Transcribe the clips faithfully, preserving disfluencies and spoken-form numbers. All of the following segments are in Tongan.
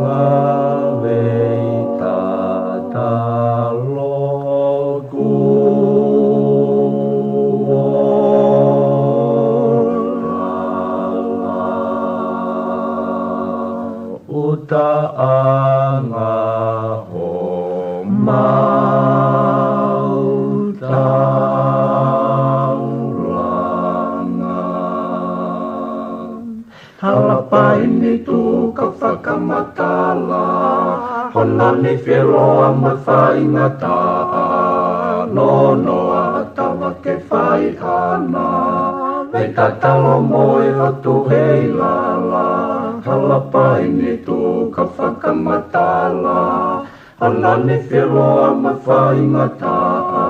Ngāue tatalo kuo lala, ʻuta ʻanga homau taulanga. Hala paini tuku ka fakamatala, hono nifi ʻe loa mo faingataʻa, nonoa ʻatama ke fai ʻana, vei tatalo mo e ʻOtu hei lala. Hala paini tuku ka fakamatala, hono nifi ʻe loa mo faingataʻa,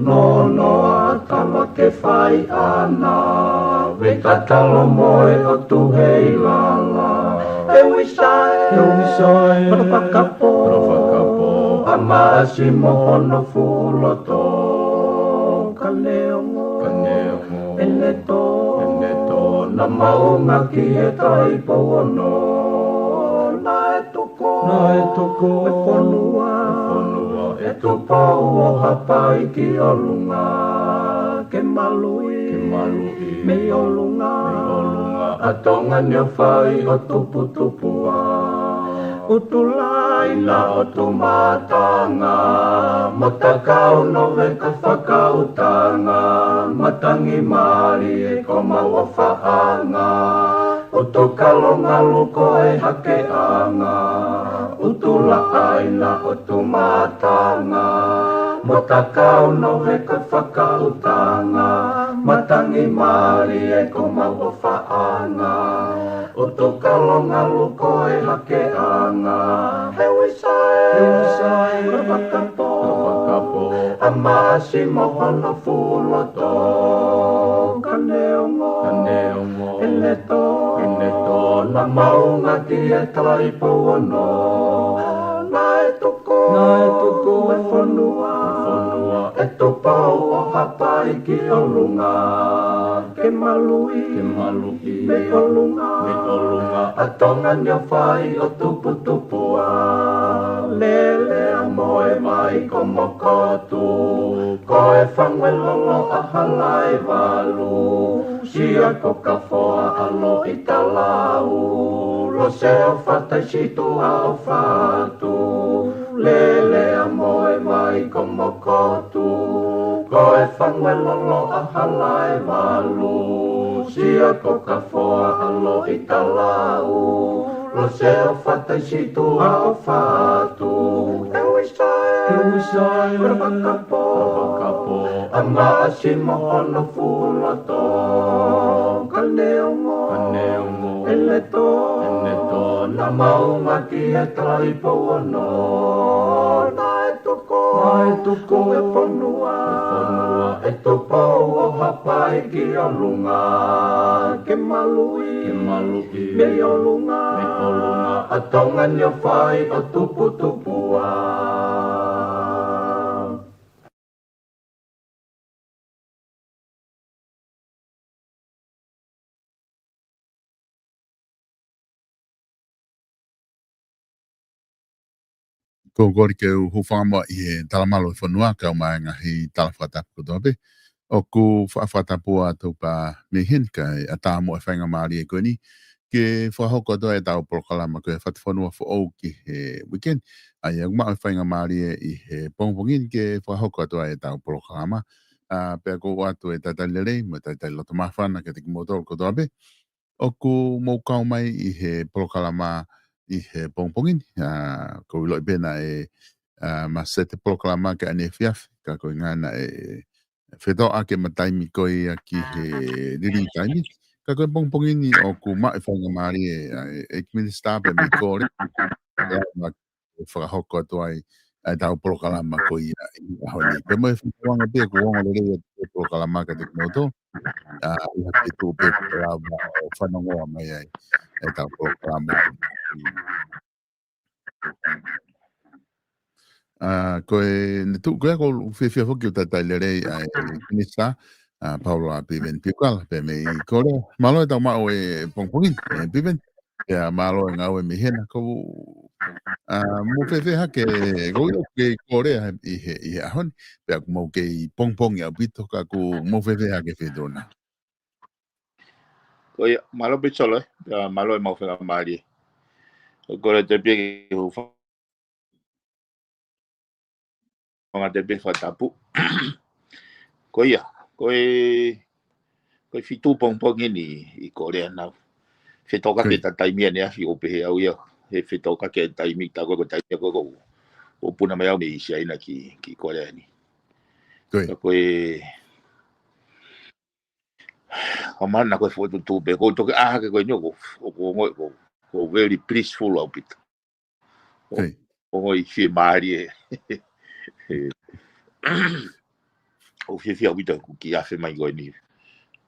nonoa ʻatama ke fai ʻana, vei tatalo mo e ʻOtu hei lala. ʻE Uisa ē, ʻe Uisa ē, hono fakapō, hono fakapō, ʻa Maʻasi mo hono fuʻu loto, ka neongo, ka neongo ʻene tō, ʻene tō, naʻa maunga ki he Taʻahine Pouono, naʻe tuku, naʻe tuku e fonua, e fonua ʻe Tupou ʻo Haʻapai ki ʻolunga, ke maluʻi, ke maluʻi mei ʻolunga, mei ʻolunga ʻa Tonga ni ʻo fai ʻo tuputupuʻa. ʻUtulāina ʻo Tumatanga, mo Takau Noveka Fakautanga, matangi mālie ko homau ʻofaʻanga, ʻUtukalo Ngalu ko e hakeʻanga. ʻUtulāina ʻo Tumatanga, mo Takau Noveka Fakautanga, matangi mālie ko homau ʻofaʻanga, ʻUtukalo Ngalu ko e hakeʻanga. ʻE Uisa ē, ʻe Uisa ē, hono fakapō, hono fakapō, ʻa Maʻasi mo hono fuʻu loto, ka neongo, ka neongo ʻene tō, ʻene tō, naʻa maunga ki he Taʻahine Pouono, naʻe tuku, naʻe tuku e fonua, e fonua ʻe Tupou ʻo Haʻapai ki ʻolunga, ke maluʻi, ke maluʻi mei ʻolunga, mei ʻolunga ʻa Tonga ni ʻo fai ʻo tuputupuʻa. Lele ʻa Moevai ko Mokotu, ko e fangu ʻe lolo ʻa Halaevalu, Sia ko Kafoa ʻa Loʻitalau, Lose ʻo Fataisituʻa ʻo Fatu, Lele ʻa Moevai ko Mokotu, ko e fangu ʻe lolo ʻa Halaevalu, Sia ko Kafoa ʻa Loʻitalau, Lose ʻo Fataisituʻa ʻo Fatu. ʻE Uisa ē, ʻe Uisa ē, hono fakapō, hono fakapō, ʻa Maʻasi mo hono fuʻu loto, ka neongo, ka neongo ʻene tō, ʻene tō, naʻa maunga ki he Taʻahine Pouono, naʻe tuku, naʻe tuku e fonua, e fonua ʻe Tupou ʻo Haʻapai ki ʻolunga, ke maluʻi, ke maluʻi mei ʻolunga, mei ʻolunga ʻa Tonga ni ʻo fai ʻo tuputupuʻa. Ko e kole ke u hūfanga muʻa ʻi he talamalu ʻo e fonua, kae ʻumaʻā e ngaahi tala fakatapu kotoa pē. ʻOku faʻa fakatapu atu pē mei heni kae ʻatā muʻa e faingamālie ko eni ke fakahoko atu ai ʻetau polokalama ko e Fatufonua Foʻou ki he weekend. ʻA ia ʻoku maʻu e faingamālie ʻi he pongipongi ni ke fakahoko atu ai ʻetau polokalama. ʻA, pea ʻoku ou ʻoatu e talitali lelei mo e talitali loto māfana kiate kimoutolu kotoa pē ʻoku mou kau mai ʻi he polokalama ʻi he pongipongi ni. ʻA, ʻoku ou ʻiloʻi pē naʻe, ʻa, ma sete polokalama ki he ʻaneefiafi, ka ko e ʻuhinga naʻe fetoʻaki ʻema taimi ko ia ki he liliu taimi. Ka ko e pongipongi ni ʻoku maʻu e faingamālie ʻa e ʻEiki Minisitā pea mei Kole, ʻa ia ʻoku fakahoko atu ai ʻa ʻetau polokalama ko ia ʻi he ʻaho ni. Pea mo e fakaongo pē ʻoku ongo lelei atu e polokalama kiate kimoutolu, ʻa, ʻi ha feituʻu pē ʻoku lava ʻo fanongoa mai ai ʻetau polokalama. ʻA, ko e, ne tuʻu ko ia ʻoku ou fiefia foki ke u talitali lelei ʻa e Minisitā, ʻa, Paula Piveni Piukala, pea mei Kole. Mālō e tau maʻu e pongipongi ni, ʻe Piveni. Pea mālō e ngāue mei hena, ʻoku, ʻa, mou fēfē hake, ʻoku ʻi ai e kole ʻi he, ʻi he ʻaho ni, pea ʻoku mou kei pongipongi ʻaupito, ka ʻoku mou fēfē hake Fetuʻunga. Ko ia, mālō pē Solo, ē? Pea mālō e maʻu faingamālie. ʻOku ou kole atu pē ke u fa- fanga te pē fakatapu. Ko ia, ko e, ko e fitu pongipongi ni ʻi Kolea nau. Fetokaki e taimi ʻaneafi ʻo pehē au ia. He fetokaki e taimi tā ko e, ko e taimi ko e ʻoku puna mai au mei Siaina ki, ki Kolea ni. Ko ia. Ka ko e, ʻa mana ko e fokotuʻutuʻu pē, ʻoku ou toki ʻā hake ko eni ʻoku, ʻoku, ʻoku, ʻoku very blissful ʻaupito. ʻO, ʻoku ou fiemālie. ʻOku ou fiefia ʻaupito ʻeku kiʻi afe mai ko eni.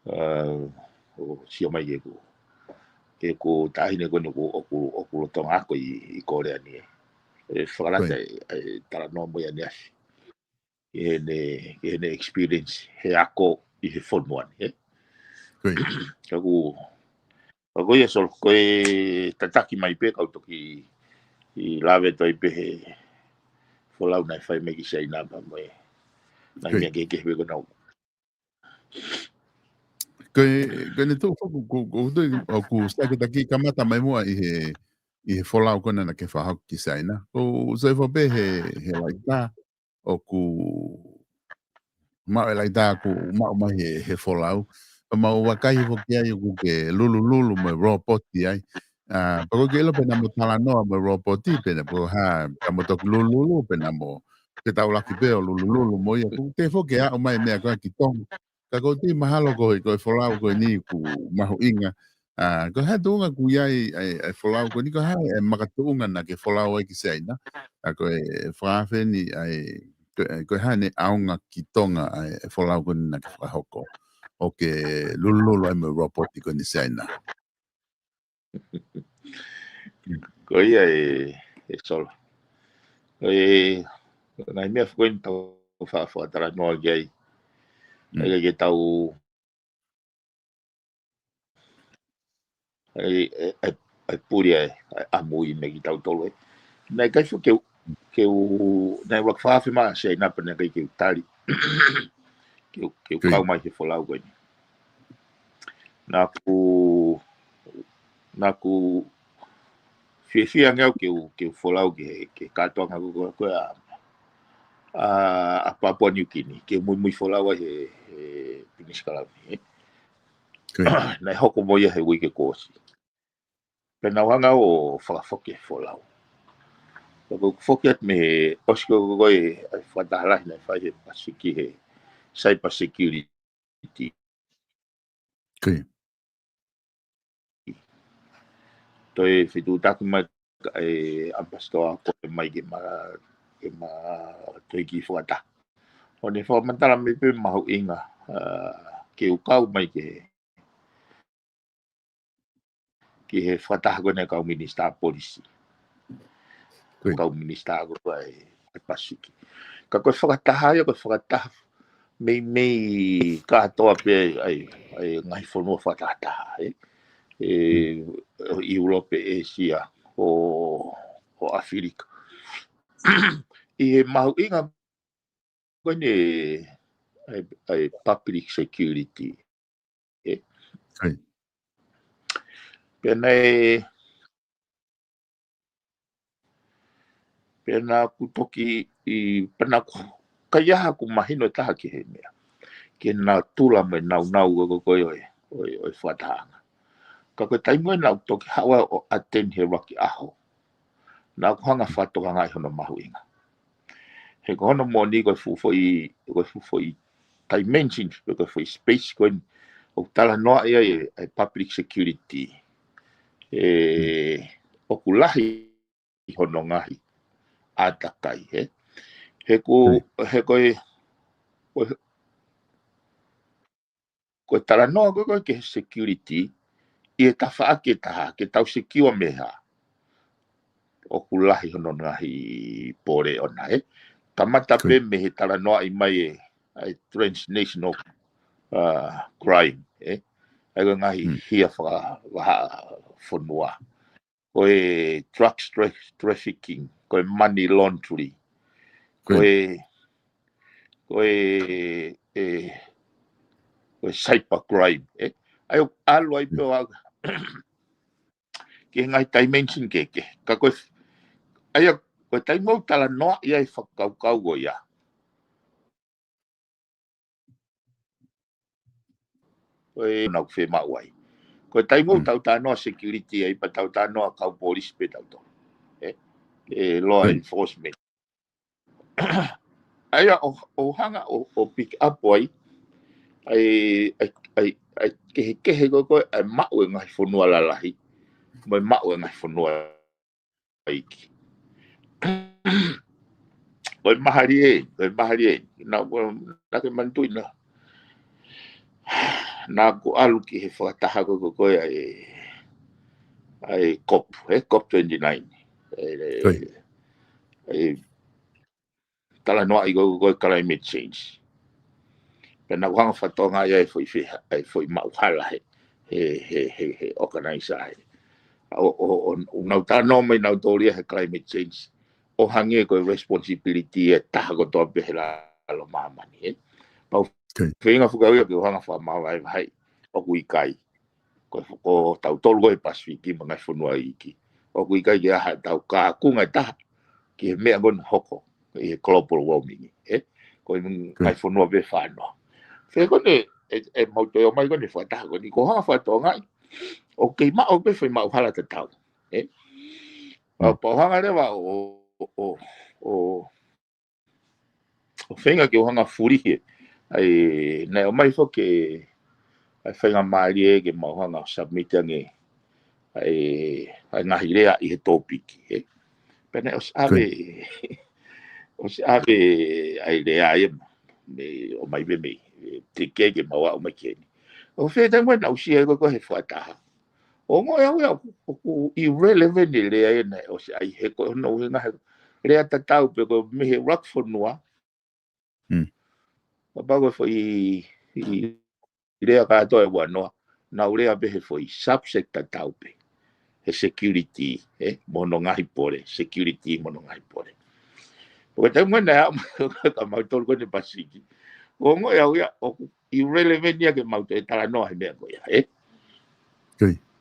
ʻA, ʻo sio mai ki heʻeku, ki heʻeku taʻahine ko eni ʻoku, ʻoku, ʻoku lolotonga ako ʻi, ʻi Kolea ni ē. ʻE fakalata e, e talanoa mo ia ʻaneafi. Ki heʻene, ki heʻene experience, he ako ʻi he fonua ni, ē? Ka ʻoku, ka ko ia Solo, ko e tataki mai pē kau toki ʻi lave atu ai pē he folau naʻe fai mai ki Siaina pea mo e ngaahi meʻa kehekehe pē ko ena. Ko e, ko ʻene tuʻu foki, ko, ko, ko, ʻoku sai ko e taki kamata mai muʻa ʻi he, ʻi he folau ko ena naʻa ke fakahoko ki Siaina. ʻOku sai foki pē he, he laitā, ʻoku maʻu e laitā ʻoku maʻu mai he, he folau. Pea mau vakai foki ai ʻoku ke lulululu mo e lopoti ai. ʻA, pea ʻoku ke ʻilo pē naʻa mo talanoa mo e lopoti pē naʻa mo ha, ka mo toki lulululu pē naʻa mo ke taulaki pē ʻo lulululu mo ia. ʻOku te foki aʻu mai meʻa ko ē ki Tonga. Ka ʻoku ou tui mahalo ko e, ko e folau ko eni ʻoku mahuʻinga. ʻA, ko e hā e tuʻunga ʻoku ʻi ai ʻa e, ʻa e folau ko eni, ko e hā e makatuʻunga naʻa ke folau ai ki Siaina. ʻA, ko e fakaafe ni ʻa e, ko e, ko e hā ʻene ʻaonga ki Tonga ʻa e, ʻa e folau ko eni naʻa ke fakahoko. ʻO ke lulululu ai mo e lopoti ko eni Siaina. Ko ia ē, ē Solo. Ko e, ko e ngaahi meʻa foki eni tau fa-, fakatalanoa ki ai. ʻIkai ke tau, ʻai, ʻai, ʻai, ʻai puli ai, ʻai ʻamui meʻa kitautolu ē. Naʻe ʻikai foki ke u, ke u, naʻe ʻuluaki fakaafe mai ʻa Siaina pea naʻe ʻikai ke u tali. Ke u, ke u kau mai he folau ko eni. Naʻa ku, naʻa ku fiefia ange au ke u, ke u folau ki he, ki he kātoanga ko, ko, ko ē ʻa, ʻa, ʻa Papua New Guinea, ke muimui folau ai he, he Pilinisi Kalauni, ē. Naʻe hoko mo ia he uike kuo ʻosi. Pea naʻa ku hanga ʻo fakafoki he folau. Pea ko ʻeku foki atu mei he ʻosi ko, ko, ko e, ʻa e fakataha lahi naʻe fai he Pasifiki he cyber security. Toe fetuʻutaki mai e ʻAmipasitoa ko ē mai ke ma, ke ma toe kiʻi fakataha. ʻO ne fakamatala mai pē mahuʻinga, ʻa, ke u kau mai ke, ki he fakataha ko ena ʻa e kau minisitā polisi. Kau minisitā ko ē ʻa e, ʻa e Pasifiki. Ka ko e fakataha ia, ko e fakataha meimei kātoa pē ʻa e, ʻa e ngaahi fonua fakatahataha, ē. ʻE, ʻo ʻIulope, ʻĒsia, ʻo, ʻo ʻAfilika. ʻI he mahuʻinga ko eni ʻa e, ʻa e public security. Ē. Pea naʻe, pea naʻa ku toki ʻi, pea naʻa ku, ʻikai ha ʻoku mahino ʻe taha ki he meʻa. Ki he natula mo e naunau ko, ko, ko ē ʻo e, ʻo e, ʻo e fakatahaʻanga. Ka ko e taimi ko ē naʻa ku toki haʻu ai ʻo attend he ʻuluaki ʻaho. Naʻa ku hanga fakatokangaʻi hono mahuʻinga. He ko hono moʻoni ko e fuʻu foʻi, ko e fuʻu foʻi dimension, ko e foʻi space ko eni ʻoku talanoaʻi ai ʻa e public security. ʻE, ʻoku lahi hono ngaahi ʻātakai, ē. He ko, he ko e, ko e, ko e talanoa ko ē, ko ē ki he security, ʻi he tafaʻaki ʻe taha, ke tau secure mei he hā. ʻOku lahi hono ngaahi pole ʻona, ē. Kamata pē mei he talanoaʻi mai ʻa e, ʻa e transnational, ʻa, crime, ē. ʻA e ko e ngaahi hia fakavahaʻa fonua. ko e drugs tra- trafficking, ko e money laundry, ko e, ko e, e, ko e cyber crime, ē? ʻA ia ʻoku ʻalu ai pē ʻo aʻu ki he ngaahi dimension kehekehe. Ka ko e, ʻa ia, ko e taimi ʻoku talanoaʻi ai e fakakaukau ko ia, ko e naʻa ku fiemaʻu ai. Ko e taimi ʻoku tau talanoa security ai, pea tau talanoa kau polisi pē tautolu, ē? E law enforcement. ʻA ia ʻo, ʻo hanga ʻo, ʻo pick up ai ʻa e, ʻa e, ʻa e, ʻa e kehekehe ko ē ʻa e maʻu e ngaahi fonua lalahi mo e maʻu e ngaahi fonua iiki. Ko e mahali ē, ko e mahali ē. Naʻa, naʻa ke manatuʻi naʻa, naʻa ku ʻalu ki he fakataha ko ē, ko ē ʻa e, ʻa e COP, ē, COP twenty-nine. ʻE, ʻe, talanoaʻi ko ē, ko ē climate change. Pea naʻa ku hanga ʻo fakatokangaʻi ʻa e foʻi feha, ʻa e foʻi maʻuhala he, he, he, he, he organizer he. ʻO, ʻo, ʻo, ʻo nau talanoa mai nautolu ia he climate change ʻo hangē ko e responsibility ʻa e taha kotoa pē he lalo māmani, ē? Pau feinga fuka ia ke u hanga ʻo fakamavahevaheʻi ʻoku ʻikai. Ko, ko tautolu ko ē Pasifiki mo e ngaahi fonua iiki, ʻoku ʻikai ke ʻi ai haʻatau kaunga ʻe taha ki he meʻa ko eni ʻoku hoko ʻi he global warming, ē? Ko e ngaahi fonua pē fānoa. Fē ko eni ʻe, ʻe mau toe ō mai ko eni fakataha ko eni, ko e hanga ʻo fakatokangaʻi ʻoku kei maʻu pē foʻi maʻuhala tatau, ē? ʻA, pea u hanga leva ʻo, ʻo, ʻo, ʻo feinga ke u hanga ʻo fulihi ʻa e, naʻe ʻomai foki ʻa e faingamālie ke mau hanga ʻo submit ange ʻa e, ʻa e ngaahi lea ʻi he tōpiki, ē? Pea naʻe ʻosi ʻave, ʻosi ʻave ʻa e lea ia mei, ʻomai pē mei, ē, teke ke mau aʻu mai ki heni. ʻO fē taimi naʻa ku aʻusia ai ko ē ko ē he fakataha, ʻo ongoʻi au ia ʻoku, ʻoku irrelevant e lea ia naʻe ʻosi ʻai he ko hono ʻuhinga he lea tatau pē ko e mei he ʻuluaki fonua. Kapau ko e foʻi, ʻi, ʻi lea kātoa ʻe ua noa, naʻa ku lea pē he foʻi subject tatau pē. He security, ē, mo hono ngaahi pole, security mo hono ngaahi pole. Ko e taimi naʻe aʻu mai ka mautolu ko eni Pasifiki, ʻo ongoʻi au ia ʻoku irrelevant ia ke mau toe talanoa he meʻa ko ia, ē?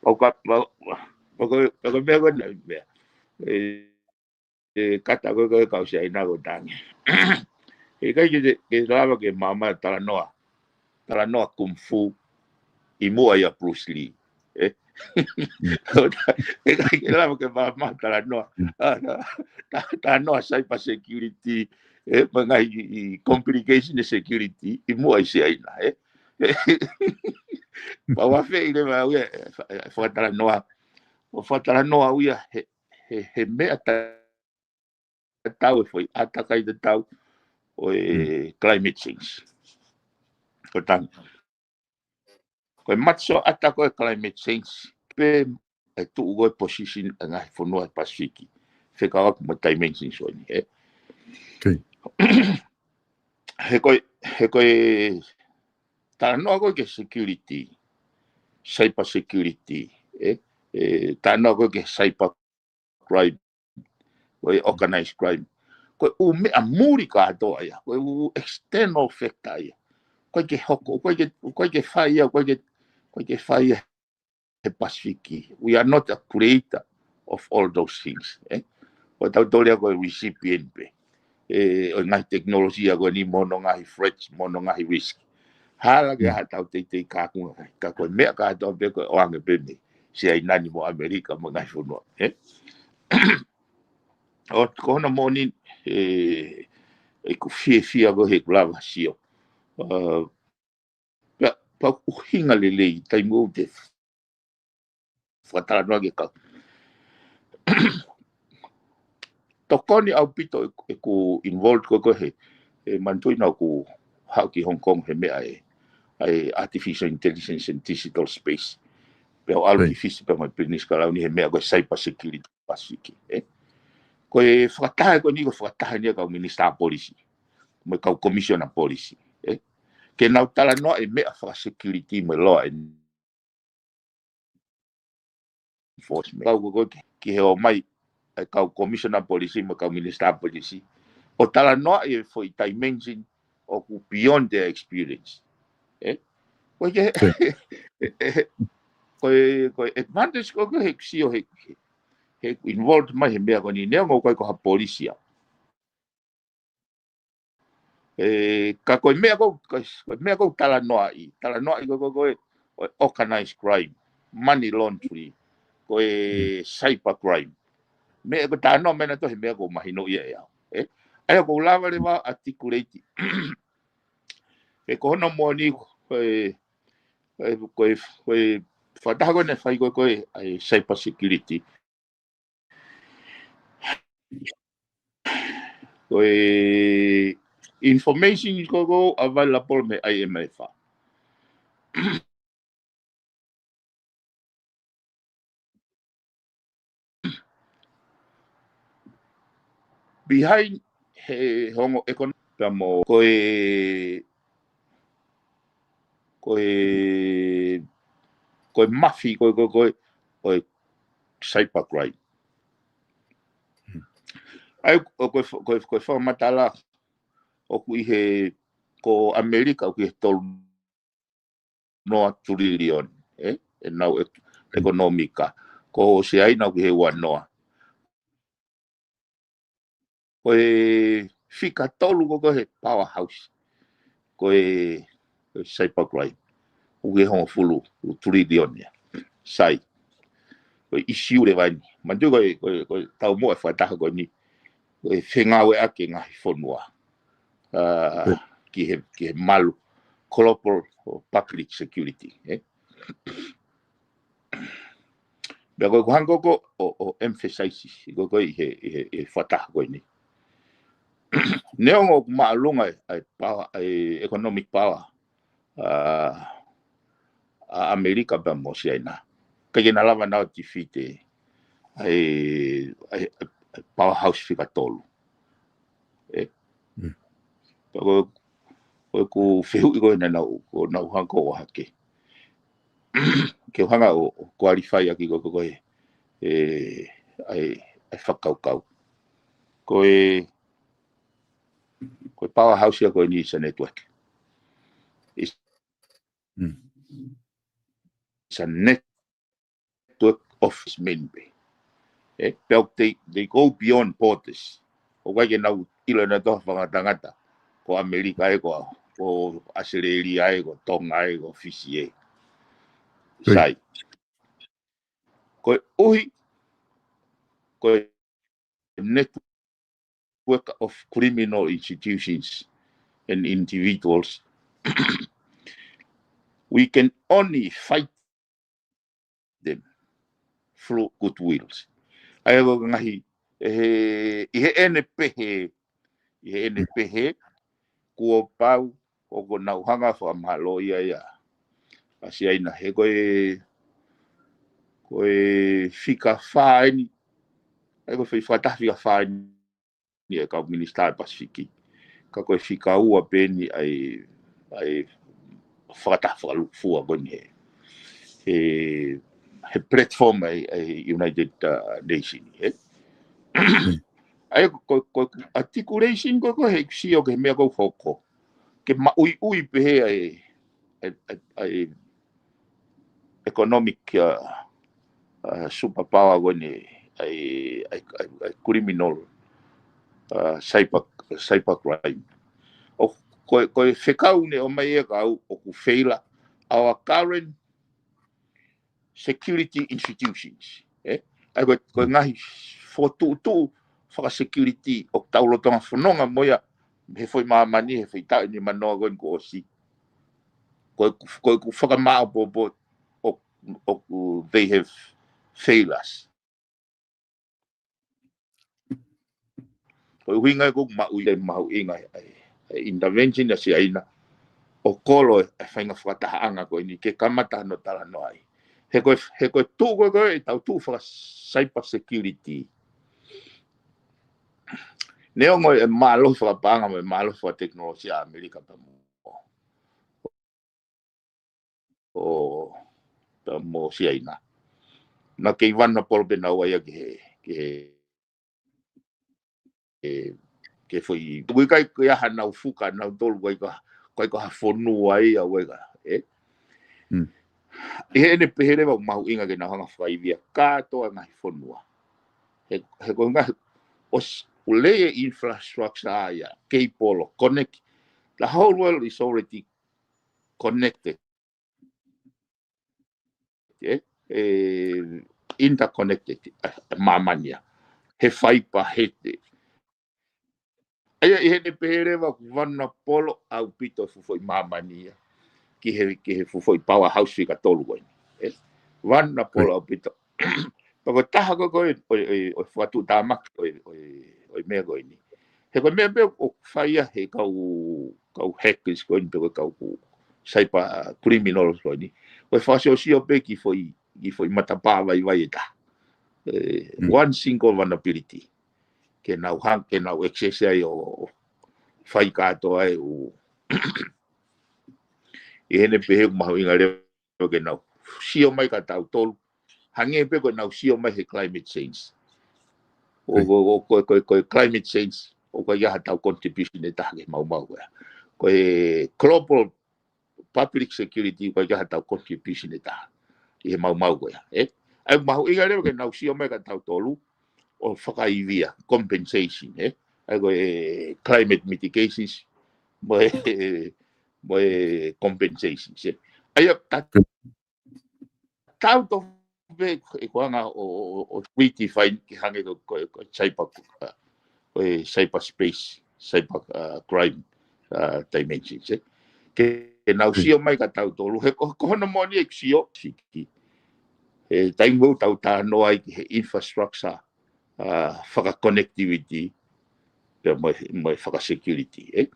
Pau ka, pau, pau ka, pau ka meʻa ko eni meʻa. ʻE, ʻe kata ko ē ko e kau Siaina ko e tangi. ʻE ʻikai ke, ke lava ke maama talanoa, talanoa kung fu ʻi muʻa ia Bruce Lee, ē? ʻE ʻikai ke lava ke maama talanoa, ʻa, ta, ta, talanoa cyber security, ē, mo e ngaahi complication e security ʻi muʻa ʻi Siaina, ē? Pau ʻa fē ʻi leva au ia, ʻe, fa-, ʻe, fakatalanoa, ʻo fakatalanoa au ia he, he, he meʻa ta-, tatau e foʻi ʻātakai tatau ʻo e climate change. Ko e tangi. Ko e matasioʻata ko ē climate change pē ʻe tuʻu ko ē position ʻa e ngaahi fonua he Pasifiki. Fekauʻaki mo e dimension ʻo eni, ē? He ko e, he ko e talanoa ko ē ki he security, cyber security, ē? ʻE, talanoa ko ē ki he cyber crime, ko e organized crime. Ko e ʻū meʻa muli kātoa ia, ko e ʻū external factor ia. ʻOku ʻikai ke hoko, ʻoku ʻikai ke, ʻoku ʻikai ke fai ia, ʻoku ʻikai ke, ʻoku ʻikai ke fai ia he Pasifiki. We are not a creator of all those things, ē? Ko tautolu ia ko e recipient pē ʻe, ʻo e ngaahi tekinolosia ko eni mo hono ngaahi threats, mo hono ngaahi risk. Hala ke ʻi ai haʻatau teitei kaunga, ka ko e meʻa kātoa pē ko e ʻoange pē mei Siaina ni mo ʻAmelika mo e ngaahi fonua, ē? ʻO ko hono moʻoni, ē, ʻeku fiefia ko ē heʻeku lava sio. ʻA, pea, pea ʻuhinga lelei, taimi ʻoku te fakatalanoa ki he kau. Tokoni ʻaupito ʻeku, ʻeku involved ko ē ko ē he, ʻe manatuʻi naʻa ku haʻu ki Hong Kong he meʻa ʻe, ʻa e artificial intelligence and digital space. Pea u ʻalu ki Fisi pea mo e Pilinisi Kalauni he meʻa ko e cyber security Pasifiki, ē? Ko e fakataha ko eni, ko e fakataha eni ʻa e kau minisitā polisi mo e kau komisiona polisi, ē? Ke nau talanoa e meʻa faka-security mo e law enforcement. Kau ko ē ko ē ke, ki he ō mai ʻa e kau commissioner police mo e kau minister police ʻo talanoaʻi e foʻi dimension ʻoku beyond their experience. ʻE? Ko e ke, ko e, ko e advantage ko ē he sio he, he involved mai he meʻa ko eni neongo ʻoku ʻikai ko ha police ia. ʻE, ka ko e meʻa ko, ko e meʻa ko talanoaʻi, talanoaʻi ko, ko, ko e, ko e organized crime, money laundering, ko e cyber crime. Meʻa ko talanoa mai nautolu he meʻa ko mahino ia ʻe au. ʻE, ʻa ia ko lava leva articulate. ʻE ko hono moʻoni ko e, ko e, ko e, ko e fakataha ko ē naʻe fai ko ē, ko e, ʻa e cyber security. Ko e information ko ē ʻoku available mei he I M F. Behind he ongo economy pea mo ko e, ko e, ko e mafi, ko e, ko e, ko e, ko e cyber crime. ʻA ia, ko e, ko e, ko e fakamatala ʻoku ʻi he, ko ʻAmelika ʻoku ʻi he tolu noa trillion, ʻe, ʻenau ek-, economy ka. Ko Siaina ʻoku ʻi he ua noa. Ko e fika tolu ko ē ko e powerhouse. Ko e, ko e cyber crime. ʻOku ʻi he hongofulu trillion ia. Sai. Ko e ʻisiū leva eni. Manatuʻi ko e, ko e, ko e taumuʻa e fakataha ko eni. Ko e fengāueʻaki e ngaahi fonua. ʻA, ki he, ki he malu. Global ʻo public security. ʻE? Pea ko e ʻoku ou hanga ko ē ʻo, ʻo emphasize, ko ē ko ē ʻi he, ʻi he, ʻi he fakataha ko eni. Neongo ʻoku māʻolunga e, e power, e economic power, ʻa, ʻa ʻAmelika pea mo Siaina. Ka ʻikai ke na lava naua ʻo defeat e, e, e, e powerhouse fika tolu. ʻE? Mm. Pea ko, ko ʻeku fehuʻi ko ē naʻa nau, ko ʻenau hanga ko ē ʻo hake. Ke u hanga ʻo, ʻo qualify ʻaki ko, ko, ko e, e, e, e fakakaukau. Ko e, ko e powerhouse ia ko eni is a network. Is, mm, is a net-, network of men pē. ʻE, pea ʻoku they, they go beyond borders. ʻOku ʻikai ke nau ʻilo nautolu ha fakangatangata. Ko ʻAmelika ē, ko, ko ʻAositelēlia ē, ko Tonga ē, ko Fisi ē. Sai. Koeʻuhi, ko e network of criminal institutions and individuals, we can only fight them through goodwills. ʻA ia ko e ngaahi, ʻi he, ʻi heʻene pehē, ʻi heʻene pehē, kuo pau ʻoku nau hanga fakamālō ia ia ʻa Siaina he ko e, ko e fika fā eni, ʻa ia ko e fika fā eni ʻa e kau minisitā ʻa e Pasifiki. Ka ko e fika ua pē eni ʻa e, ʻa e fakataha fakalūkufua ko eni he, he, he platform ʻa e, ʻa e United, uh, Nation, ē? ʻA ia ko, ko, ko articulation ko, ko he sio ki he meʻa ko ē ʻoku hoko. Ke maʻuiʻui pehē ʻa e, ʻa e, ʻa e, ʻa e economic, uh, uh, superpower ko eni, ʻa e, ʻa e, ʻa e, ʻa e criminal, uh, cyber, cyber crime. ʻO ko e, ko e fekau naʻe ʻomai ʻe he kau ʻoku feila our current security institutions. Ē? ʻA ia ko e, ko e ngaahi fokotuʻutuʻu fakasecurity ʻoku tau lolotonga fononga mo ia he foʻi māmani, he foʻi taʻu ʻe nima noa ko eni kuo ʻosi. Ko e, ko e, ko e fakamāʻopoʻopo ʻo, ʻoku they have failed us. Ko e ʻuhinga ia ʻoku maʻu e mahuʻinga ʻa e, ʻa e intervention ʻa Siaina ʻo kolo e, e faʻahinga fakatahaʻanga ko eni ke kamata hano talanoa ai. He ko e, he ko e tuʻu ko ē, ko ē ʻetau tuʻu faka-cyber security. Neongo e mālohi fakapaʻanga mo e mālohi fakatekinolosia ʻa ʻAmelika pea mo ʻo, pea mo Siaina. Naʻa kei vulnerable pē naua ia ki he, ki he, e, ki he foʻi, ʻoku ʻikai ko ia hanau fuka, nautolu ʻoku ʻikai ko, ʻikai ko ha fonua ia ʻoku ʻikai, ē? Mm. ʻI heʻene pehē leva ʻoku mahuʻinga ke nau hanga fakaivia kātoa ngaahi fonua. He, he ko e ngaahi, ʻosi, ʻoku lelei e infrastructure ia, cable, connect. The whole world is already connected. ʻE, ʻe, interconnected, ʻa, ʻa māmani ia. He fiber, he, he. ʻA ia, ʻi heʻene pehē leva ʻoku vulnerable ʻaupito e fuʻu foʻi māmani ia. Ki he, ki he fuʻu foʻi powerhouse fika tolu ko eni. ʻE, vulnerable ʻaupito. Pea ko e taha ko ē ʻo e, ʻo e, ʻo e fakatuʻutāmaki ʻo e, ʻo e, ʻo e meʻa ko eni. He ko e meʻa pē ʻoku fai ia he kau, kau hackers ko eni pe ko e kau ku cyber criminals ko eni. Ko e fakasiosio pē ki he foʻi, ki he foʻi matapā vaivai ʻe taha. E, one single vulnerability. Ke nau hang, ke nau access ai ʻo, ʻo fai kātoa ai ʻo. ʻI heʻene pehē ʻoku mahuʻinga leva ke nau sio mai kia tautolu. Hangē pē ko ʻenau sio mai he climate change. ʻO, ʻo, ʻo, ko, ko, ko e climate change, ʻoku ʻikai ha tau contribution ʻe taha ki he maumau ko ia. Ko e global public security, ʻoku ʻikai ha tau contribution ʻe taha ki he maumau ko ia, ē? ʻA ia mahuʻinga leva ke nau sio mai kia tautolu, ʻo fakaivia, compensation, ē? ʻA ia ko e climate mitigations, mo e, mo e compensations, ē? ʻA ia, ta, tau to pe e ko anga ʻo, ʻo, ʻo, ʻo redefine ke hangē ko, ko, ko cyber, uh, ko e cyberspace, cyber, uh, crime, uh, dimensions, ē. Ke, ke nau sio mai kia tautolu, he ko, ko hono moʻoni ʻeku sio, siki. He taimi ʻoku tau talanoa ai ki he infrastructure, uh, faka-connectivity, pea mo e, mo e faka-security, ē.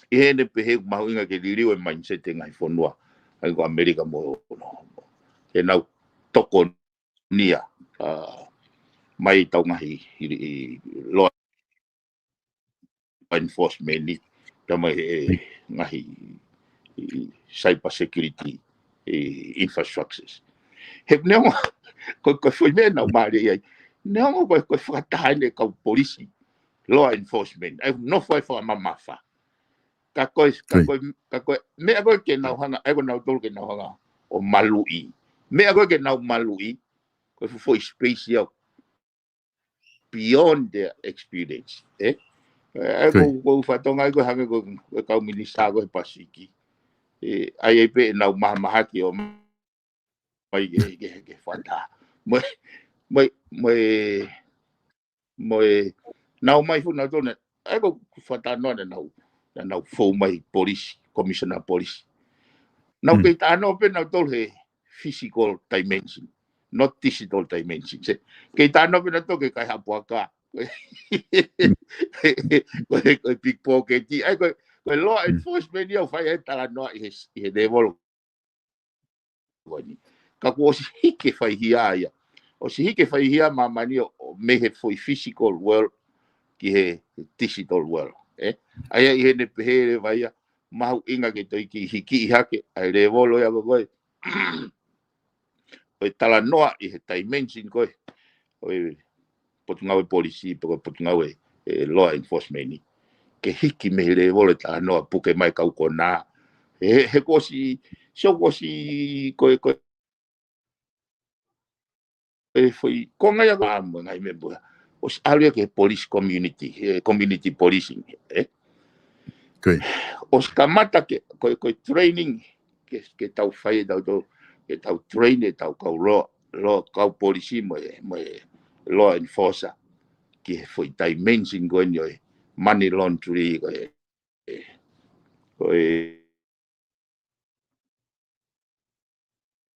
ʻI heʻene pehē ʻoku mahuʻinga ke liliu e mindset e ngaahi fonua, ʻa ia ko ʻAmelika mo, mo, ke nau tokonia, uh, mai tau ngaahi i, i law enforcement ni, tau mai e ngaahi i, i cyber security, i infrastructures. He neongo, ko, ko e foʻi meʻa naʻu mālie ai. Neongo ko, ko e fakataha ʻeni e kau polisi, law enforcement, ʻa ia nofo ai fakamamafa. Ka ko e, ka ko e, ka ko e, meʻa ko ē ke nau hanga, ʻa ia ko nautolu ke nau hanga ʻo maluʻi. Meʻa ko ē ke nau maluʻi, ko e fuʻu foʻi space ia beyond their experience, ē? ʻA ia ko, ko e fatongia ko ē hangē ko, ko e kau minisitā ko ē he Pasifiki. ʻE, ʻa ia pē ʻenau mahamahaki ʻo mai ke, ke, ke fata. Mo e, mo e, mo e, mo e, nau mai fu nau tone, ʻa ia ko fata noa ne nau, ne nau fou mai polisi, commissioner polisi. Nau kei tano pē nau tolu he physical dimension, not digital dimension. Se, kei tano pē nau tolu ke kai hapuaka. Ko e, ko e pickpocket. ʻA ia ko e, ko e law enforcement ia ʻoku fai ai talanoa ʻi he, ʻi he level ko eni. Ka kuo ʻosi hiki faihia ia. ʻOsi hiki faihia māmani ʻo, ʻo mei he foʻi physical world ki he digital world. Ē? ʻA ia ʻi heʻene pehē leva ia, mahuʻinga ke toe kiʻi hiki hake, ʻa e level ia ko ē. ʻO e talanoa ʻi he dimension ko ē. ʻO e Potungāue Polisi, pe ko e Potungāue, e, Law Enforcement ni. Ke hiki mei he level e talanoa puke mai kau konā. He, he kuo ʻosi, so kuo ʻosi, ko e, ko e, e foʻi, ko e ngaahi ako ʻa mo e ngaahi meʻa pē. ʻOsi ʻalu ia ki he police community, he community policing, ē? ʻOsi kamata ke, ko e, ko e training, ke, ke tau fai e tau tau, ke tau train e tau kau law, law, kau polisi mo e, mo e law enforcer. Ki he foʻi dimension ko eni ʻo e money laundering, ko e, ko e,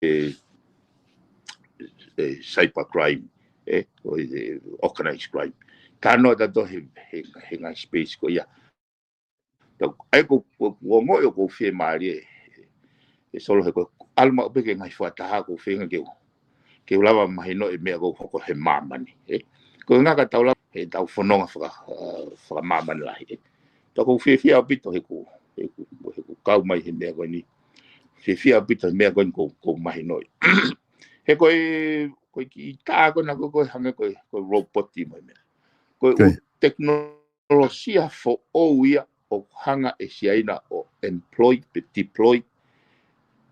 e, e cyber crime, ē, ko e, e organized crime. Tano tato he, he, he ngaahi space ko ia. Tau, ʻa ia ko, ko, ko ongo ʻo ko fie mālie, e, e solo he ko, ʻalu maʻu pē ke ngaahi fakataha ko fie ngaahi ke u, ke u lava mahino e meʻa ko hoko he māmani, ē. Ko e ngaahi ka tau lava, he tau fononga faka, uh, fakamāmani lahi, ē. Tau ko fiefia ʻaupito he ko, he ko, he ko kau mai he meʻa ko eni. Fiefia ʻaupito he meʻa ko eni ko, ko mahino ē. ʻE ko e, ko e kiʻi tā ko ena ko e, ko e hangē ko e, ko e robot mo e meʻa. Ko e ʻū tekinolosia foʻou ia ʻoku hanga ʻe Siaina ʻo employ pe deploy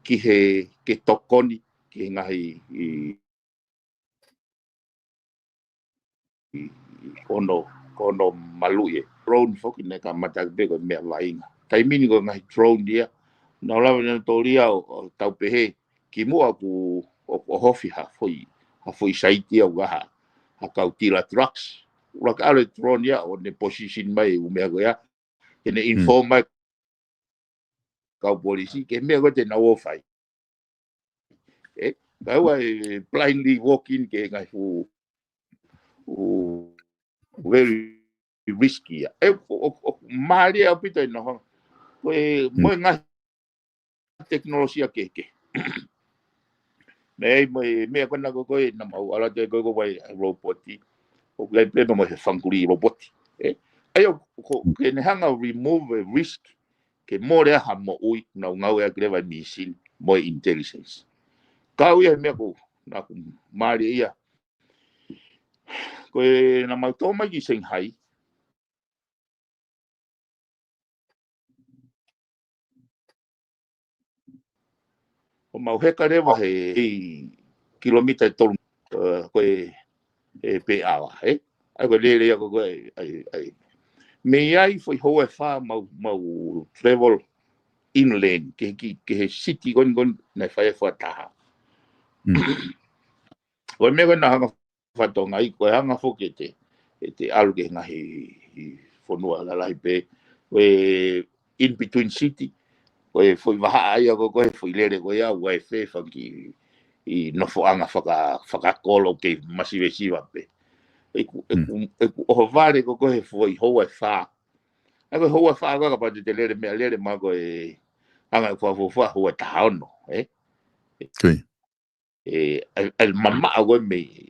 ki he, ke tokoni ki he ngaahi ʻi, ʻi ono, ono maluʻi e drone foki ne kamata pē ko e meʻa vaʻinga. Taimi ni ko e ngaahi drone ia, naʻa nau lava nautolu ia ʻo, ʻo tau pehē, kimuʻa ʻoku, ʻoku ʻohofi ha foʻi, ha foʻi saiti ia ʻoku ʻi ai ha, ha kau tila drugs. ʻUluaki ʻalu e drone ia ʻo ne position mai e ʻū meʻa ko ia, ke ne inform mai kau polisi, ke meʻa ko ē te nau ō fai. ʻE, kae ʻoua ʻe blindly walk in ki he ngaahi fuʻu, fuʻu very risky ia. ʻE, ʻo, ʻo, ʻo, mālie ʻaupito e noho. Ko e, mo e ngaahi tekinolosia kehekehe. Mei, mo e meʻa ko ena ko e, ko e, naʻa mau ʻalu atu ko e, ko e, ko e robot. ʻOku ʻi ai pē mo e fangakuli robot. ʻE, ʻa ia ʻoku, ko, ke ne hanga ʻo remove e risk, ke mole ai ha moʻui, naʻa nau ngāueʻaki leva e mīsini, mo e intelligence. Kau ia he meʻa ko, naʻa ku mālie ia. Ko e naʻa mau tō mai ki Shanghai, ʻo mau heka leva he, he kilomita ʻe tolu, ē, ko e, ē, per hour, ē? ʻA ia ko e lele ia ko e, ko e, ʻa ia, ʻa ia. Mei ai foʻi houa ʻe fā mau, mau travel inland, ki he, ki, ki he city ko eni, ko eni naʻe fai ai e fakataha. Ko e meʻa ko ē naʻa hanga fakatonga ai, ko e hanga foki ʻe te, ʻe te ʻalu ki he ngaahi, ʻi fonua lalahi pē, ko e in between city, ko e foʻi vahaʻa ia ko e, ko e foʻi lele ko ia, ʻoku ʻi ai e fē fanga kiʻi nofoʻanga faka-, fakakolo kei masivesiva pē. ʻEku, ʻeku, ʻeku ʻohovale ko e, ko e foʻi houa ʻe fā. ʻA ia ko e houa ʻe fā ko e kapau te te lele meʻalele mai ko e hanga ʻe fakafuofua houa ʻe taha ono, ē? ʻE, ʻa e, ʻa e mamaʻo ko ē mei,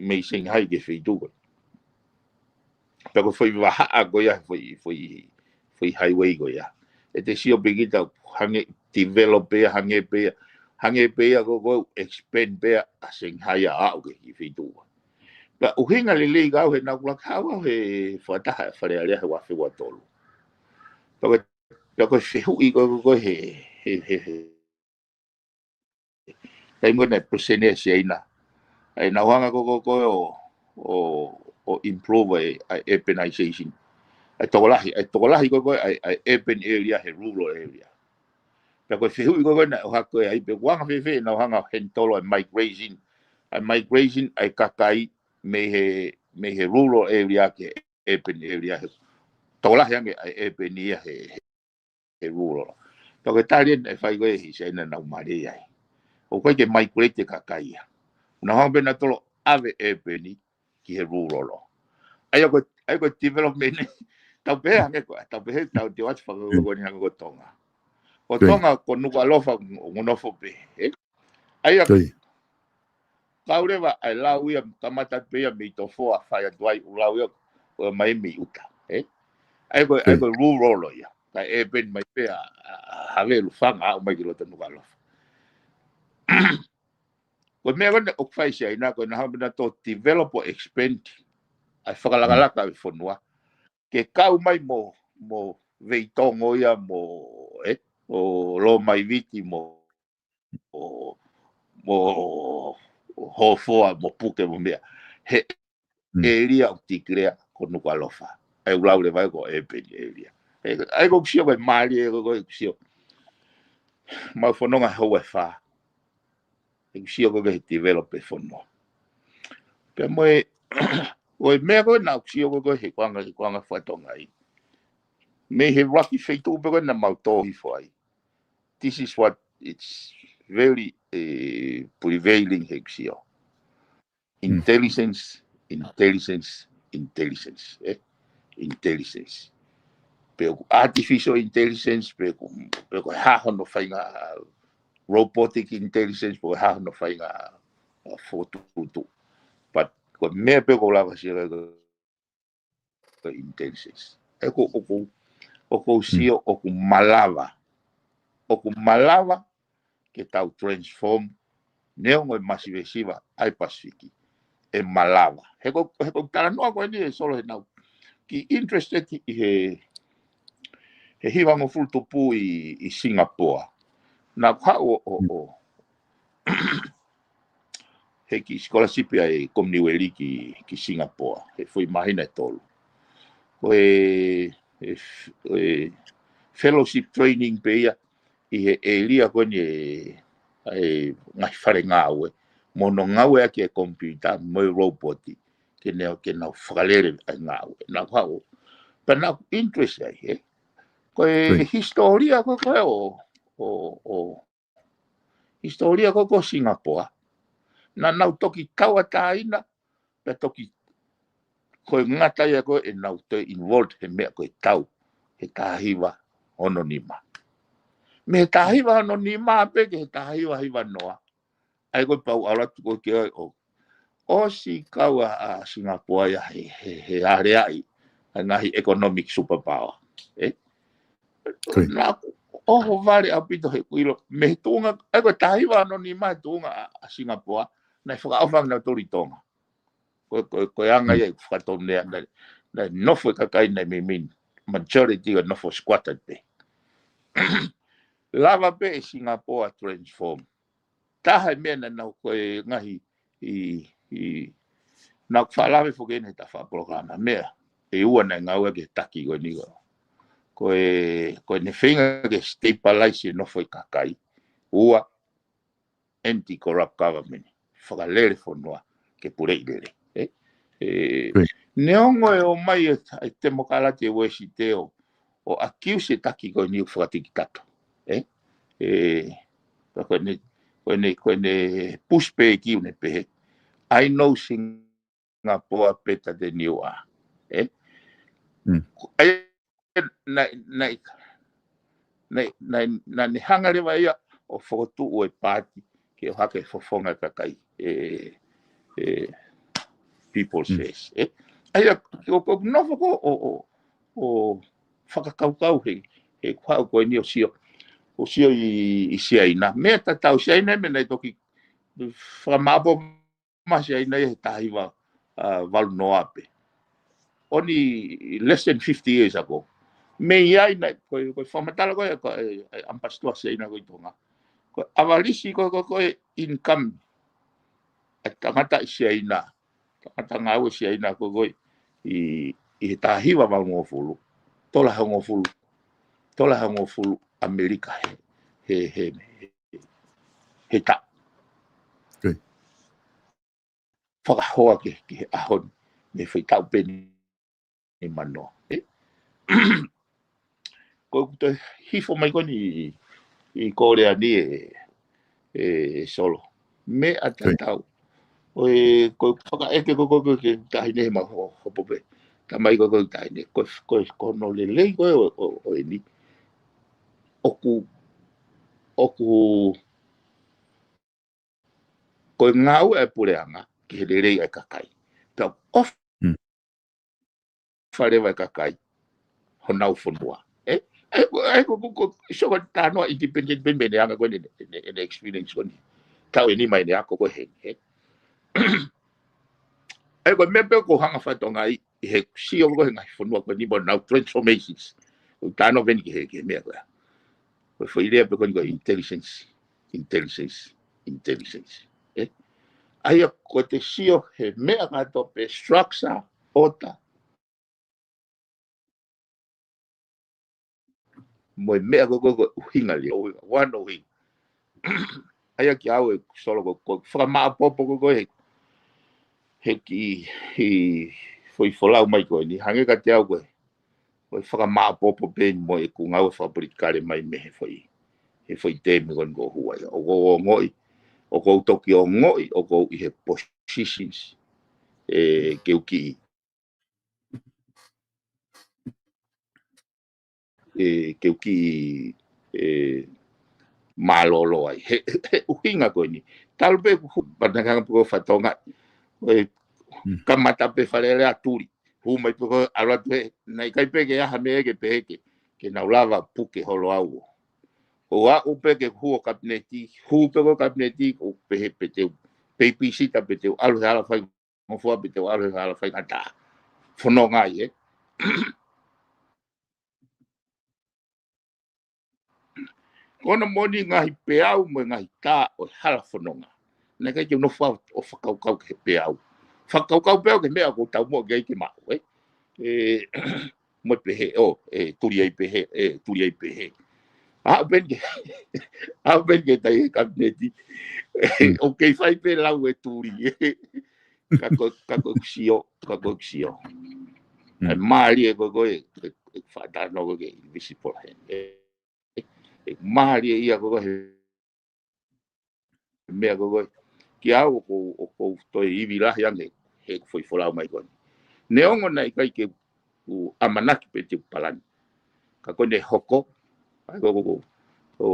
mei Shanghai ki he feituʻu ko ē. Pea ko e foʻi vahaʻa ko ia, foʻi, foʻi, foʻi highway ko ia. ʻE te sio pē kita hangē develop pē ia, hangē pē ia, hangē pē ia ko e, ko e expand pē ia ʻa Shanghai ʻo aʻu ki he feituʻu ko ē. Pea ʻuhinga lelei ka au he naʻa ku laka au he fakataha Fale Alea he ua afe ua tolu. Pea ko e, pea ko e fehuʻi ko e, ko e, ko e he, he, he, he taimi ko ē naʻe palesiteni ʻa Siaina. ʻA ia naʻa nau hanga ko e, ko e, ko e ʻo, ʻo, ʻo improve ʻa e, ʻa e urbanization. ʻA e tokolahi, ʻa e tokolahi ko e, ko e, ʻa e, ʻa e urban area he rural area. Pea ko e fehuʻi ko e, ko e naʻe ʻohake ai pe ʻoku anga fēfē ʻenau hanga ʻo handle ʻa e migration. ʻA e migration ʻa e kakai mei he, mei he rural area ki he urban area he. Tokolahi ange ʻa e urban ia he, he he rural. Pea ko e tali eni ʻe fai ko ē ʻe Siaina naʻa nau mālie ai. ʻOku ʻikai ke migrate e kakai ia. Naʻa nau hanga pē nautolu ʻave urban ki he rural. ʻA ia ko e, ʻa ia ko e development. Tau pehē hangē ko, tau pehē tau te wati faka-, ko eni hangē ko Tonga. Ko Tonga ko Nukuʻalofa ʻoku nofo pē, ē? ʻA ia kau leva ʻa e lau ia, kamata pē ia mei Tofoa fai atu ai ʻū lau ia, ʻo mai mei ʻuta, ē? ʻA ia ko e, ʻa ia ko e rural ia. Kae urban mai pē ʻa, ʻa, ʻa Havelu, Fanga, aʻu mai ki loto Nukuʻalofa. Ko e meʻa ko ena ʻoku fai ʻe Siaina, ko ʻenau hanga pē nautolu ʻo develop ʻo expand ʻa e fakalakalaka ʻo e fonua. Ke kau mai mo, mo Veitongo ia mo, ē, ʻo Lomaiviti mo mo, mo Hofoa, mo Puke, mo meʻa. He area ʻoku tikilea ko Nukuʻalofa. ʻA ia ʻoku lau leva ia ko e urban area. ʻE, ʻa ia ʻoku ou sio ko e mālie ko e, ko e ʻoku sio. Mau fononga he houa ʻe fā. ʻOku sio ko e he develop e fonua. Pea mo e, ko e meʻa ko ē naʻa ku sio ko e he kuanga, he kuanga fakatonga ai. Mei he ʻuluaki feituʻu pē ko ē naʻa mau tō hifo ai. This is what it's very, eh, prevailing he ʻoku sio. Intelligence, intelligence, intelligence, eh? Intelligence. Pe ʻoku artificial intelligence, pe ʻoku, pe ʻoku hā hono faʻahinga robotic intelligence, pe ʻoku hā hono faʻahinga, uh, fokotuʻutuʻu. But ko e meʻa pē ʻoku ou lava sio ko e intelligence. ʻE ko, ʻoku, ʻoku ou sio, ʻoku malava. ʻOku malava ke tau transform neongo e masivesiva ʻa e Pasifiki, ʻe malava. He ko, he ko e talanoa ko eni ʻe Solo he naʻá ku interested ʻi he, he hivangofulu tupu ʻi, ʻi Singapore. Naʻá ku haʻu ʻo, ʻo, ʻo, he kiʻi scholarship ʻa e Commonwealth ki, ki Singapore. He foʻi māhina ʻe tolu. Ko e, e, e fellowship training pē ia ʻi he ʻēlia ko eni ʻa e, e ngaahi fale ngāue. Mo hono ngāueʻaki e computer, mo e robot, ke ne, ke nau fakalele ʻa e ngāue. Naʻá ku haʻu, pea naʻá ku interest ai, ē. Ko e hisitōlia ko ē ko ē ʻo, ʻo, ʻo, hisitōlia ko ē ko ē ʻo Singapore. Naʻa nau toki tauʻatāina, pea toki ko e ngata ia ko ē ʻenau toe involved he meʻa ko e tau, he taha hiva ono nima. Mei he taha hiva ono nima pē ki he taha hiva hiva noa. ʻA ia ko e pau ʻalu atu ko ē ke ʻo, ʻosi kau ʻa, ʻa Singapore ia he, he, he aleaʻi ʻa e ngaahi economic superpower. Ē? Naʻá ku ʻohovale ʻaupito he ʻoku ʻilo, mei he tuʻunga, ʻa ia ko e taha hiva ono nima he tuʻunga ʻa, ʻa Singapore, naʻe fakaʻofa ʻa kinautolu ʻi Tonga. Ko, ko, ko e anga ia ʻeku fakatonulea, naʻe, naʻe nofo e kakai naʻe meimei, majority ʻo nofo squatted pē. Lava pē ʻe Singapore transform. Taha e meʻa naʻa nau ko e ngaahi ʻi, ʻi, naʻá ku faʻa lave foki eni he tafa polokalama meʻa. ʻE ua naʻe ngāueʻaki he taki ko eni ko. Ko e, ko ʻene feinga ke stabilize e nofo e kakai. Ua, anti-corrupt government. Fakalele fonua ke puleʻi lelei. Ē? Ē, neongo e ō mai e, e temokalati ʻa Uēsite ʻo, ʻo accuse e taki ko eni ʻoku fakatikitato. Ē? Ē, ka ko ʻene, ko ʻene, ko ʻene push pē ki ʻene pehē, "I know Singapore better than you are." Ē? ʻA ia, naʻe, naʻe, naʻe, naʻe, naʻe ne hanga leva ia ʻo fokotuʻu e paati ke ʻohake fofonga kakai, e, e, People's Face. Ē? ʻA ia, ko, ko nofo ko ʻo, ʻo, ʻo fakakaukau he, he kuo haʻu ko eni ʻo sio, ʻo sio ʻi, ʻi Siaina. Meʻa tatau Siaina, meʻa naʻe toki fakamāʻopoʻopo mai Siaina ia he taha hiva, uh, valu noa pē. Only less than fifty years ago. Mei ai naʻe, ko e, ko e fakamatala ko ē, ko e, e ambassador Siaina ko ē ʻi Tonga. Ko e ʻavalisi ko ē, ko e, ko e income ʻa e tangata ʻi Siaina. Tangata ngāue Siaina ko ē, ko ē ʻi, ʻi he taha hiva valungofulu. Tola hongofulu. Tola hongofulu ʻAmelika he, he, he, he, he taʻu. Fakahoa ki, ki he ʻaho ni, mei he foʻi taʻu pē ni manoa. Ē? Ko ʻeku toe hifo mai ko eni ʻi, ʻi Kōlea ni ē, ē Solo. Meʻa tatau. ʻO e, ko ʻeku fakaʻeke ko ē, ko ē, ko ē ki he taʻahine he ma ho-, hopo pē. Tamai ko ē, ko ʻeku taʻahine. Ko, ko, ko hono lelei ko ē ʻo, ʻo, ʻo eni. ʻOku, ʻoku ko e ngāue ʻa e puleʻanga ki he lelei ʻa e kakai. Pea ʻofa leva e kakai honau fonua. Ē? ʻA ia ko, ʻa ia ko, ko, ko, sio ko e talanoa independent pē mei heʻene anga ko eni, ʻene, ʻene experience ko eni. Taʻu ʻe nima ʻene ako ko ē heni, ē? ʻA ia ko e meʻa pē ʻoku ou hanga fakatonga ai, ʻi he sio ko ē he ngaahi fonua ko eni mo honau transformations. ʻOku ou talanoa pē eni ki he, ki he meʻa ko ē. Ko e foʻi lea pē ko eni ko e intelligence, intelligence, intelligence. Ē? ʻA ia ko ʻete sio he meʻa kātoa pē structure, order, mo e meʻa ko ē, ko ē, ko e ʻuhinga lelei, ʻuhinga, one ʻuhinga. ʻA ia kiate au ē Solo ko, ko e fakamāʻopoʻopo ko ē, ko ē he, he kiʻi, he foʻi folau mai ko eni, hangē kiate au ko ē, ko e fakamāʻopoʻopo pē mo ʻeku ngāue fakapolitikale mai mei he foʻi, he foʻi teemi ko eni kuo hū ai. ʻOku ou ongoʻi, ʻoku ou toki ongoʻi, ʻoku ou ʻi he positions, ē, ke u kiʻi, ē, ke u kiʻi, ē, mālōlō ai. He, he, he ʻuhinga ko eni. Talu pē ʻeku hū, panakanga pē ko e fakatonga, ē, kamata pē Fale Alea tuli. Hū mai pē ko e ʻalu atu he, naʻe ʻikai pē ke ʻi ai ha meʻa ke pehē ke, ke nau lava puke holo au ʻo, ʻo aʻu pē ke hū ʻo kapineti, hū pē ko e kapineti, ʻo pehē pē te u, pē pisi ta pē te u ʻalu he hala faingofua pē te u ʻalu he hala faingataʻa. Fononga ai, ē. Ko hono moʻoni ngaahi peau mo e ngaahi tā ʻo e hala fononga. Naʻe ʻikai ke u nofo au ʻo fakakaukau ki he peau. Fakakaukau pē au ki he meʻa ʻoku ou taumuʻa ki ai ke maʻu, ē. Ē, mo e pehē, ʻo, ē, tuli ai pehē, ē, tuli ai pehē. Aʻu pē eni ke, aʻu pē eni ke tai he kapineti. Mm. ʻOku kei fai pē lau e tuli, ē. Ka ko, ka ko e sio, ka ko e sio. Mm. ʻE mālie ko e, ko e, ʻe, ʻe faʻa tano ko e ke invisible hand. ʻE, ʻe mālie ia ko e, ko e, he meʻa ko e, ko e. Kiate au ʻoku, ʻoku ou toe ivi lahi ange, he ko e foʻi folau mai ko eni. Neongo naʻe ʻikai ke u ʻamanaki pē te u palani. Ka ko ʻene hoko, ʻa ia ko, ko, ko, ko,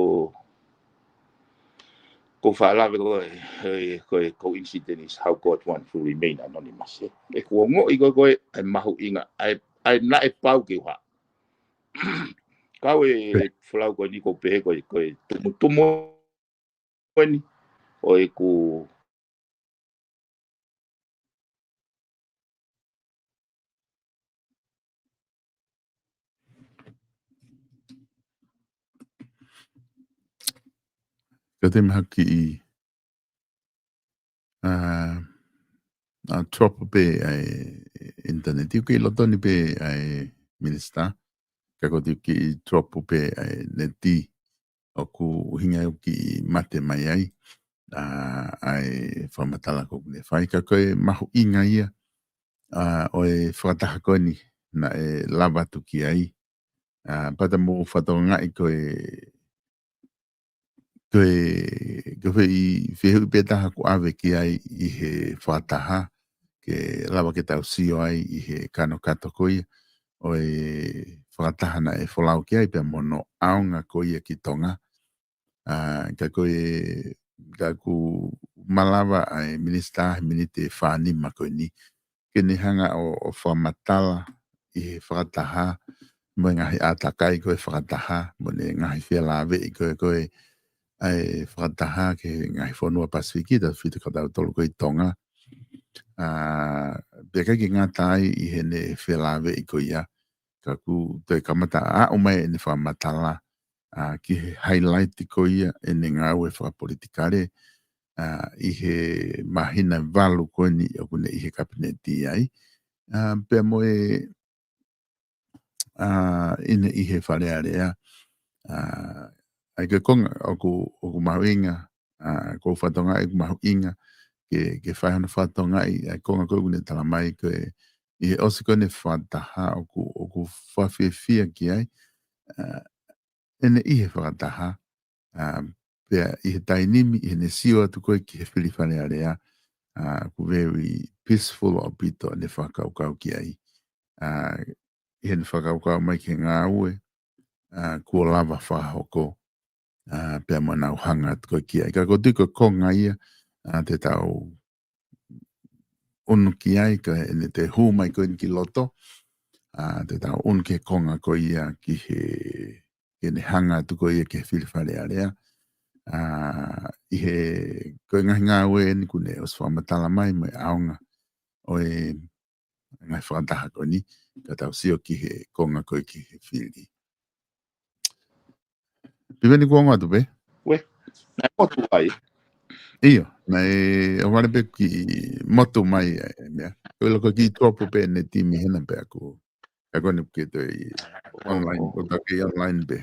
ko e faʻa lave ko e, ko e, ko e coincidence how God wants to remain anonymous, ē. ʻOku ou ongoʻi ko e, ko e, ʻa e mahuʻinga, ʻa e, ʻa e naʻe pau ke u haʻu. Kau e, e folau ko eni ʻoku ou pehē ko e, ko e tumutumu ko eni ʻo ʻeku Ka te mahaki ʻi, ā, ā, drop pē ʻa e internet. ʻOku kei loto ni pē ʻa e minisitā. Ka ko e ʻoku kei drop pē ʻa e neti. ʻOku ʻuhinga ʻoku kei mate mai ai, ā, ʻa e fakamatala ʻoku ne fai. Ka ko e mahuʻinga ia, ā, ʻo e fakataha ko eni naʻe lava atu ki ai. Ā, pea te mou fakatokangaʻi ko e, ko e, ko e foʻi fehuʻi pē taha ʻoku ʻave ki ai ʻi he fakataha, ke lava ke tau sio ai ʻi he kanokato ko ia ʻo e fakataha naʻe folau ki ai pea mo hono ʻaonga ko ia ki Tonga. Ā, ka ko e, ka ʻoku malava ʻa e minisitā he miniti ʻe fā nima ko eni, ke ne hanga ʻo, ʻo fakamatala ʻi he fakataha, mo e ngaahi ʻātakai ko e fakataha, mo ʻene ngaahi felāveʻi ko e, ko e, ʻa e fakataha ki he ngaahi fonua Pasifiki, tautefito kia tautolu ko e ʻi Tonga. Ā, pea ʻikai ke ngata ai ʻi heʻene felāveʻi ko ia, ka ʻoku toe kamata aʻu mai ʻene fakamatala, ā, ki he highlight ko ia ʻene ngāue fakapolitikale, ā, ʻi he māhina valu ko eni ʻoku ne ʻi he kapineti ai. Ā, pea mo e, ā, ʻi heʻene ʻi he Fale Alea, ā, ʻa ia ko e konga ʻoku, ʻoku mahuʻinga, ā, ʻoku ou fakatokangaʻi ʻoku mahuʻinga ke, ke fai hono fakatokangaʻi ʻa e konga ko ē ʻoku ne talamai ko e, ʻi he ʻosi ko eni e fakataha ʻoku, ʻoku fakafiefia ki ai, ā, ʻene ʻi he fakataha, ā, pea ʻi he taimi ni, ʻi heʻene sio atu ko ē ki he fili Fale Alea, ā, ʻoku very peaceful ʻaupito ʻene fakakaukau ki ai. Ā, ʻi heʻene fakakaukau mai ki he ngāue, ā, kuo lava fakahoko, ā, pea mo ʻenau hanga atu ko ē ki ai. Ka ʻoku ou tui ko e konga ia, ā, te tau ʻunu ki ai, ka ʻene toe hū mai ko eni ki loto, ā, te tau ʻunu ki he konga ko ia ki he, ki heʻene hanga atu ko ia ki he fili Fale Alea. Ā, ʻi he, ko e ngaahi ngāue eni ʻoku ne ʻosi fakamatala mai, mo e ʻaonga ʻo e ngaahi fakataha ko eni, ka tau sio ki he konga ko ē ki he fili. Piveni, kuo ongo atu pē? Uē, naʻe motu ai. ʻIo, naʻe ʻohovale pē ki motu mai ʻa e meʻa. Ko e loko ki drop pē ʻene neti mei hena pea ʻoku, ʻa ia ko eni ʻoku ke toe ʻi online, ʻoku ke online pē.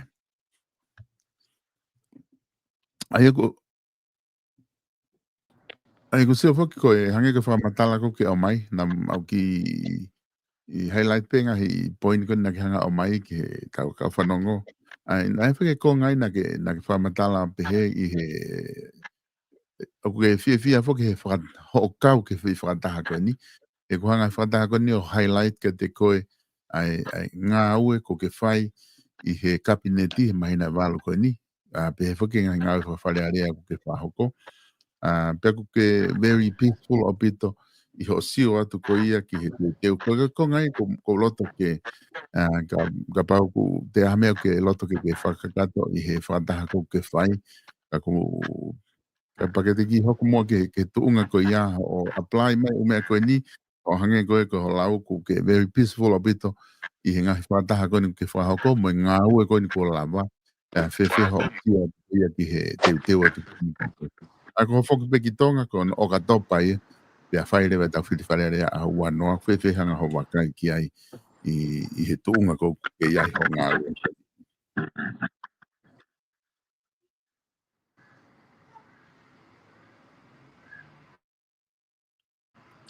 ʻA ia ko ʻA ia ʻoku ou sio foki ko e hangē ko e fakamatala ko ē ʻoku ke ʻomai, naʻa mau kiʻi highlight pē ngaahi point ko ē naʻa ke hanga ʻo ʻomai ki he kau, kau fanongo. ʻA ia, naʻe fai ke konga ai naʻa ke, naʻa ke fakamatala pehē ʻi he, ʻoku ke fiefia foki he faka-, hoʻo kau ki he foʻi fakataha ko eni. He ʻoku hanga ʻe he fakataha ko eni ʻo highlight kiate koe ʻa e, ʻa e ngāue ʻoku ke fai ʻi he kapineti he māhina ʻe valu ko eni. ʻA, pehē foki ngaahi ngāue faka-Fale Alea ʻoku ke fakahoko. ʻA, pea ʻoku ke very peaceful ʻaupito, ʻi hoʻo sio atu ko ia ki he teuteu. Ko e konga ia ʻoku ou loto ke, ʻa, ka, kapau ʻoku te ʻi ai ha meʻa ʻoku ke loto ke, ke fakakakato ʻi he fakataha ʻoku ke fai. Ka ʻoku, kapau ke te kiʻi hoko muʻa ki he, ki he tuʻunga ko ia ʻo apply mai ʻū meʻa ko eni, ʻo hangē ko e ko e lau ʻoku ke very peaceful ʻaupito ʻi he ngaahi fakataha ko eni ʻoku ke fakahoko mo e ngāue ko eni kuo lava. ʻA, fēfē hoʻo sio atu ia ki he teuteu atu ki he. ʻA, ko e foki pē ki Tonga ko ʻOkatopa ia, pea fai leva ʻetau fili Fale Alea ʻaho ua noa, fēfē hanga hoʻo vakai ki ai ʻi, ʻi he tuʻunga ʻoku ke ʻi ai hoʻo ngāue.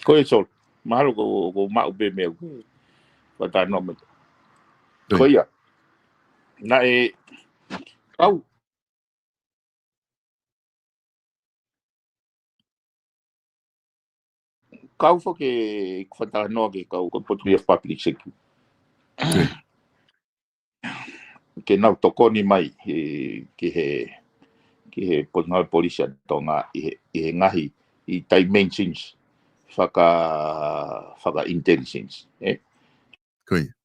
Ko e Sol, mahalo ko, ko maʻu pē meʻa ko e faʻa talanoa mai. Ko ia. Naʻe, kau, kau foki e faʻa talanoa ki he kau, ko e Potungāue Public Security. Ke nau tokoni mai he, ki he, ki he Potungāue Polisi ʻa Tonga ʻi he, ʻi he ngaahi, ʻi dimensions faka, faka-intelligence, ē?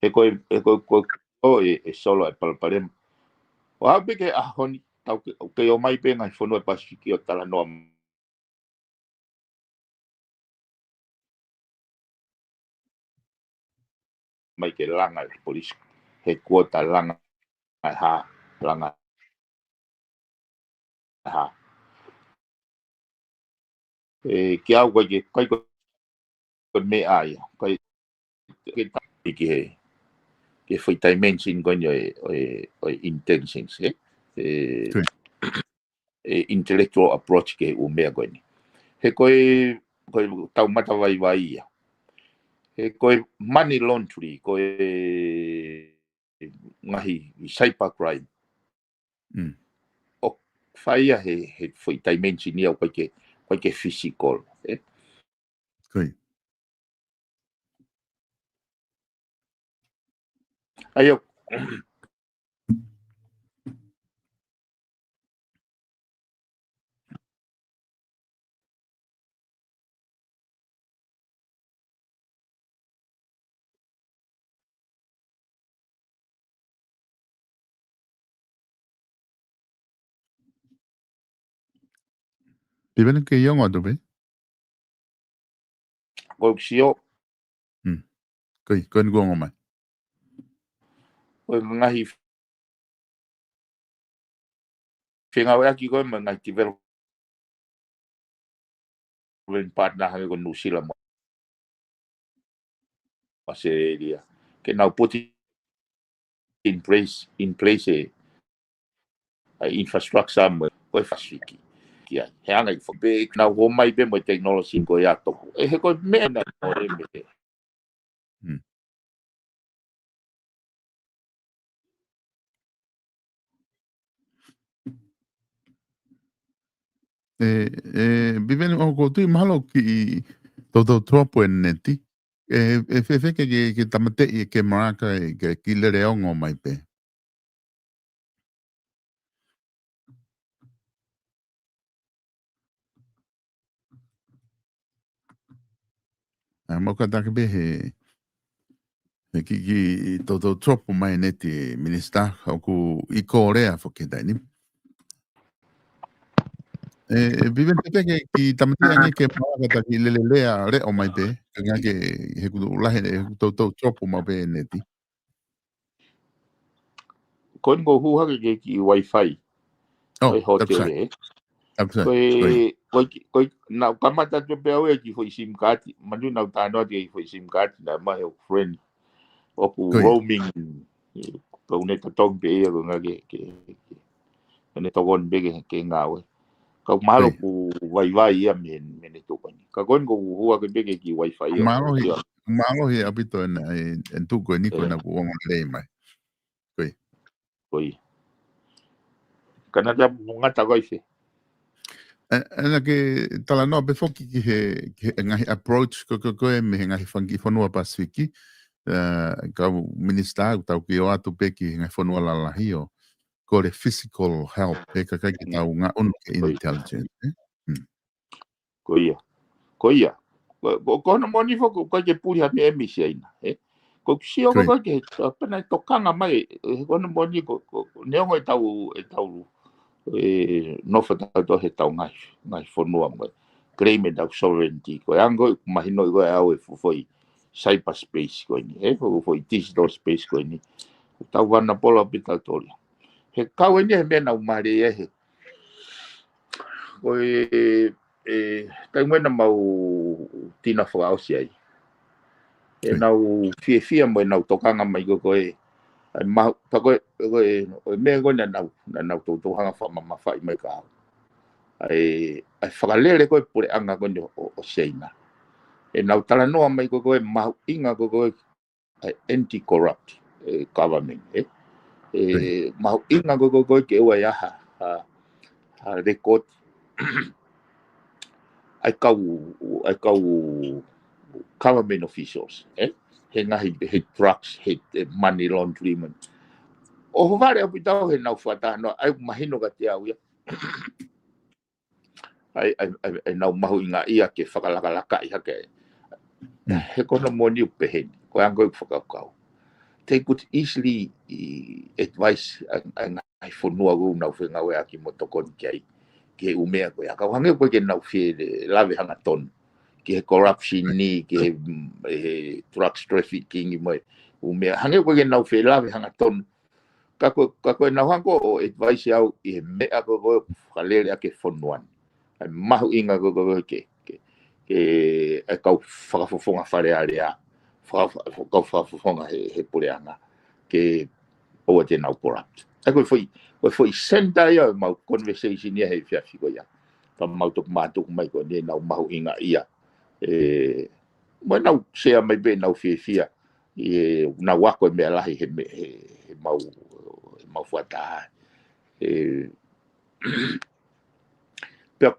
He ko e, he ko e, ko e, ʻo e, ʻe Solo e palopalema. ʻO aʻu pē ki he ʻaho ni, tau ke, ke ʻomai pē ngaahi fonua Pasifiki ʻo talanoa mai ke langa e polisi, he kuo ta langa e hā, langa e hā. ʻE, ki au ʻikai ke, ʻikai ko e meʻa ia, ʻikai ke ta-, ki he, ki he foʻi dimension ko eni ʻo e, ʻo e, ʻo e intelligence, ē? ʻE, ʻe intellectual approach ki he ʻū meʻa ko eni. He ko e, ko e tau mata vaivai ia. He ko e money laundry, ko e ngaahi cybercrime. ʻOku fai ia he, he foʻi dimension ia ʻoku ʻikai ke, ʻikai ke physical, ē? ʻAi ʻo Piveni ke ʻi ai ongo atu pē? Ko e sio. Ko e, ko e ni kuo ongo mai. Ko e ngaahi fengāueʻaki ko e mo e ngaahi development partner hangē ko New Zealand mo Australia. Ke nau put in place, in place e, ʻa e infrastructure mo, ko e Pasifiki. Ki ai. He anga ʻi fo pē, nau ō mai pē mo e technology ko ia toko. ʻE he ko e meʻa naʻe ʻo e meʻa. ʻE, ʻe, Piveni ʻoku ou tui mahalo kiʻi toutou drop e neti. ʻE, ʻe fēfē ke, ke, ke tāmateʻi e camera ka, ke, ke lele ongo mai pē. ʻA, mau kātaki pē he, he kiʻi, kiʻi toutou drop mai e neti Minisitā, ʻoku ʻi Kōlea foki he taimi ni. ʻE, ʻe Piveni pē ke kiʻi tāmateʻi ange ke mau kātaki lele lea leʻo mai pē, ka ngā ke he kuo lahi, he kuo toutou drop mai pē e neti. Ko eni ʻoku ou hū hake ki he kiʻi Wi-Fi. ʻO e hōtele. Ko e, ko e, ko e, naʻa ku kamata atu pē au ia ki he foʻi SIM card. Manatuʻi naʻa ku talanoa ki he foʻi SIM card, naʻe ʻomai ʻe hoku friend. ʻOku roaming. Pea u ne totongi pē ia ko e ngā ke, ke, ke. Ko ʻene tokoni pē ke, ke ngāue. Ka ʻoku mahalo ʻoku vaivai ia mei, mei he tuʻu ko eni. Ka ko eni ʻoku ou hū hake pē ki he kiʻi Wi-Fi ia. Mālohi, mālohi ʻaupito ʻena, ʻe, ʻe tuʻu ko eni ko ena kuo ongo lelei mai. Ko ia. Ko ia. Ka naʻa ta ngata ko ʻi fē. ʻE, ʻe naʻa ke talanoa pē foki ki he, ki he ngaahi approach ko, ko, ko e mei he ngaahi fanga kiʻi fonua Pasifiki, ʻa, kau Minisitā, ʻoku tau kiʻi ō atu pē ki he ngaahi fonua lalahi ʻo, ko e physical help, he kakai ke tau ngaʻunu ki he intelligence, ē? Ko ia. Ko ia. Ko, ko, ko hono moʻoni foki, ʻoku ʻikai ke puli ha meʻa mei Siaina, ē? Ko e sio ko ē ki he, pea naʻe tokanga mai, ē, ko hono moʻoni ko, ko, ko, neongo ʻetau, ʻetau, ē, nofo tautolu he ʻetau ngaahi, ngaahi fonua mo e claim ʻetau sovereignty. Ko e anga ko ē ʻoku mahinoʻi ko ē ʻe au e fuʻu foʻi cyberspace ko eni, ē? Ko e foʻi digital space ko eni. Ko ʻetau vulnerable pē tautolu ia. He kau eni he meʻa naʻa ku mālieʻia ai he ko e, ē, taimi naʻa mau tina fakaʻosi ai. Ē, naʻa ku fiefia mo ʻenau tokanga mai ko ē, ko e, ʻa e mahu, pea ko e, ko e, ʻo e meʻa ko ē naʻa nau, naʻa nau toutou hanga fakamamafaʻi mai kia au. ʻA e, ʻa e fakalele ko ē puleʻanga ko eni ʻo, ʻo Siaina. ʻEnau talanoa mai ko ē, ko e mahuʻinga ko ē, ko e ʻa e anti-corrupt, ē, government, ē. Ē, mahuʻinga ko ē, ko e, ko e ke ʻoua ʻe ʻi ai ha, ha, ha record ʻa e kau, ʻa e kau government officials, ē. He ngaahi, he drugs, he, he money laundering. ʻOhovale ʻaupito au heʻenau fakatalanoa, ʻa ia ʻoku mahino kiate au ia. ʻA e, ʻa e, ʻa e, ʻenau mahuʻingaʻia ke fakalakalakaʻi hake. He ko hono moʻoni ʻoku pehē ni, ko e anga ko ē ʻeku fakakaukau. They could easily, ē, advise ʻa e, ʻa e ngaahi fonua ʻoku nau fengāueʻaki mo tokoni ki ai, ki he ʻū meʻa ko ia. Ka ʻoku hangē ʻoku ʻikai ke nau fie lave hangatonu ki he corruption ni, ki he, mm, he drugs trafficking mo e ʻū meʻa. Hangē ʻoku ʻikai ke nau fie lave hangatonu. Ka ko, ka ko ʻenau hanga ʻo advise au ʻi he meʻa ko ē ʻoku fakalele ʻaki e fonua ni. ʻA e mahuʻinga ko ē, ko ē ke, ke, ke, ʻa e kau fakafofonga Fale Alea, faka-, faka-, kau fakafofonga he, he puleʻanga, ke ʻoua te nau corrupt. ʻA ia ko e foʻi, ko e foʻi center ia ʻemau conversation ia he efiafi ko ia. Ka mau toki mātuku mai ko eni ʻenau mahuʻingaʻia. Ē, mo ʻenau share mai pē ʻenau fiefia ʻi heʻenau ako e meʻa lahi he me-, he, heʻemau, heʻemau fuata. Ē, pea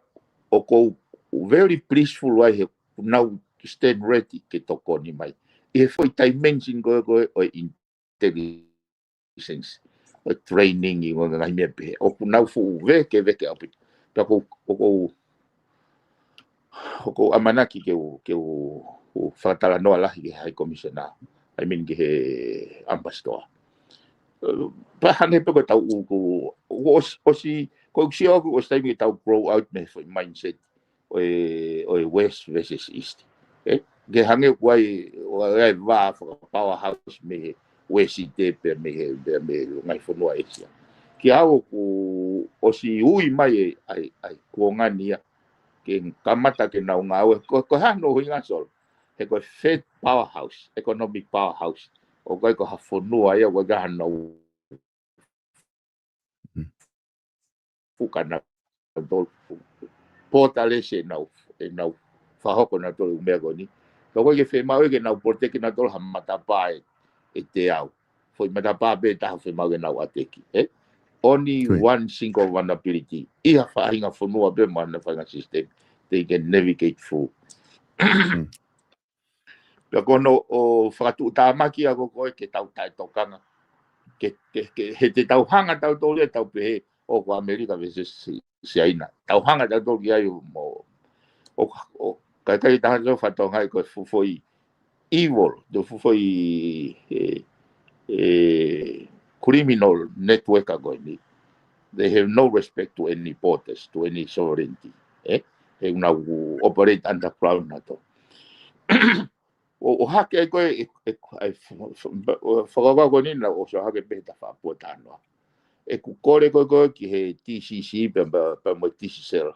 ʻoku ou very pleaseful ai he ʻoku nau stand ready ke tokoni mai. ʻI he foʻi dimension ko ē, ko ē ʻo e intelligence, ʻo e training ʻi he ngaahi meʻa pehē. ʻOku nau fuʻu vekeveke ʻaupito. Pea ʻoku ou, ʻoku ou, ʻoku ou ʻamanaki ke u, ke u, u fakatalanoa lahi ki he High Commissioner, I mean ki he Ambassador. Ē, pea hangē pē ko ʻetau ʻū, ko, ko ʻosi, ʻosi, ko e sio ʻaku ʻosi taimi ke tau grow out mei he foʻi mindset ʻo e, ʻo e West versus East. Ē? Ke hangē ʻoku ʻi ai, ʻoku ʻi ai e vā faka-powerhouse mei he Uēsite pea mei he, pea mei he ngaahi fonua ʻĒsia. Kiate au ʻoku ʻosi ui mai e, ʻa e, ʻa e kuonga ni ia ke kamata ke nau ngāue. Ko, ko e hā hono ʻuhinga, Solo? He ko e third powerhouse, economic powerhouse. ʻOku ʻikai ko ha fonua ia, ʻoku ʻikai hano fuka nautolu. Pōtalesi ʻenau, ʻenau fakahoko nautolu e ʻū meʻa ko eni. Ka ʻoku ʻikai ke fiemaʻu ke nau protect nautolu ha matapā ʻe, ʻe teau. Foʻi matapā pē ʻe taha fiemaʻu ke nau attack, ē? Only one single vulnerability. ʻI ha faʻahinga fonua pē mo hano faʻahinga system they can navigate through. Pea ko hono ʻo fakatuʻutāmaki ʻa ko ē ke tau taʻetokanga. Ke, ke, ke, he te tau hanga tautolu ia ʻo tau pehē ʻoku ʻAmelika versus Si-, Siaina. Tau hanga tautolu ia ʻo mo, ʻo, ʻo, ka, ka ʻi he taha ʻo fakatonga ʻi ko e fuʻu foʻi evil, ko e fuʻu foʻi, ē, ē, criminal network ʻa ko eni. They have no respect to any borders, to any sovereignty. Ē? He ʻoku nau operate underground nautolu. ʻO, ʻo hake ai ko ē, ʻe, ʻe, ʻe, f-, f-, f-, fakakaukau ko eni naʻa ku ʻosi ʻo hake pē he tafaʻaki ʻo e talanoa. ʻEku kole ko ē ko ē ki he D C C pea, pea, pea mo e D C C L.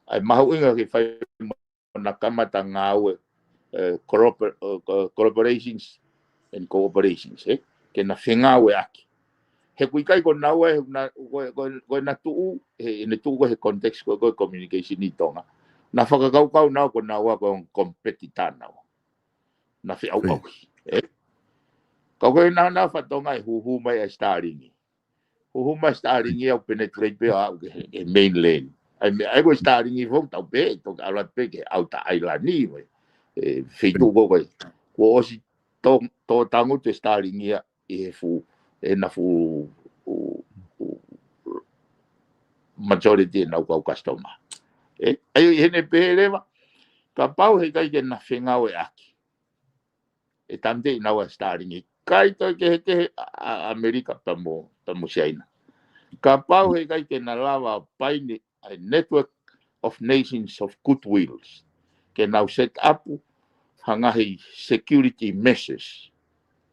ʻA e mahuʻinga ke fai mo na kamata ngāue, ē, corrobor-, ē, co-, collaborations and cooperations, ē? Ke na fengāueʻaki. He ʻoku ʻikai ko naua, he ʻoku na, ko, ko, ko ʻena tuʻu, he, ʻene tuʻu ko ē he context ko ē, ko e communication ʻi Tonga. Na fakakaukau naua ko naua ko e competitor naua. Na feʻauʻauhi, ē? Ka ko ʻena, na fakatonga e huhu mai ʻa e Starlink. Huhu mai Starlink ia ʻo penetrate pē ʻo aʻu ki he, ki he mainland. ʻA ia meʻa, ʻa ia ko e Starlink foki tau pehē, toki ʻalu atu pē ki he outer island ē, ē, feituʻu ko ē. Kuo ʻosi tō, tō tangutu e Starlink ia ʻi he fuʻu, ʻena fuʻu, u, u, majority ʻenau kau customer. Ē, ʻa ia ʻi heʻene pehē leva, Kapau he ʻikai ke na fengāueʻaki ʻe Tamdei ʻi naua Starlink, ʻikai toe kehekehe ʻa, ʻa ʻAmelika pea mo, pea mo Siaina. Kapau he ʻikai ke na lava ʻo paini ʻa e Network of Nations of Goodwills ke nau set up ha ngaahi security measures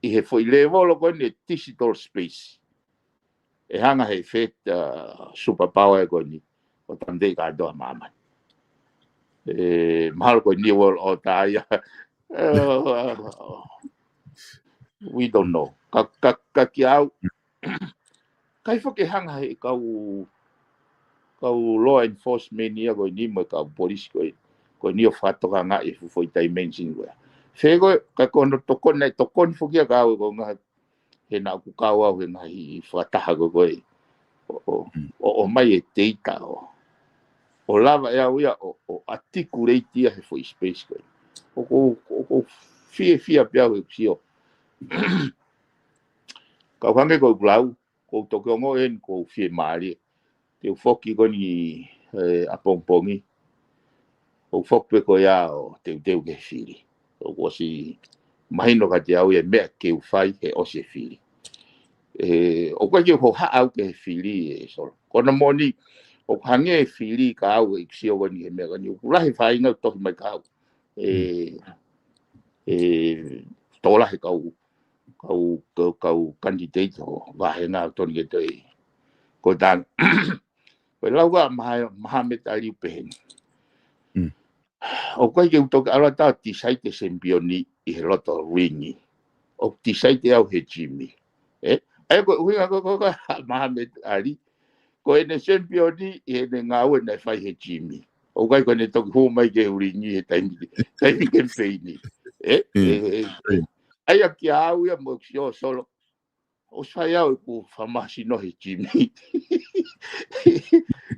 ʻi he foʻi lēvolo ko eni ʻo e digital space, ʻe hanga he fē, uh, superpower ko eni ʻo Tamdei kātoa māmani. ʻE, mahalo ko e New World Order ia. Uh, we don't know. Ka, ka, ka kiate au, ʻikai foki ke hanga he kau, kau law enforcement ia ko eni mo e kau polisi ko eni, ko eni ʻo fakatokangaʻi e fuʻu foʻi dimension ko ia. Fē ko e, ka ko hono tokoni, tokoni foki ia kiate au ko e ngaahi, he naʻa ku kau au he ngaahi fakataha ko ē ko ē ʻo, ʻo, ʻo, ʻomai e data ʻo, ʻo lava ʻe au ia ʻo, ʻo articulate ia he foʻi space ko ē. ʻOku ou, ʻoku ou fiefia pē au he sio. Kau hangē ko ʻeku lau, ʻoku ou toki ongoʻi eni ʻoku ou fiemālie. Te u foki ko eni, ē, ʻapongipongi. ʻOku ou foki pē ko ia ʻo teuteu ki he fili. ʻOku ʻosi mahino kiate au ia e meʻa ke u fai he ʻosi e fili. ʻE, ʻoku ʻikai ke u hohaʻa au ki he fili ē Solo. Ko hono moʻoni, ʻoku hangē e fili kiate au ʻeku sio ko eni he meʻa ko eni. ʻOku lahi e faʻahinga ʻoku tohi mai kiate au. ʻE, ʻe, tokolahi e kau, kau, kau, kau candidate ʻo e vāhenga ʻoku totonu ke toe. Ko e taha, ko e lau ʻa Maha-, Mahamed Ali ʻoku pehē ni. ʻOku ʻikai ke u toki ʻalu atu ʻo decide e sempioni ʻi he loto ringi. ʻOku decide ʻe au he gym. ʻE? ʻA ia ko e ʻuhinga ko ē ko ē ʻa Mahamed Ali, ko ʻene sempioni ʻi heʻene ngāue naʻe fai he gym. ʻOku ʻikai ko ʻene toki hū mai ki he ringi he taimi, taimi kemipeini. ʻE? ʻE, ʻe, ʻe. ʻA ia kiate au ia mo ʻeku sio Solo, ʻosi fai au ʻeku fakamāsino he gym.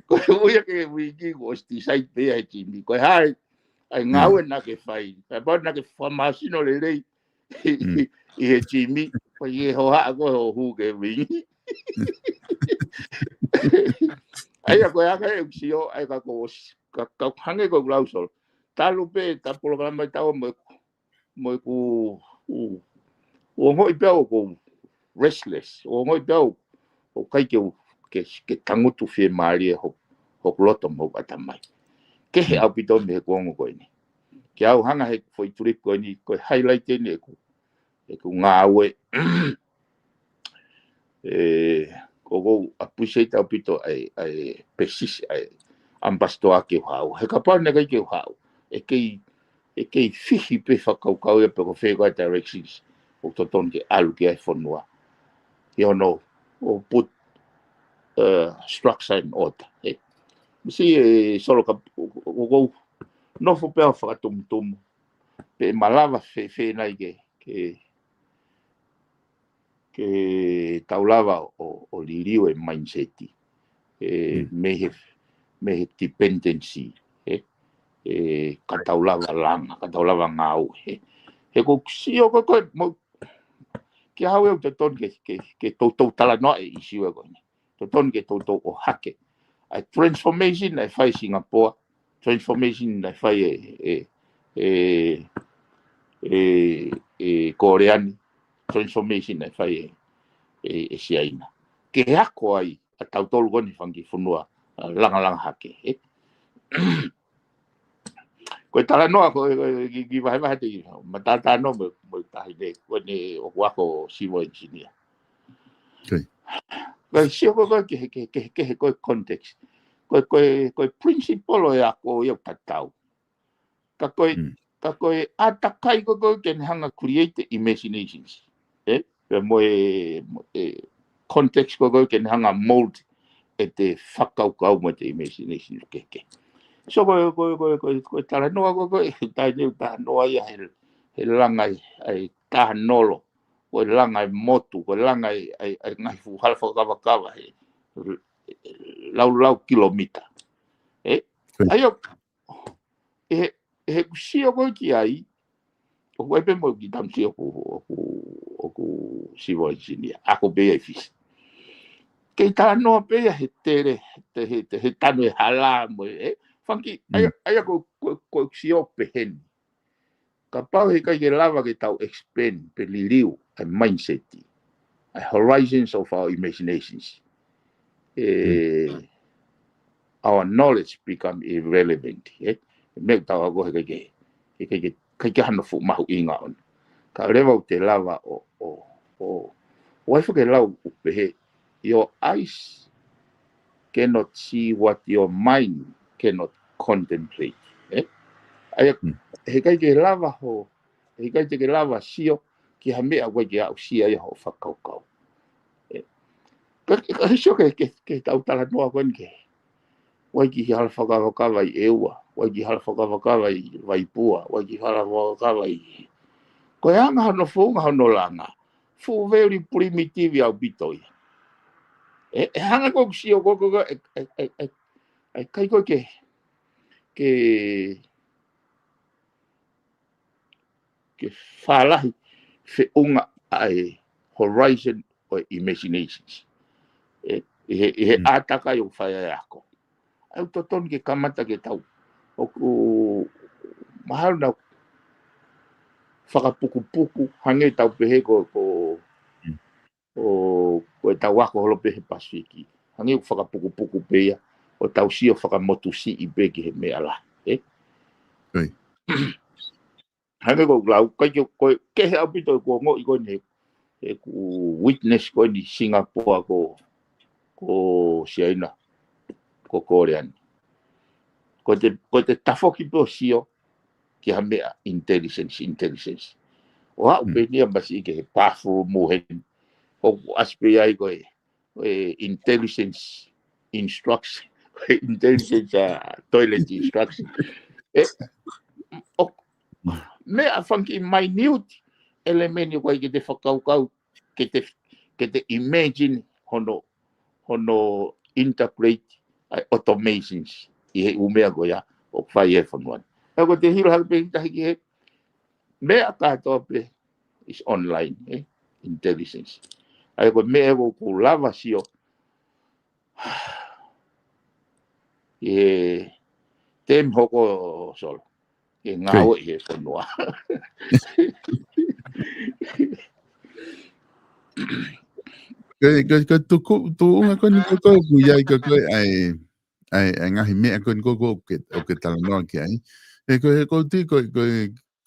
Ko e ʻuhinga ki he ringi kuo ʻosi decide pē ia he gym. Ko e hā ʻa e ngāue naʻa ke fai, kapau naʻa ke fakamāsino lelei ʻi he gym, ko e hohaʻa ko ē hoʻo hū ki he ringi. ʻA ia ko e anga ʻeku sio, ʻa ia ka ko ʻosi, ka, ka hangē ko ʻeku lau Solo. Talu pē ʻeta polokalama ʻi taua mo ʻeku, mo ʻeku, u, u ongoʻi pē au ʻoku ou restless, u ongoʻi pē au ʻoku ʻikai ke u, ke, ke tangutu fiemālie ho, hoku loto mo hoku ʻatamai. Kehe ʻaupito mei heʻeku ongo ko eni. Kiate au hanga he foʻi trip ko eni, ko e highlight eni ʻeku, ʻeku ngāue. ʻE, ʻoku ou appreciate ʻaupito ʻa e, ʻa e pesisi, ʻa e ambassador ke u haʻu. He kapau naʻe ʻikai ke u haʻu, ʻe kei, ʻe kei fihi pē fakakaukau ia pe ko fē ko ā e directions ʻoku totonu ke ʻalu ki ai e fonua. ʻI hono, ʻo put, uh, structure in order. ʻE, misi ē Solo ka, ʻoku ou nofo pē au ʻo fakatumutumu pe ʻe malava fēfē nai ke, ke, ke tau lava ʻo, ʻo liliu e mindset. ʻE, mei he, mei he dependency. ʻE, ʻe, ka tau lava langa, ka tau lava ngāue. ʻE, he ʻoku ou sio ko ē ko ē, mo, kiate au ʻoku totonu ke, ke, ke toutou talanoa e ʻisiū ko eni. Totonu ke toutou ʻohake ʻa e transformation naʻe fai ʻe Singapore, transformation naʻe fai ʻe, ʻe, ʻe, ʻe, ʻe Kōlea ni, transformation naʻe fai ʻe, ʻe, ʻe Siaina. Ke ako ai ʻa tautolu ko eni fanga kiʻi fonua, ʻa, langalanga hake, ʻe. Ko e talanoa, ko e, ko e, ki, ki vahevahe te, matātā noa mo, mo e taʻahine, ko eni ʻoku ako civil engineer. Ko e sio ko ē ko ē ki he, ki he, ki he, ki he ko e context. Ko e, ko e, ko e principle ʻo e ako ia ʻoku tatau. Ka ko e, ka ko e ʻātakai ko ē ko ē ke ne hanga create imaginations. ʻE? Pea mo e, mo e context ko ē ko ē ke ne hanga mold ʻete fakakaukau mo ʻete imagination kehekehe. So ko e, ko e, ko e, ko e, ko e talanoa ko ē ko ē, taʻahine ʻoku talanoa ia he, he langa ʻa e, ʻa e tahanolo, ko e langa ʻa e motu, ko e langa ʻa e, ʻa e, ʻa e ngaahi fuʻu hala fakakavakava he laulau kilomita. ʻE? ʻA ia, ʻe he, ʻe he ʻoku sio ko ē ki ai, ʻoku ʻi ai pē mo e kiʻi tamasiʻi ʻoku, ʻoku, ʻoku civil engineer, ako pē ia ʻi Fisi. Kei talanoa pē ia he tele, he, he, he tanu e hala mo e, ʻe, Fanga kiʻi, ʻa ia, ʻa ia ko, ko, ko e sio pehē ni. Kapau heʻikai ke lava ke tau expand pe liliu ʻa e mindset, ʻa e horizons of our imaginations, ē, our knowledge become irrelevant, ē? Meʻa tau ako heʻikai ke, heʻikai ke, ʻikai ke hano fuʻu mahuʻinga ʻona. Ka leva ʻoku te lava ʻo, ʻo, ʻo, ʻo ʻai fakalau ʻo pehē, your eyes cannot see what your mind cannot contemplate. Ē? ʻA ia, heʻikai ke lava ho, heʻikai te ke lava sio ki ha meʻa ʻoku ʻikai ke aʻusia ia hoʻo fakakaukau. Ē? Ka, ka sio ke, ke, ke tau talanoa ko eni ke. ʻOku ʻi ai e kiʻi hala fakakavakava ʻi ʻEua, ʻoku ʻi ai e kiʻi hala fakakavakava ʻi Vaipua, ʻoku ʻi ai e kiʻi hala fakakavakava ʻi. Ko e anga hono founga hono langa, fuʻu very primitive ʻaupito ia. ʻE, ʻe hanga ko ē ʻo sio ko ē, ko ē, ʻe, ʻe, ʻe, ʻe, ʻe ʻikai ko ē ke, ke, ke fālahi feʻunga ʻa e horizon ʻo e imaginations. ʻE, ʻi he, ʻi he ʻātakai ʻoku fai ai e ako. ʻOku totonu ke kamata ke tau, ʻoku mahalo naʻa fakapukupuku, hangē tau pehē ko, ko, ʻo, ko e tau ako holo pē he Pasifiki. Hangē ʻoku fakapukupuku pē ia, ʻo tau sio fakamotusiʻi pē ki he meʻa lahi, ē? Hangē ko e lau, ʻikai ke, ko e kehe ʻaupito ʻeku ongoʻi ko eni, ʻeku witness ko eni Singapore ko, ko Siaina, ko Koleani. Ko te, ko te tafoki pē ʻo sio ki ha meʻa intelligence, intelligence. ʻO aʻu pē nia masiʻi ki he bathroom ʻo heni, ʻoku ʻasi pē ai ko e, e intelligence instruction, intelligence, uh, toilet instruction. ʻE, ʻo, meʻa fanga kiʻi minute element ʻoku ʻikai ke te fakakaukau, ke te, ke te imagine hono, hono integrate ʻa e automations ʻi he ʻū meʻa ko ia ʻoku fai ʻe he fonua ni. ʻA ia ko te hilo hake pē tahi ki he meʻa kātoa pē is online, ē? Intelligence. ʻA ia ko e meʻa ʻoku ou lava sio ʻi he temi hoko Solo, ke ngāue ʻi he fonua. Ko, ko, ko tuku, tuʻunga ko eni ko, ko, ʻoku ʻi ai ko, ko e ʻai, ʻai, ʻai ngaahi meʻa ko eni ko, ko, ke, ʻoku ke talanoa ki ai. ʻE ko, ko tui ko, ko,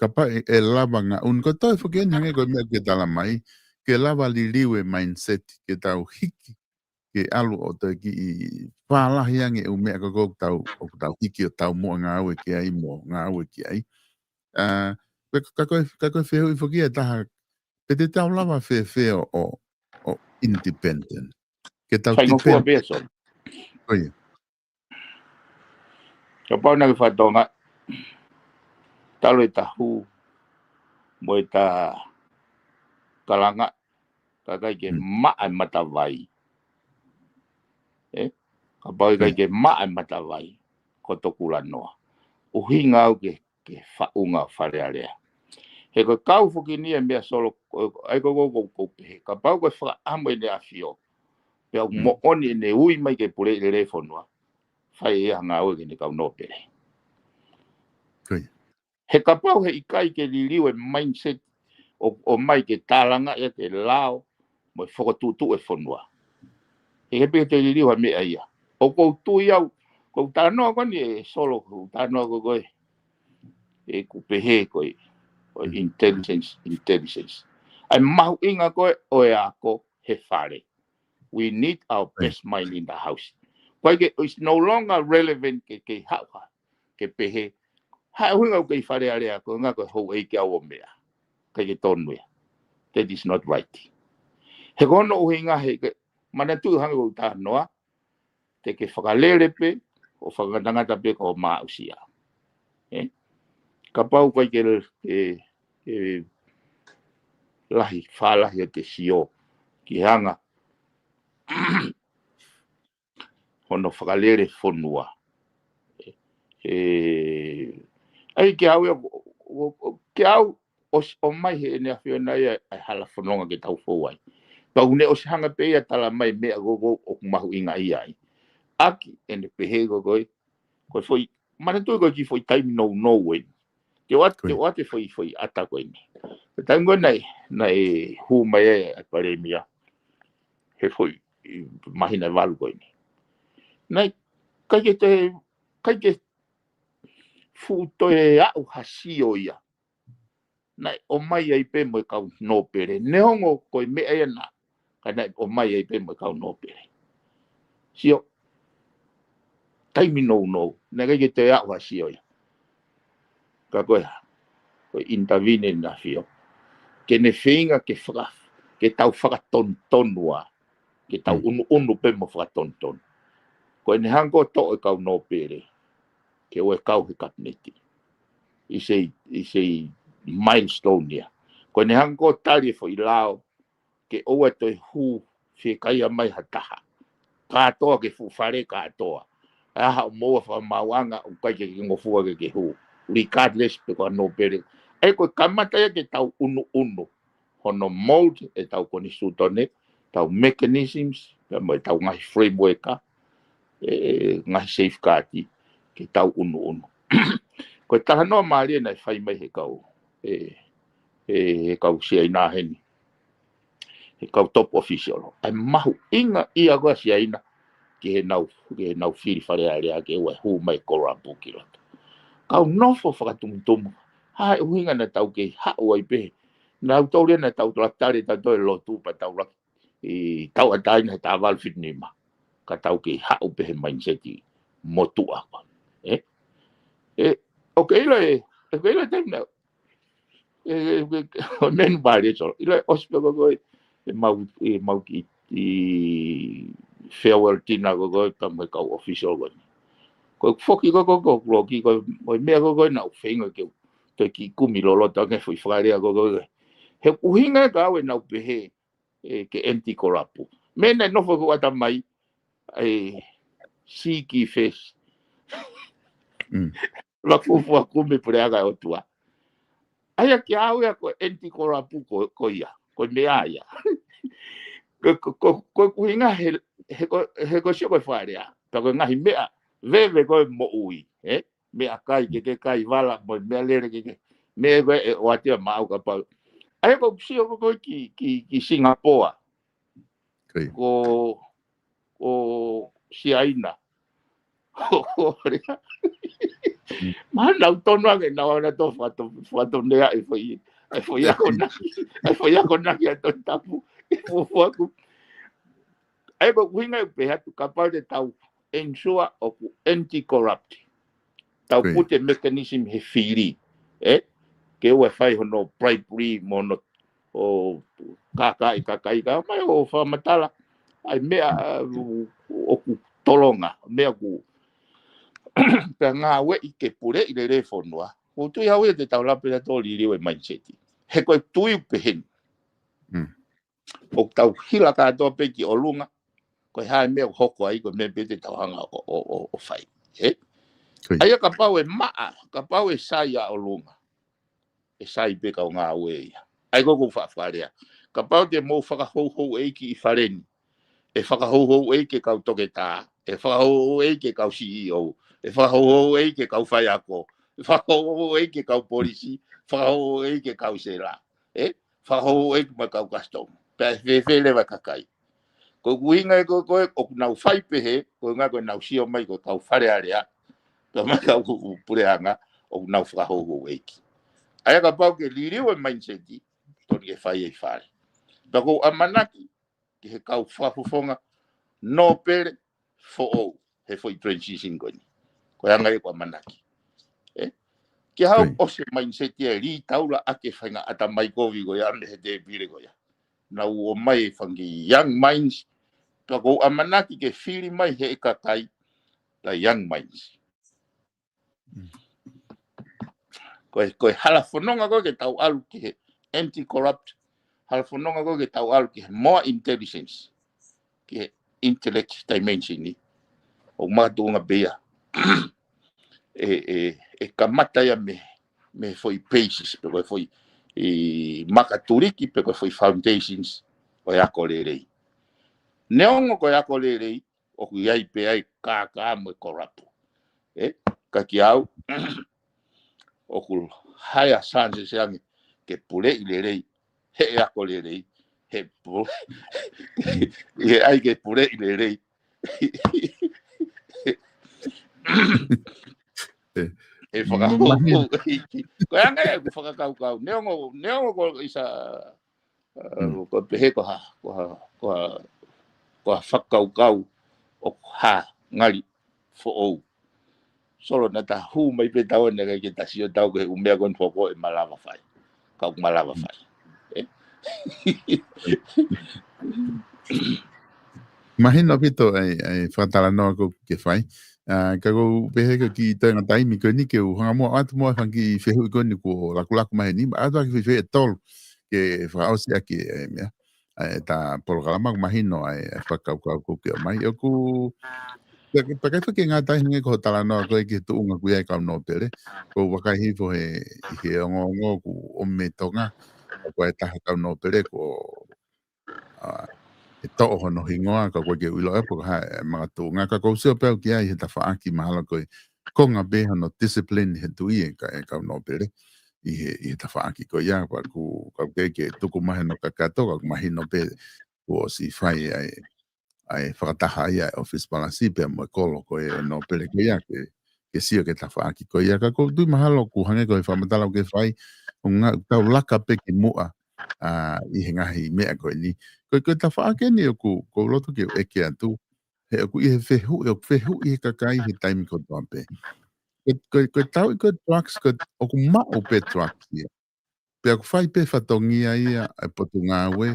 kapau ʻe, ʻe lava ngāue, ko e toe foki eni hangē ko e meʻa ke tala mai, ke lava liliu e mindset, ke tau hiki, ke ʻalu ʻo toe kiʻi fālahi ange ʻū meʻa ko, ko ʻoku tau, ʻoku tau hiki ʻo tau muʻa ngāue ki ai mo ngāue ki ai. ʻA, ka, ka ko e, ka ko e fehuʻi foki ʻe taha, pe te tau lava fēfē ʻo, ʻo, ʻo independent. Ke tau faingofua depend pē, Solo. Ko ia. Kapau naʻa ke fakatokangaʻi, talu e ta hū, mo e ta kalanga, ka ʻikai ke maʻa e matavai. Ē? Kapau ʻikai ke maʻa e matavai, ko toku lanoa. ʻUhinga au ke, ke faʻunga Fale Alea. He ko e kau foki eni e meʻa Solo, ko, ʻai ko, ko, ko, ko pehē. Kapau ko e fakaʻamu ʻEne ʻAfio, pea ʻoku moʻoni ʻene ui mai ke pule lele fonua, fai ʻe ia ha ngāue ki heʻene kau nōpele. He kapau heʻikai ke liliu e mindset ʻo, ʻo mai ke tālanga ia ke lao mo e fokotuʻutuʻu e fonua, heʻikai pē ke te liliu ha meʻa ia. ʻOku ou tui au, ko e talanoa ko eni ʻe Solo, ko e talanoa ko, ko e, ʻeku pehē ko e, ko e intelligence, intelligence. ʻA e mahuʻinga ko ē ʻo e ako he fale. We need our best mind in the house. Ko e ke, it's no longer relevant ke, ke haʻu ha, ke pehē, ha ʻuhinga ʻoku kei Fale Alea, ko e ʻuhinga ko e houʻeiki au ʻo meʻa. ʻIkai ke tonu ia. That is not right. He ko hono ʻuhinga he ke, manatuʻi hangē ko e talanoa, te ke fakalele pē, ʻo fakangatangata pē ko e maʻusia. Ē? Kapau ʻikai ke, e, e, lahi, fālahi ʻo te sio ki he anga hono fakalele fonua. E, ʻai ke au ia, ʻo, ʻo, ʻo, ke au, ʻo, ʻo mai heʻene ʻAfio na ia ʻa e hala fononga ke tau fou ai. Pea ʻoku ne ʻosi hanga pē ia tala mai meʻa ko, ko, ʻoku mahuʻinga ia ai. ʻAki ʻene pehē ko, ko e, ko e foʻi Manatuʻi ko e kiʻi foʻi taimi nounou eni. Te ʻoatu, te ʻoatu e foʻi, foʻi ʻata ko eni. Ko e taimi ko ē naʻe, naʻe hū mai ai ʻa e palēmia he foʻi māhina ʻe valu ko eni. Naʻe ʻikai ke te, ʻikai ke fuʻu toe aʻu ha sio ia naʻe ʻomai ai pē mo e kau nōpele. Neongo ko e meʻa ia naʻa, ka naʻe ʻomai ai pē mo e kau nōpele. Sio, taimi nounou, naʻe ʻikai ke toe aʻu ha sio ia. Ka ko e hā, ko e intervene ʻa e ʻAfio. Ke ne feinga ke faka-, ke tau fakatonutonu ā, ke tau unuunu pē mo fakatonutonu. Ko ʻene hanga ʻo toʻo e kau nōpele ke ʻoua ʻe kau he kapineti. It's a, it's a milestone ia. Ko ʻene hanga ʻo tali e foʻi lao ke ʻoua ʻe toe hū fiekaia mai ha taha. Kātoa ke fuʻu fale kātoa. ʻA e hā ʻo moua fakamaauʻanga ʻoku ʻikai ke ke ngofua ke ke hū. Regardless pe ko ha nōpele. ʻA ia ko e kamata ia ke tau unuunu hono mold ʻetau konisitūtone, tau mechanisms, pea mo ʻetau ngaahi framework, ʻa e ngaahi safeguard, ke tau unuunu. Ko e talanoa mālie naʻe fai mai he kau, ʻe, ʻe, he kau Siaina heni. He kau top official. ʻA e mahuʻinga ia ko ē ʻa Siaina, ke nau, ke nau fili Fale Alea ke ʻoua ʻe hū mai kolapu ki loto. Kau nofo fakatumutumu. Hā e ʻuhinga naʻa tau kei haʻu ai pē. Naʻa tau lea naʻa tau tala tale tautolu e lotu pea tau laki ʻi tauʻatāina he taha valu fitu nima. Ka tau kei haʻu pē he mindset motuʻa ko ē. ʻE? ʻE, ʻoku ke ʻilo e, ʻoku ke ʻilo e taimi naʻa, ʻe, ʻe, ʻe, ʻo menu bale solo. ʻIlo e ʻosi pē ko ē, ʻe mau, ʻe mau kiʻi farewell dinner ko ē, pea mo e kau official ko ē. Ko e foki ko ē, ko e, ko e loki, ko e, ko e meʻa ko ē, ko ē naʻa ku feinga ke u toe kiʻi kumi loloto ange foʻi fakalea ko ē, ko ē. He ʻuhinga ia ka ʻoua ʻe nau pehē, ʻe, ke anti-kolapu. Meʻa naʻe nofo ko ē ʻatamai, ʻe, seeking first. Mm. Lava fuofua kumi Puleʻanga ʻo e ʻOtua. ʻA ia ke ʻave ia ko e anti-kolapu ko, ko ia. Ko e meʻa ia. Ko, ko, ko, ko e ʻuhinga he, he ko, he ko e sio ko e fakalea. Pea ko e ngaahi meʻa veve ko ē moʻui, ē? Meʻakai ke ke kai vala mo e meʻalele ke ke. Meʻa ko ē ʻoatu ia maʻau kapau. ʻA ia ko e sio ko ē ki, ki, ki Singapoa. Ko, ko Siaina. Ko Korea. Mahalo naʻa nau tonu ange naʻa nau toe fakato-, fakatonea e foʻi, e foʻi akonaki, e foʻi akonaki ʻa Tongatapu. ʻE fuofua ku. ʻA ia ko e ʻuhinga ia ʻoku pehē atu kapau te tau ensure ʻoku anti-corrupt. Tau put e mechanism he fili, ē? Ke ʻoua ʻe fai hono bribery mo hono ʻo kākaaʻi kakai ka mai ʻo fakamatala ʻa e meʻa, ʻa, ʻoku tolonga, meʻa ʻoku pea ngāueʻi ke puleʻi lelei e fonua. ʻOku ou tui au ia te tau lava pē tautolu ʻo liliu e mindset. He ko e tui pē heni. Mm. ʻOku tau hila kātoa pē ki ʻolunga, ko e hā e meʻa ʻoku hoko ai, ko e meʻa pē te tau hanga ʻo, ʻo, ʻo, ʻo fai. Ē? ʻA ia kapau ʻe maʻa, kapau ʻe sai ʻa ʻolunga, ʻe sai pē kau ngāue ia. ʻA ia ko ʻeku fakalea. Kapau te mou fakahouhouʻeiki ʻi fale ni, ʻe fakahouhouʻeiki e kau toketā, ʻe fakahouhouʻeiki e kau C E O, ʻe fakahouhouʻeiki e kau faiako, ʻe fakahouhouʻeiki e kau polisi, fakahouhouʻeiki e kau sela. Ē? Fakahouhouʻeiki mo e kau customs. Pea ʻe fēfē leva e kakai. Ko e ʻuhinga ia ko ē, ko ē, ʻoku nau fai pehē, ko e ʻuhinga ko ʻenau sio mai ko e kau Fale Alea. Pea mo e kau Puleʻanga, ʻoku nau fakahouhouʻeiki. ʻA ia kapau ke liliu e mindset, tonu ke fai ʻi fale. Pea ʻoku ou ʻamanaki, ki he kau fakafofonga nōpele foʻou he foʻi transition ko eni. Ko e anga ia ʻoku ou ʻamanaki. Ē? Ke haʻu ʻosi e mindset ia ʻe lī taula ʻaki e faʻahinga ʻatamai kovi ko ia mei he tēpile ko ia. Nau ō mai e fanga kiʻi young minds, pea ʻoku ou ʻamanaki ke fili mai he kakai ʻa e young minds. Mm. Ko e, ko e hala fononga ko ē ke tau ʻalu ki he anti-corrupt, hala fononga ko ē ke tau ʻalu ki he more intelligence, ki he intellect dimension ni. ʻOku makatuʻunga pē ia ʻe, ʻe, ʻe kamata ia mei, mei he foʻi basis, pe ko e foʻi, ʻi makatuliki, pe ko e foʻi foundations ʻo e ako lelei. Neongo ko e ako lelei, ʻoku ʻi ai pē ʻa e kākā mo e kolapu. Ē? Ka kiate au, ʻoku higher chances ange ke puleʻi lelei, he ako lelei, he pule, he ʻai ke puleʻi lelei. ʻE fakahū. Ko e anga ia ʻeku fakakaukau. Neongo, neongo ko ʻisa, uh, ko pehē ko ha, ko ha, ko ha, ko ha fakakaukau ʻoku hā ngali foʻou. Solo naʻa ta hū mai pē tau ʻene kai ke ta sio tau ke u meʻa ko eni foʻou ʻe malava fai. Ka ʻoku malava fai. ʻE? Mahino ʻaupito ʻa e, ʻa e fakatalanoa ko ē ke fai. ʻA, ka ko u pehē ko e kiʻi toenga taimi ko eni ke u hanga muʻa atu muʻa e fanga kiʻi fehuʻi ko eni kuo lakulaku mai heni. ʻAtu ʻaki fehuʻi ʻe tolu ke fakaʻosi ʻaki e meʻa. ʻA e ta polokalama ʻoku mahino ʻa e, ʻa e fakakaukau ko ē ke ʻomai. ʻOku, pea, pea ʻikai fai ke ngata ai hangē ko hoʻo talanoa ko ē ki he tuʻunga ʻoku ʻi ai e kau nōpele. Ko u vakai hifo he, ʻi he ongoongo ʻoku ʻomi mei Tonga. Ko e taha e kau nōpele ko ʻa, ʻe toʻo hono hingoa, ka ʻoku ʻikai ke u ʻilo ʻe au pe ko e hā e makatuʻunga, ka ko u sio pē au ki ai he tafaʻaki mahalo ko e konga pē hono discipline he tuʻi e ka, e kau nōpele ʻi he, ʻi he tafaʻaki ko ia, pea ʻoku, ka ʻoku ʻikai ke tuku mai hono kakato, ka ʻoku mahino pē kuo ʻosi fai ʻa e, ʻa e fakataha ia e ʻofisi palasi pea mo e kolo ko ē ʻo e nōpele ko ia ke, ke sio ki he tafaʻaki ko ia. Ka ʻoku ou tui mahalo ʻoku hangē ko e fakamatala ʻoku ke fai, ʻoku ngata ʻetau laka pē ki muʻa, ʻa, ʻi he ngaahi meʻa ko eni. Ko e, ko e tafaʻaki eni ʻoku, ʻoku ou loto ke u ʻeke atu. He ʻoku ʻi he fehuʻi, ʻoku fehuʻi he kakai he taimi kotoa pē. Ko e, ko e, ko e tauʻi ko e drugs, ko e, ʻoku maʻu pē drugs ia. Pea ʻoku fai pē fatongia ia e potungāue,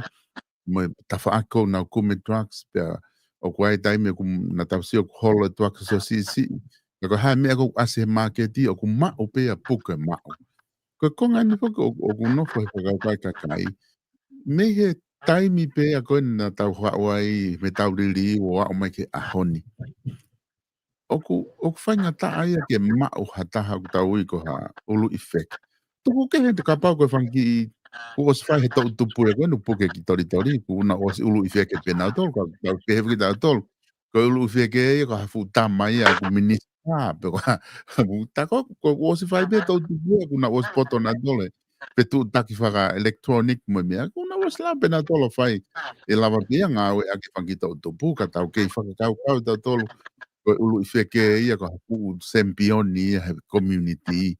mo e tafaʻaki ʻoku nau kumi drugs, pea ʻoku ʻi ai e taimi ʻoku nau tausia ʻoku holo e drugs ʻo siʻisiʻi. Pea ko e hā e meʻa ʻoku ʻasi he māketi, ʻoku maʻu pē ia puke maʻu. Ko e konga eni foki ʻoku, ʻoku nofo he fakakaukau e kakai. Mei he taimi pē ia ko ē naʻa tau haʻu ai, mei he taʻu liliu ʻo aʻu mai ki he ʻaho ni. ʻOku, ʻoku faingataʻa ia ke maʻu ha taha ʻoku tau ui ko ha ʻuluʻi feke. Tuku kehe te kapau ko e fanga kiʻi, kuo ʻosi fai he toʻu tupu ia ko ē naʻe puke ki Tolitoli, kuo nau ʻosi ʻuluʻi feke pē nautolu, ka tau pehē ki tautolu. Ko e ʻuluʻi feke ia ko ha fuʻu tama ia ʻoku minisitā, pe ko ha, ʻoku tako, kuo ʻosi fai pē toʻu tupu ia, kuo nau ʻosi poto nautolu. Pe tuʻutaki faka-electronic mo e meʻa, kuo nau ʻosi lava pē nautolu fai, ʻe lava pē ia ngāueʻaki e fanga kiʻi toʻu tupu, ka tau kei fakakaukau tautolu, ko e ʻuluʻi feke ia, ko ha fuʻu sempioni ia he community.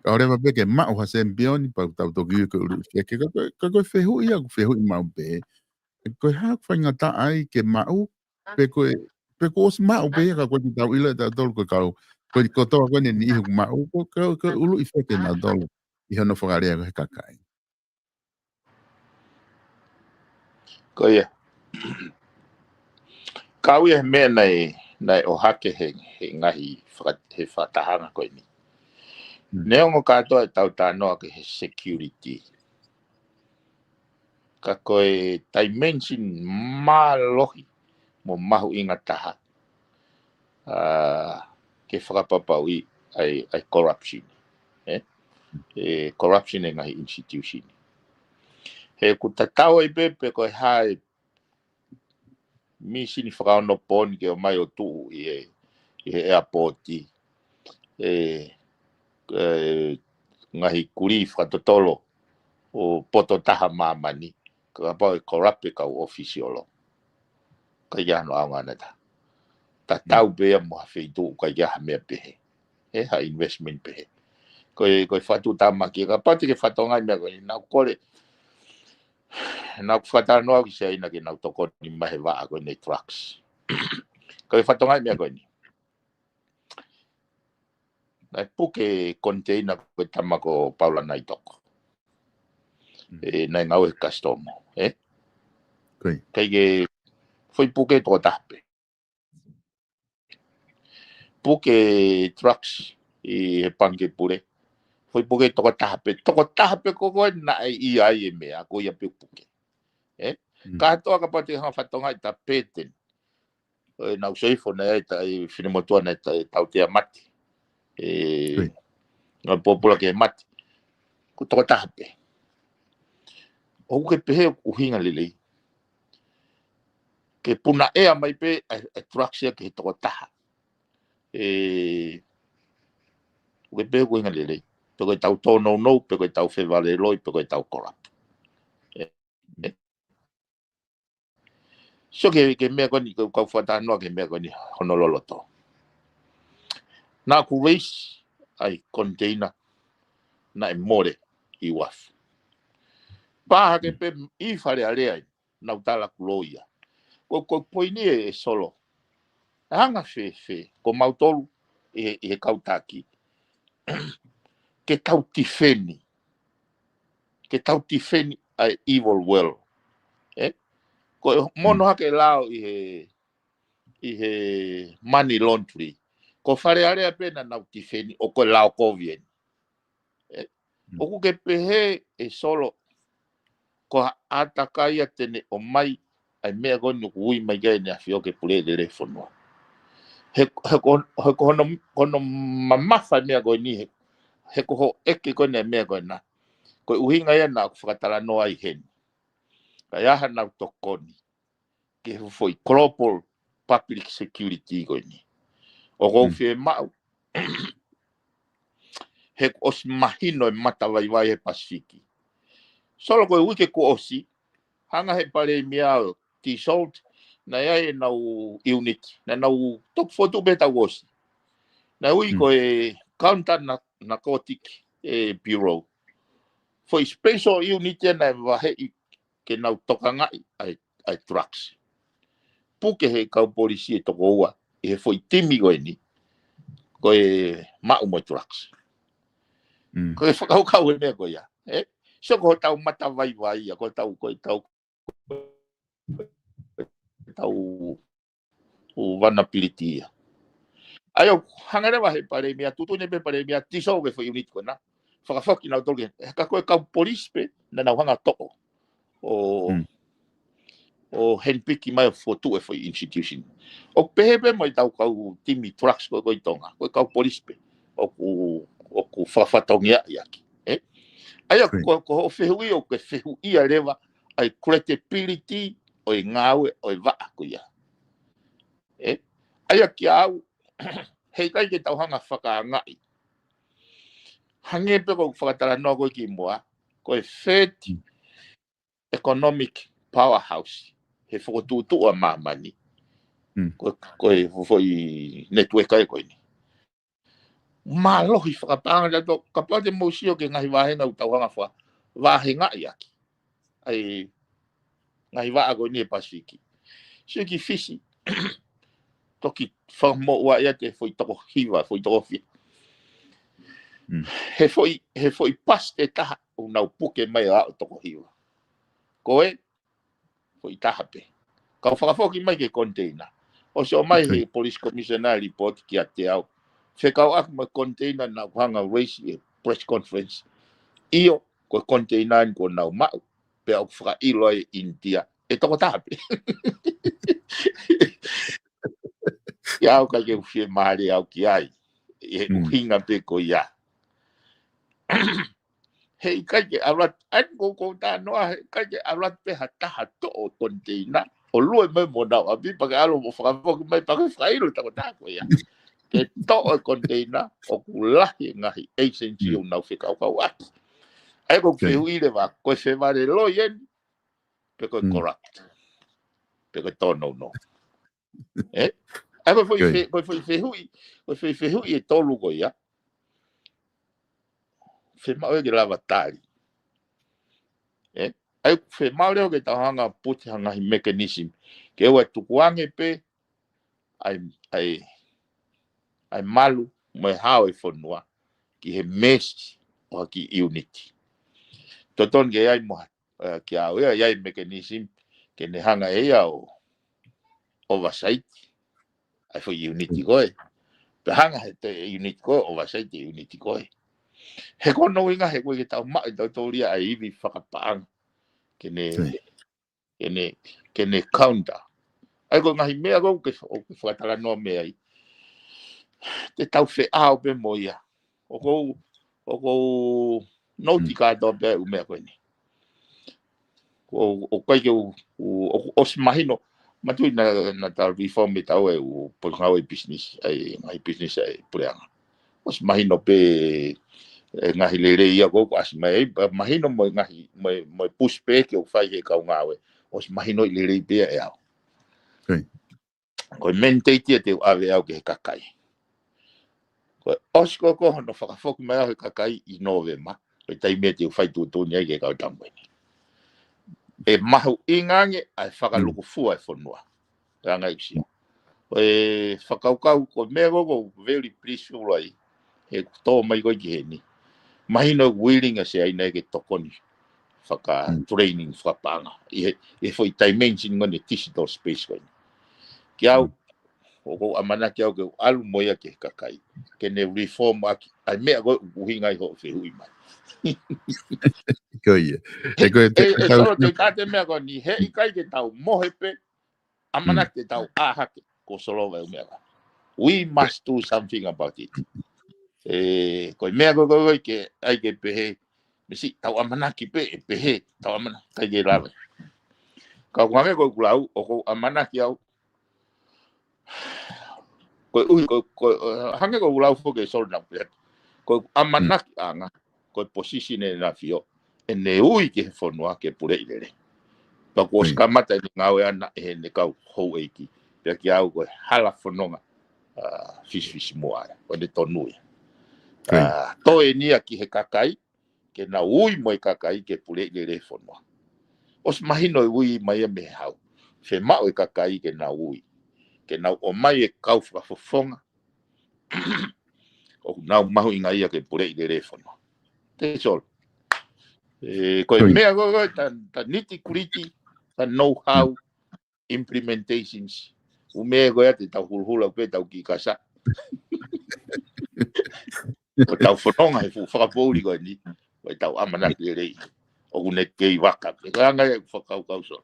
Ka ʻoleva pē ke maʻu ha sempioni, pea tau toki ui ko e ʻuluʻi feke, ka ko e, ka ko e fehuʻi ia, ʻoku fehuʻi maʻu pē. Ko e hā ʻoku faingataʻa ai ke maʻu, pe ko e, pe kuo ʻosi maʻu pē ia ka ʻoku ʻikai ke tau ʻilo ʻe tautolu ko e kau, ko e kotoa ko eni e niʻihi ʻoku maʻu, ko e, ko e, ko e ʻuluʻi feke nautolu ʻi hono fakalea ko ē he kakai. Ko ia. Kau ia he meʻa naʻe, naʻe ʻohake he, he ngaahi faka-, he fakatahaʻanga ko eni. Mm. Neongo kātoa ʻetau talanoa ki he security. Ka ko e dimension mālohi mo mahuʻinga taha, ʻa, ke fakapapauʻi ʻa e, ʻa e corruption. ʻE? ʻE corruption e ngaahi institution. He ʻoku tatau ai pē, pe ko e hā e misini fakaonopooni ke ō mai ʻo tuʻu ʻi he, ʻi he airport. ʻE, ʻe, ngaahi kulī fakatotolo ʻo poto taha māmani. Kapau ʻe corrupt e kau ʻōfisiolo, ʻikai ke ʻi ai hano ʻaonga ʻe taha. Tatau pē ia mo ha feituʻu ʻoku ʻikai ke ʻi ai ha meʻa pehē. ʻE, ha investment pehē. Ko e, ko e fakatuʻutāmaki, kapau te ke fakatokangaʻi e meʻa ko eni, naʻa ku kole, naʻa ku fakatalanoa ki Siaina ke nau tokoni mai he vaʻa ko eni e drugs. Ko e fakatokangaʻi e meʻa ko eni. Naʻe puke e container ko e tama ko Paula Naitoko. Mm. ʻE, naʻe ngāue he customs, ʻe? Ko ia. ʻIkai ke, foʻi puke toko taha pē. Puke drugs ʻi he pangikē pule. Foʻi puke toko taha pē, toko taha pē ko ē naʻe ʻi ai e meʻa, ko ia pē puke. ʻE? Mm. Kātoa kapau te ke hanga fakatokangaʻi ʻeta pattern. ʻE, naʻa ku sio hifo naʻe ʻi ai e finemotuʻa naʻe ta-, tautea mate. ʻE, Ko ia. Ngaahi pōpula ke mate. Ko e toko taha pē. ʻOku ke pehē ʻoku ʻuhinga lelei ke punaʻea mai pē ʻa e, ʻa e drugs ia ki he toko taha. ʻE, ʻoku ke pehē ʻoku ʻuhinga lelei. Pe ko e tau tōnounou, pe ko e tau fevaleloi, pe ko e tau corrupt. Ē, ē. So ke, ke meʻa ko eni, ke kau fakatanoa ke meʻa ko eni hono loloto. Naʻa ku raise ʻa e container naʻe mole ʻi uafu. Pā hake pē ʻi Fale Alea ē, naʻa ku tala ʻeku lōia. Ko, ko e poini ē, ʻe Solo. ʻE anga fēfē, ko mautolu ʻi he, ʻi he kau taki, ke tau tifeni. Ke tau tifeni ʻa e evil world. Ē? Ko e mono hake lao ʻi he, ʻi he money laundry. Ko Fale Alea pē naʻa nau tifeni ʻo ko e lao kovi eni. Ē? ʻOku ke pehē ʻe Solo, ko ha ʻātakai ia te ne ʻomai ʻa e meʻa ko eni ʻoku ui mai ki ai ʻEne ʻAfio ke pule lelei fonua. He, he ko, he ko hono, hono mamafa e meʻa ko eni, he, he ko hoʻo ʻeke ko eni e meʻa ko ena. Ko e ʻuhinga ia naʻa ku fakatalanoa ai heni. Ka ʻi ai haʻanau tokoni ki he foʻi global public security ko eni. ʻOku ou fiemaʻu, he kuo ʻosi mahino e matavaivai he Pasifiki. Solo, ko e uike kuo ʻosi, hanga he Palēmia ʻo Tissault, naʻe ʻi ai ʻenau unit, naʻa nau toki fotu pē taʻu ʻosi. Naʻe ui ko e Counter Nar-, Narcotic, ē, Bureau. Foʻi special unit ia naʻe vaheʻi ke nau tokangaʻi ʻa e, ʻa e drugs. Puke he kau polisi ʻe toko ua ʻi he foʻi timi ko eni, ko e maʻu mo e drugs. Ko e fakakaukau e meʻa ko ia, ē? So ko hotau matavaivai ia, ko hotau, ko hotau, ko hotau vulnerability ia. ʻA ia ʻoku hanga leva he Palēmia, tuʻutuʻuni pē Palēmia, Tissault e foʻi unit ko ena. Fakafoki nautolu ki, he ka ko e kau polisi pē naʻa nau hanga toʻo ʻo, ʻo henipiki mai ʻo fotu e foʻi institution. ʻOku pehē pē mo e tau kau timi drugs ko, ko ē ʻi Tonga, ko e kau polisi pē ʻoku, ʻoku fakafatongia ia ki. Ē? ʻA ia ko, ko hoʻo fehuʻi ʻoku ke fehuʻia leva ʻa e credibility ʻo e ngāue ʻo e vaʻa ko ia. Ē? ʻA ia kia au, heʻikai ke tau hanga fakaangaʻi. Hangē pē ko ʻeku fakatalanoa ko ē kimuʻa, ko e third economic powerhouse he fokotuʻutuʻu ʻa māmani. Ko, ko e foʻi network ia ko eni. Mālohi fakapaʻanga tato, kapau te mou sio ki he ngaahi vāhenga ʻoku tau hanga fakavāhengaʻi ʻaki ʻa e ngaahi vaʻa ko eni he Pasifiki. Sio ki Fisi, toki fakamoʻua ia ki he foʻi toko hiva, foʻi toko fiha. He foʻi, he foʻi pasi ʻe taha ʻoku nau puke mai ʻo aʻu toko hiva. Ko e foʻi taha pē. Kau fakafoki mai ki he container. ʻOsi ʻomai he police commissioner e report kiate au. Fekauʻaki mo e container naʻa ku hanga raise he press conference. ʻIo, ko e container eni kuo nau maʻu, pea ʻoku fakaʻilo ai ʻInitia ʻe toko taha pē. ʻIo, ʻikai ke u fiemālie au ki ai. ʻI he ʻuhinga pē ko ia. Heʻikai ke ʻalu atu, ʻa ia ko, ko e talanoa, heʻikai ke ʻalu atu pē ha taha toʻo container ʻo lue mai mo ʻenau ʻapi pea ke ʻalu mo fakafoki mai pea ke fakaʻilo e tokotaha ko ia. Ke toʻo e container ʻoku lahi e ngaahi agency ʻoku nau fekaukauʻaki. ʻA ia ko e fehuʻi leva, ko e fevaleloi eni, pe ko e corrupt, pe ko e tōnounou. Ē? ʻA ia ko e foʻi fe-, ko e foʻi fehuʻi, ko e foʻi fehuʻi ʻe tolu ko ia. Fiemaʻu ia ke lava tali. Ē? ʻA ia fiemaʻu leva ke tau hanga put ha ngaahi mechanism ke ʻoua ʻe tukuange pē ʻa e, ʻa e, ʻa e malu mo e hao e fonua ki he mess ʻo ha kiʻi unit. Totonu ke ʻi ai mo ha ē, kia au ia, ʻi ai e mechanism ke ne hanga ʻe ia ʻo oversight ʻa e foʻi unit ko ē. Pea hanga he te unit ko ē ʻo oversight e unit ko ē. He ko hono ʻuhinga he ko e ke tau maʻu ʻe tautolu ia ʻa e ivi fakapaʻanga ke ne, ke ne, ke ne counter. ʻA ia ko e ngaahi meʻa ko ē ʻoku ke, ʻoku ke fakatalanoa mei ai, te tau feʻao pē mo ia. ʻOku ou, ʻoku ou nouti kātoa pē ʻa e ʻū meʻa ko eni. ʻOku, ʻoku ʻikai ke u, u, ʻoku ʻosi mahino, matui naʻa, naʻa tau reform ʻe taua e ʻū potungāue business, ʻa e ngaahi business ʻa e puleʻanga. ʻOsi mahino pē e ngaahi lelei ia ʻoku ʻasi mai ai, pea mahino mo e ngaahi, mo e, mo e push pē ke ʻoku fai he kau ngāue. ʻOsi mahino ʻi lelei pē ia ʻe au. Ko e mandate ia te u ʻave au ki he kakai. Ko e ʻosi ko ē hono fakafoki mai au he kakai ʻi Nōvema, ko e taimi ia te u fai tuʻutuʻuni ai ki he kau tamu eni. ʻE mahuʻinga ange ʻa e fakalukufua e fonua. Ka ngai ʻusia. Ko e fakakaukau ko e meʻa ko ē ʻoku very pleaseful ai. He ʻoku tō mai ko ē ki heni. Mahino willing ʻa Siaina ke tokoni faka-training, fakapaʻanga. ʻI he, ʻi he foʻi dimension ko eni digital space ko eni. Ki au, ʻoku ou ʻamanaki au ke u ʻalu mo ia ki he kakai. Ke ne reform ʻaki. ʻA e meʻa ko ē ʻoku ʻuhinga ai hoʻo fehuʻi mai. Ko ia. He ko e, e, e solo te kate meʻa ko eni. He ʻikai ke tau mohe pē. ʻAmanaki te tau ʻā hake, ko Solova e meʻa. We must do something about it. E, ko e meʻa ko ē, ko e, ko e ke, ʻai ke pehē, misi, tau ʻamanaki pē, ʻe pehē, tau ʻamanaki, ʻikai ke lava. Ka ʻoku hangē ko ʻeku lau, ʻoku ou ʻamanaki au. Ko e ʻuhi, ko, ko, hangē ko ʻeku lau foki e Solova na pehē. Ko ʻeku ʻamanakiʻanga, ko e position ʻEne ʻAfio, ʻe ne ui ki he fonua ke puleʻi lelei. Pea kuo ʻosi kamata ʻene ngāue ʻana ʻe heʻene kau houʻeiki. Pea kiate au ko e hala fononga, ʻa, fisifisimuʻa ia, ko ʻene tonu ia. ʻA, toe eni ia ki he kakai, ke nau ui mo e kakai ke puleʻi lelei e fonua. ʻOsi mahino e ui mai ia mei he hau. Fiemaʻu e kakai ke nau ui. Ke nau ʻomai e kau fakafofonga, ʻoku nau mahuʻinga ia ke puleʻi lelei e fonua. Te Solo. E, ko e meʻa ko ē, ko e ta, ta nitty-gritty, ta know-how, implementations. ʻUme ko ia te tau huluhulu pē tau ki kasa. Ko tau fononga he fuʻu fakapoʻuli ko eni. Ko e tau ʻamanaki lelei. ʻOku ne kei vaka. Ko e anga e fakakaukau Solo.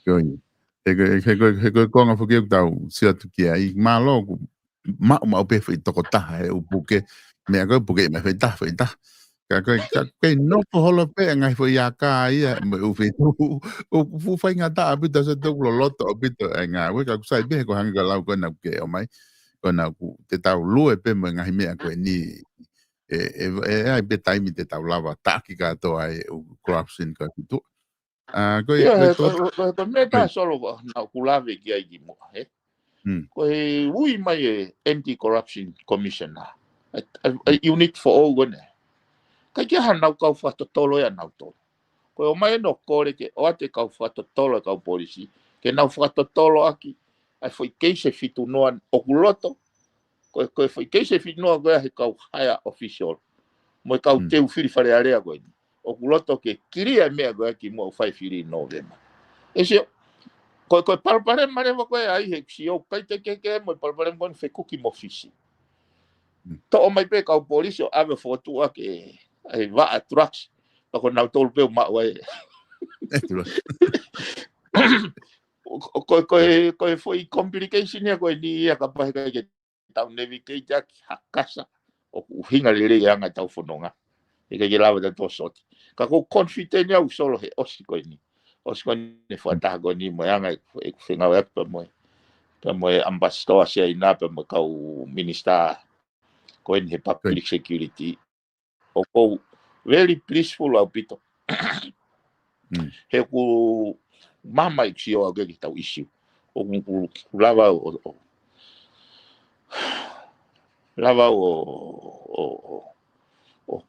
Ko ia. He ko e, he ko e, he ko e konga foki ʻoku tau sio atu ki ai. Mālō ʻoku maʻu maʻu pē foʻi tokotaha he ʻū puke. Meʻa ko ē puke mai foʻi taha, foʻi taha. Ka ko e, ka ko e nofo holo pē ngaahi foʻi aka ia, mo e ʻū feituʻu. ʻOku fuʻu faingataʻa ʻaupito, so toku loloto ʻaupito e ngāue, ka ʻoku sai pē he ko e hangē ko e lau ko ena ʻoku ke ʻomai. Ko ena ʻoku te tau lue pē mo e ngaahi meʻa ko eni. E, e, e, ʻai pē taimi te tau lava taki kātoa e ʻū corruption ko e fitu. ʻA, ko e, ʻIo, ko e he, ko, ko, ko, ko e meʻa tā Solo ko, naʻa ku lave ki ai kimuʻa, he? Ko e ui mai e Anti-Corruption Commissioner. ʻA, ʻa, ʻa, unit foʻou ko ena. ʻIkai ke ʻi ai hanau kau fakatotolo ia nautolu. Ko e ʻomai ʻo kole ke ʻoatu e kau fakatotolo e kau polisi. Ke nau fakatotolo ʻaki. ʻA e foʻi keisi ʻe fitu noa ʻoku loto. Ko e, ko e foʻi keisi ʻe fitu noa ko ē he kau higher official. Mo e kau teu fili Fale Alea ko eni. ʻOku loto ke kilia e meʻa ko ē kimuʻa ʻoku fai fili ʻi Nōvema. ʻE sio, ko e, ko e palopalema leva ko ē ʻa ia he sio kai te ke ke mo e palopalema ko eni fekuki mo Fisi. Toʻo mai pē kau polisi ʻo ʻave fokotuʻu ʻaki e, e vaʻa drugs. Pea ko nautolu pē ʻoku maʻu ai. E, drugs. Ko, ko, ko e, ko e foʻi complication ia ko eni ia kapau he ʻikai ke tau navigate ʻaki ha kasa ʻoku ʻuhinga lelei e anga ʻetau fononga. ʻIkai ke lava ʻo tō soti. Ka ʻoku ou confident au Solo he ʻosi ko eni. ʻOsi ko eni e fakataha ko eni mo e anga ʻeku, ʻeku fengāueʻaki pea mo e, pea mo e ambassador ʻa Siaina pea mo e kau minister ko eni he public security. ʻOku ou very pleaseful ʻaupito. He ʻoku māmā ʻeku sio au ki he tau issue. ʻOku, ʻoku lava ʻo, ʻo, lava ʻo, ʻo, ʻo, ʻo,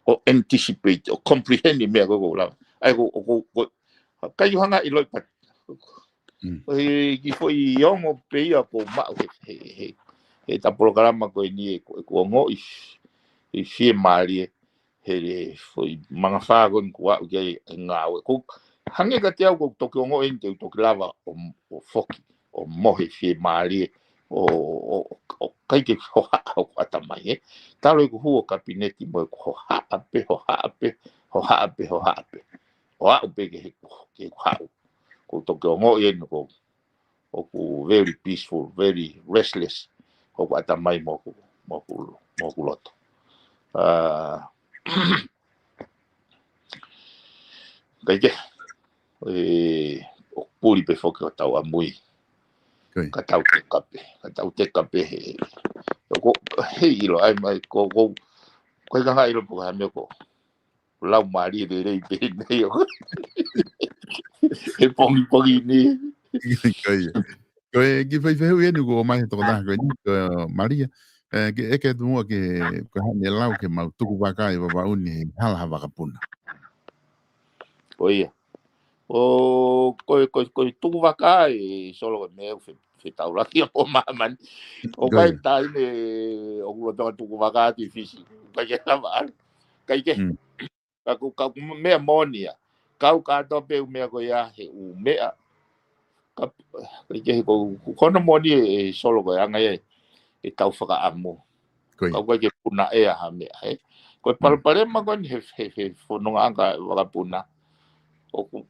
ʻo anticipate, ʻo comprehend e meʻa ko ē ʻoku lava. ʻAi, ʻoku, ʻoku, ʻoku, kai ʻoku hanga ʻi loto pē. ʻO he kiʻi foʻi ongo pē ia ʻoku ou maʻu he, he, he, he ʻeta polokalama ko eni ʻeku, ʻeku ongoʻi, ʻi fiemālie, he foʻi mangafā ko eni ʻoku aʻu ki ai e ngāue. ʻOku hangē kiate au ʻoku toki ongoʻi eni te u toki lava ʻo, ʻo foki, ʻo mohe fiemālie, ʻo, ʻo, ʻo, ʻo ʻikai ke hohaʻa hoku ʻatamai, ē. Talu ʻeku hū ʻo kapineti mo ʻeku hohaʻa pē, hohaʻa pē, hohaʻa pē, hohaʻa pē. ʻO aʻu pē ki he, ki heʻeku haʻu. ʻOku toki ongoʻi eni ʻoku, ʻoku very peaceful, very restless. Hoku ʻatamai mo hoku, mo hoku, mo hoku loto. ʻA, kae kehe, ē, ʻoku puli pē foki hotau ʻamui. Ka tau teka pē, ka tau teka pē he, Ko, hei ʻilo, ai mai, ko, ko, ko e kanga ʻilo po ka me ko. Lau mali lelei pē nei ʻo. He pongipongi ni. Ko ia. Ko e kiʻi fai fehuʻi eni ko mai he tokotaha ko eni, ko Malia. ʻE, ke, ʻeke atu muʻa ke, ko e hā ʻene lau ke mau tuku vaka ʻi Vavaʻu ni he hala ha vakapuna. Ko ia. ʻO, ko e, ko e, ko e tuku vaka ʻe Solo ko e meʻa ʻoku fe, fetaulaki ʻa pō māmani. ʻOku ʻikai taimi ʻoku lolotonga tuku vaka atu ʻi Fisi. ʻIkai ke lava ʻalu. ʻIkai ke. Ka ko, ka ko e meʻa moʻoni ia. Kau kātoa pē ʻū meʻa ko ia he ʻū meʻa. Ka, ʻikai ke he ko, ko hono moʻoni ʻe, ʻe Solo ko e anga ia ʻetau fakaʻamu. Ka ʻoku ʻikai ke puna ʻea ha meʻa, he. Ko e palopalema ko eni he, he, he fononga ʻa e vakapuna. ʻOku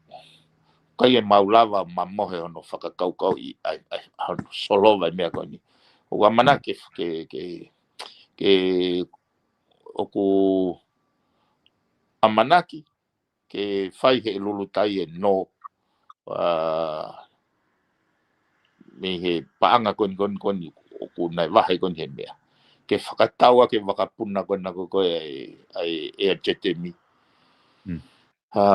ʻikai ke mau lava mamohe hono fakakaukauʻi, ʻa e, ʻa e, hono solova e meʻa ko eni. ʻOku ʻamanaki ke, ke, ke, ke ʻoku ʻamanaki ke fai he lulutai ʻe nō, ʻa, mei he paʻanga ko eni, ko eni, ko eni, ʻoku nau vahe ko eni he meʻa. Ke fakatau ʻa e vakapuna ko ena ko, ko e, ʻa e, ʻa e jetemi. ʻA,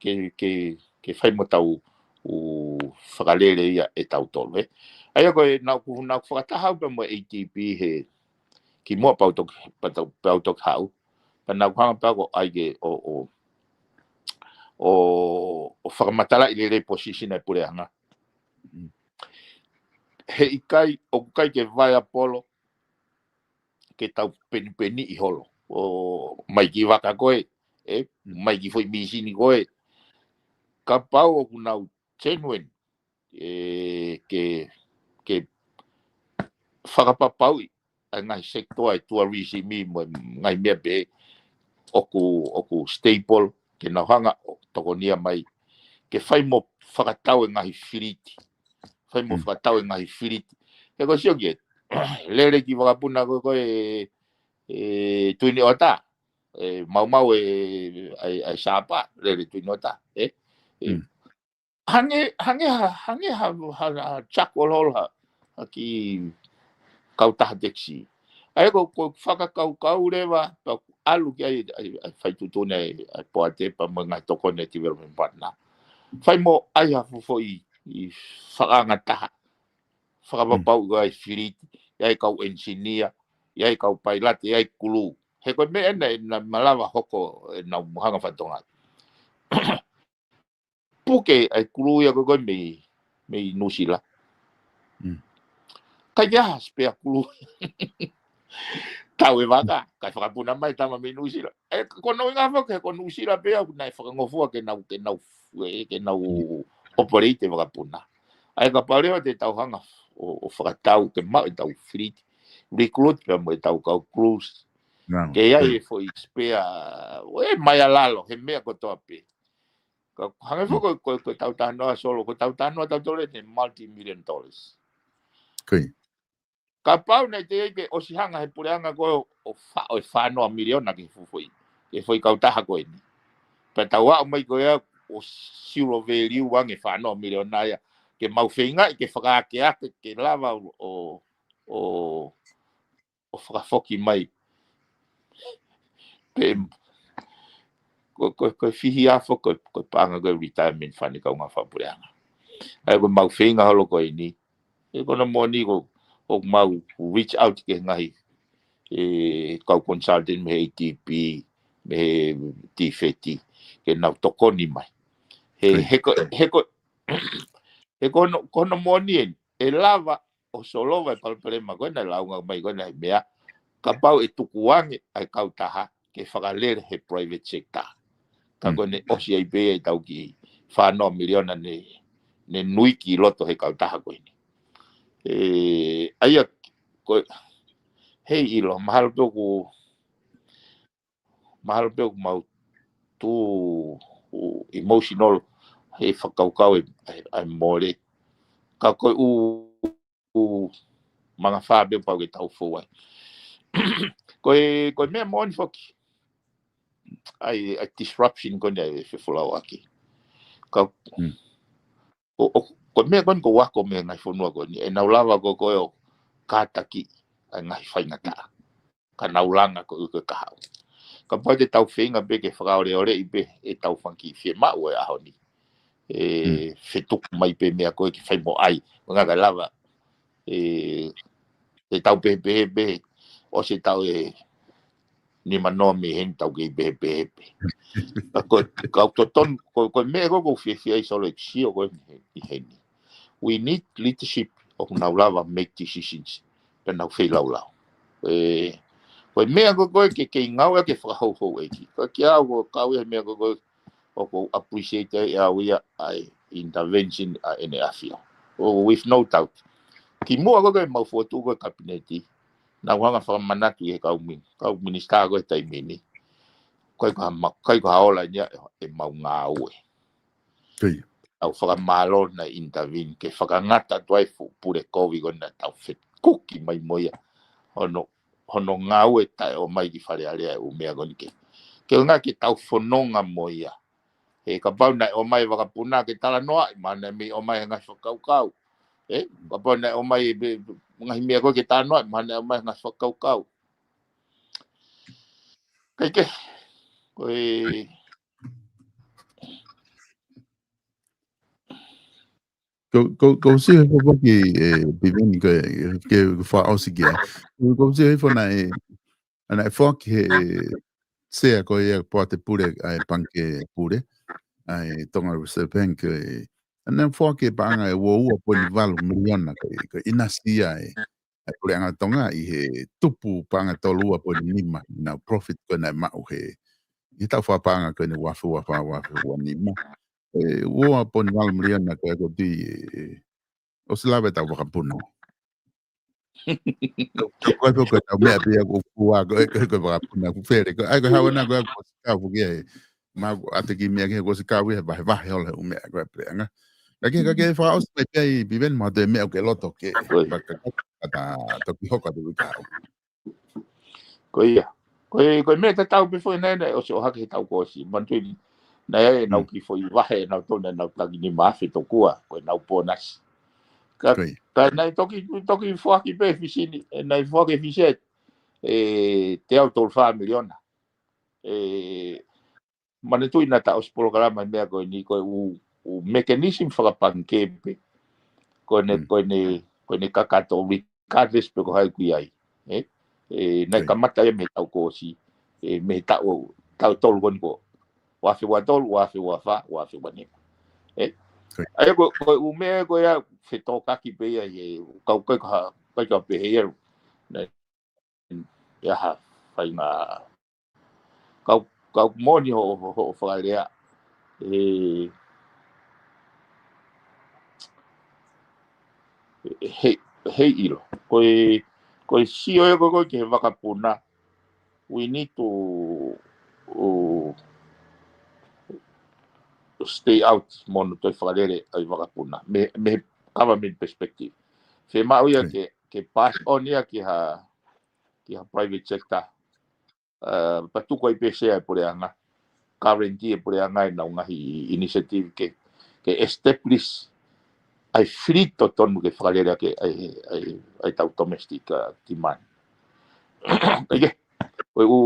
ke, ke, ke fai mo tau ʻū fakalele ia ʻe tautolu, ē. ʻA ia ko e naʻa ku, naʻa ku fakataha au pea mo ADB he kimuʻa pea u toki, pea tau, pea u toki haʻu. Pea naʻa ku hanga pea ko ʻai ke ʻo, ʻo, ʻo, ʻo fakamatalaʻi lelei position ʻa e puleʻanga. He ʻikai, ʻoku ʻikai ke vaea polo, ke tau penipeniʻi holo. ʻO mai ki vaka ko ē, ē, mai ki foʻi mīsini ko ē. Kapau ʻoku nau genuine, ē, ke, ke fakapapauʻi ʻa e ngaahi sekitoa ʻa e tourism mo e ngaahi meʻa pē ʻoku, ʻoku stable, ke nau hanga ʻo tokonia mai. Ke fai mo fakatau e ngaahi filiti. Fai mo fakatau e ngaahi filiti. He ko e sio ki he, lele ki vakapuna ko, ko e, ʻe Tuiniʻota. ʻE maumau e, ʻa e, ʻa e sapa, lele Tuiniʻota, ē? ʻE, hangē, hangē ha, hangē ha, ha, ha charcoal hole ha, ha kiʻi kautaha taxi. ʻA ia ko, ko e fakakaukau leva, pea ʻalu ki ai, ʻa e, ʻa e faituʻutuʻuni ʻa e, ʻa e poate pea mo e ngaahi tokoni ʻa e development partner. Fai mo ʻai ha fuʻu foʻi, ʻi fakaʻangataha. Fakapapau ko e ʻai filiti, ʻi ai kau engineer, ʻi ai kau pailate, ʻi ai kulū. He ko e meʻa ena ʻe na malava hoko ʻenau muhanga fatonga. Puke ʻa e kulū ia ko, ko e mei, mei Nuʻusila. ʻIkai ke ʻi ai ha spare kulū. Tau e vaka, kae fakapuna mai tama mei Nuʻusila. ʻE, ko hono ʻuhinga foki, ko Nuʻusila pē ʻoku nau fakangofua ke nau, ke nau, ē, ke nau operate e vakapuna. ʻA ia kapau leva te tau hanga ʻo, ʻo fakatau ke maʻu ʻetau fleet, recruit pea mo ʻetau kau crews. Ke ʻi ai e foʻi spare, ʻe, mai ʻa lalo, he meʻa kotoa pē. Ka hangē foki ko, ko, ko ʻetau talanoa Solo, ko ʻetau talanoa tautolu ʻe multi-million dollars. Kapau naʻe teʻeki ke ʻosi hanga he puleʻanga ko ē ʻo fa-, ʻo e fānoa miliona ki he fuʻu foʻi, ki he foʻi kautaha ko eni. Pea tau aʻu mai ko ia ʻo zero value ange fānoa miliona ia. Ke mau feingaʻi ke fakaakeake, ke lava ʻo, ʻo, ʻo fakafoki mai. Pea, ko, ko, ko e fihi afo, ko, ko e paʻanga ko e retirement fund ʻa e kaungā fakapuleʻanga. ʻA ia ko e mau feinga holo ko eni. ʻE ko hono moʻoni ko, ʻoku mau reach out ki he ngaahi, ʻe, kau consultant mei he ADB, mei he DFID, ke nau tokoni mai. He, he ko, he ko, he ko hono, ko hono moʻoni eni, ʻe lava ʻo solova e palopalema ko ena ʻe lāunga mai ko ena he meʻa, kapau ʻe tuku ange ʻa e kautaha ke fakalele he private sector. Ka ko ʻene ʻosi ai pē ʻetau kiʻi fānoa miliona ne, ne nui ki loto he kautaha ko eni. ʻE, ʻa ia, ko, hei ʻilo, mahalo pē ʻoku, mahalo pē ʻoku mau too emotional he fakakaukau ʻe, ʻe, ʻe mole. Ka ko e ʻū, ʻū mangafā pē pau ke tau fou ai. Ko e, ko e meʻa moʻoni foki. ʻA e, ʻa e disruption ko eni ʻa e fefolauʻaki. Ka, ʻo, ʻo, ko e meʻa ko eni ko e ako mei he ngaahi fonua ko eni. ʻE nau lava ko, ko e ʻo, kātaki ʻa e ngaahi faingataʻa. Ka nau langa ko ē ko e kahaʻu. Kapau te tau feinga pē ke fakaoleoleʻi pē ʻetau fanga kiʻi fiemaʻu ʻo e ʻaho ni. ʻE fetuku mai pē meʻa ko ē ke fai mo ʻai. Mo e ngaahi lava. ʻE, te tau pehē pē, ʻosi ʻetau ʻe nima noa mei heni tau kei pehē pē. Ka ko, ka totonu, ko, ko e meʻa ko ē ʻoku ou fiefia ai Solo ʻeku sio ko ē ʻi heni. We need leadership ʻoku nau lava make decisions pea nau feilaulau. ʻE, ko e meʻa ko ē ko ē ke, ke ngāue ke fakahouhouʻeiki. Ka kiate au ko e kau ia he meʻa ko ē ko ē ʻoku ou appreciate ai ʻe au ia ʻa e intervention ʻa ʻEne ʻAfio. ʻO with no doubt. Kimuʻa ko ē ke mau fokotuʻu ko ē kapineti, naʻá ku hanga fakamanatu ʻi he kau min-, kau minisitā ko ē he taimi ni. ʻIkai ko ha ma-, ʻikai ko ha ola ia ʻemau ngāue. Tau fakamālō naʻe intervene ke fakangata atu ai fuʻu pule kovi ko ē naʻa tau fekuki mai mo ia. Hono, hono ngāue taʻe ʻomai ki Fale Alea e ʻū meʻa ko eni ke. Ke ʻuhinga ke tau fononga mo ia. He kapau naʻe ʻomai e vakapuna ke talanoaʻi, mahalo naʻe mei ʻomai he ngaahi fakakaukau. ʻE, kapau naʻe ʻomai e pe-, ngaahi meʻa ko ē ke talanoaʻi, mahalo naʻe ʻomai he ngaahi fakakaukau. Kae kehe, ko e Ko, ko, ko u sio he foki, ʻe, Piveni ko e, ke fakaʻosi ki ai. Ko, ko u sio he fo naʻe, naʻe foki he, ʻe, sea ko ia poate pule, ʻa e pangikē pule, ʻa e Tonga Reserve Bank, ʻe, naʻe foki e paʻanga ʻe ua ua poini valu miliona ko e, ko e ʻinasi ia ʻe, ʻa e Puleʻanga Tonga ʻi he tupu paʻanga tolu ua poini nima, ʻenau profit ko ē naʻe maʻu he, ʻi he taʻu fakapaʻanga ko eni ua afe ua fā, ua afe ua nima. ʻE, ua poini valu miliona ko ē ko e tui, ʻe, ʻosi lava ʻetau vakapuna. Ko e, ko e, ko e tau meʻa pē ia ko e kua, ko e, ko e, ko e vakapuna, ko e fele, ko e, ʻai ko e hawana ko e, ko e ʻosi kau foki ʻe. Ma ko ʻate ki meʻa ke ko e ʻosi kau ia, vahevahe holo e ʻū meʻa ko e puleʻanga. Kae kehe, kae kehe fakaʻosi mai pē ia Piveni mo ha toe meʻa ʻoku ke loto ke, Ko ia. paka, paka, toki hoko atu ki he kahaʻu. Ko ia. Ko e, ko e meʻa tatau pē foʻi naʻe, naʻe ʻosi ʻohake he taʻu kuo ʻosi. Manatuʻi naʻe ʻi ai ʻenau Mm. kiʻi foʻi vahe, ʻenau tonu, ʻenau taki nima afe tokua, ko ʻenau pōnasi. Ka, Ko ia. ka naʻe toki, toki foaki pē fisini, ʻe, naʻe foaki fisini, ʻe, teau tolu fā miliona. ʻE, manatuʻi naʻa ta ʻosi polokalama meʻa ko eni ko e ʻū, ʻū mechanism fakapangikē pē. Ko ʻene, Mm. ko ʻene, ko ʻene kakato regardless pe ko hai ʻoku ʻi ai. ʻE, ʻe, naʻe Ko ia. kamata ia mei he taʻu kuo ʻosi, ʻe, mei he taʻu, taʻu tolu ko eni ko. Ua afe ua tolu, ua afe ua fā, ua afe ua nima. ʻE? Ko ia. ʻA ia ko, ko e ʻū meʻa ko ia fetōkaki pē ia he kau kai ka, kai ka pehē ia. Naʻe, ʻe ha faʻahinga kau, kau moʻoni hoʻo, hoʻo, hoʻo fakalea. ʻE, he, he ʻilo. Ko e, ko e sio ē ko ē ko ē ki he vakapuna. We need to, uh, stay out mo hono toe fakalele ʻa e vakapuna. Mei, mei he government perspective. Fiemaʻu ia Ko ia. ke, ke pass on ia ki ha, ki ha private sector. Uh, pea tuku ai pē sea e puleʻanga. Guarantee e puleʻanga ʻenau ngaahi initiative ke, ke establish ʻa e fili totonu ke fakalele ʻaki ʻa e, ʻa e, ʻa e tau domestic, uh, demand. Kae kehe, ko e ʻū,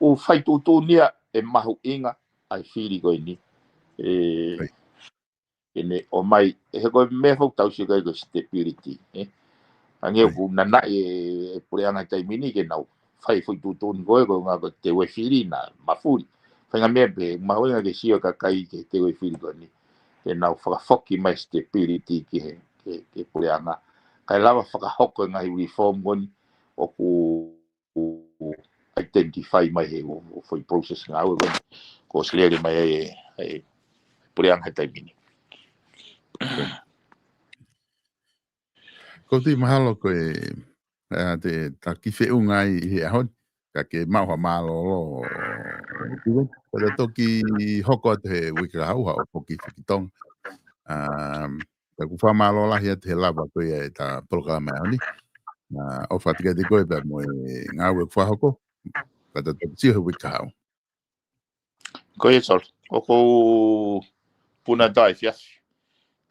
ʻū fai tuʻutuʻuni ia ʻe mahuʻinga ʻa e fili ko eni. ʻE, Ko ia. ʻene ʻomai, he ko e meʻa foki ʻoku tau sio ki ai ko e stability, ʻe. Hangē Ko ia. ʻoku nanaʻi e, e puleʻanga he taimi ni ke nau fai foʻi tuʻutuʻuni ko ē, ko e ʻuhinga ko e teu e fili naʻa mafuli. Faʻahinga meʻa pē, mahuʻinga ke sio e kakai ki he teu e fili ko eni. Ke nau fakafoki mai stability ki he, ki he, ki he puleʻanga. Kae lava fakahoko e ngaahi reform ko eni, ʻoku identify mai he ʻū, ʻū foʻi process ngāue ko ē, kuo ʻosi lele mai ai e, e puleʻanga he taimi ni. Ko e tui mahalo ko e, ʻa, te ta kiʻi feʻunga ai he ʻaho ni, ka ke maʻu ha mālōlō. Ka ta toki hoko atu he uike kahaʻu ha ʻo foki foki Tonga. Um, Ka ʻoku fakamālō lahi atu he lava ko ia ʻeta polokalama he ʻaho ni. Na, ʻofa atu kiate koe pea mo e ngāue ʻoku fakahoko. Ka ta toki sio he uike kahaʻu. Ko ia Solo. ʻOku ou puna atu he efiafi.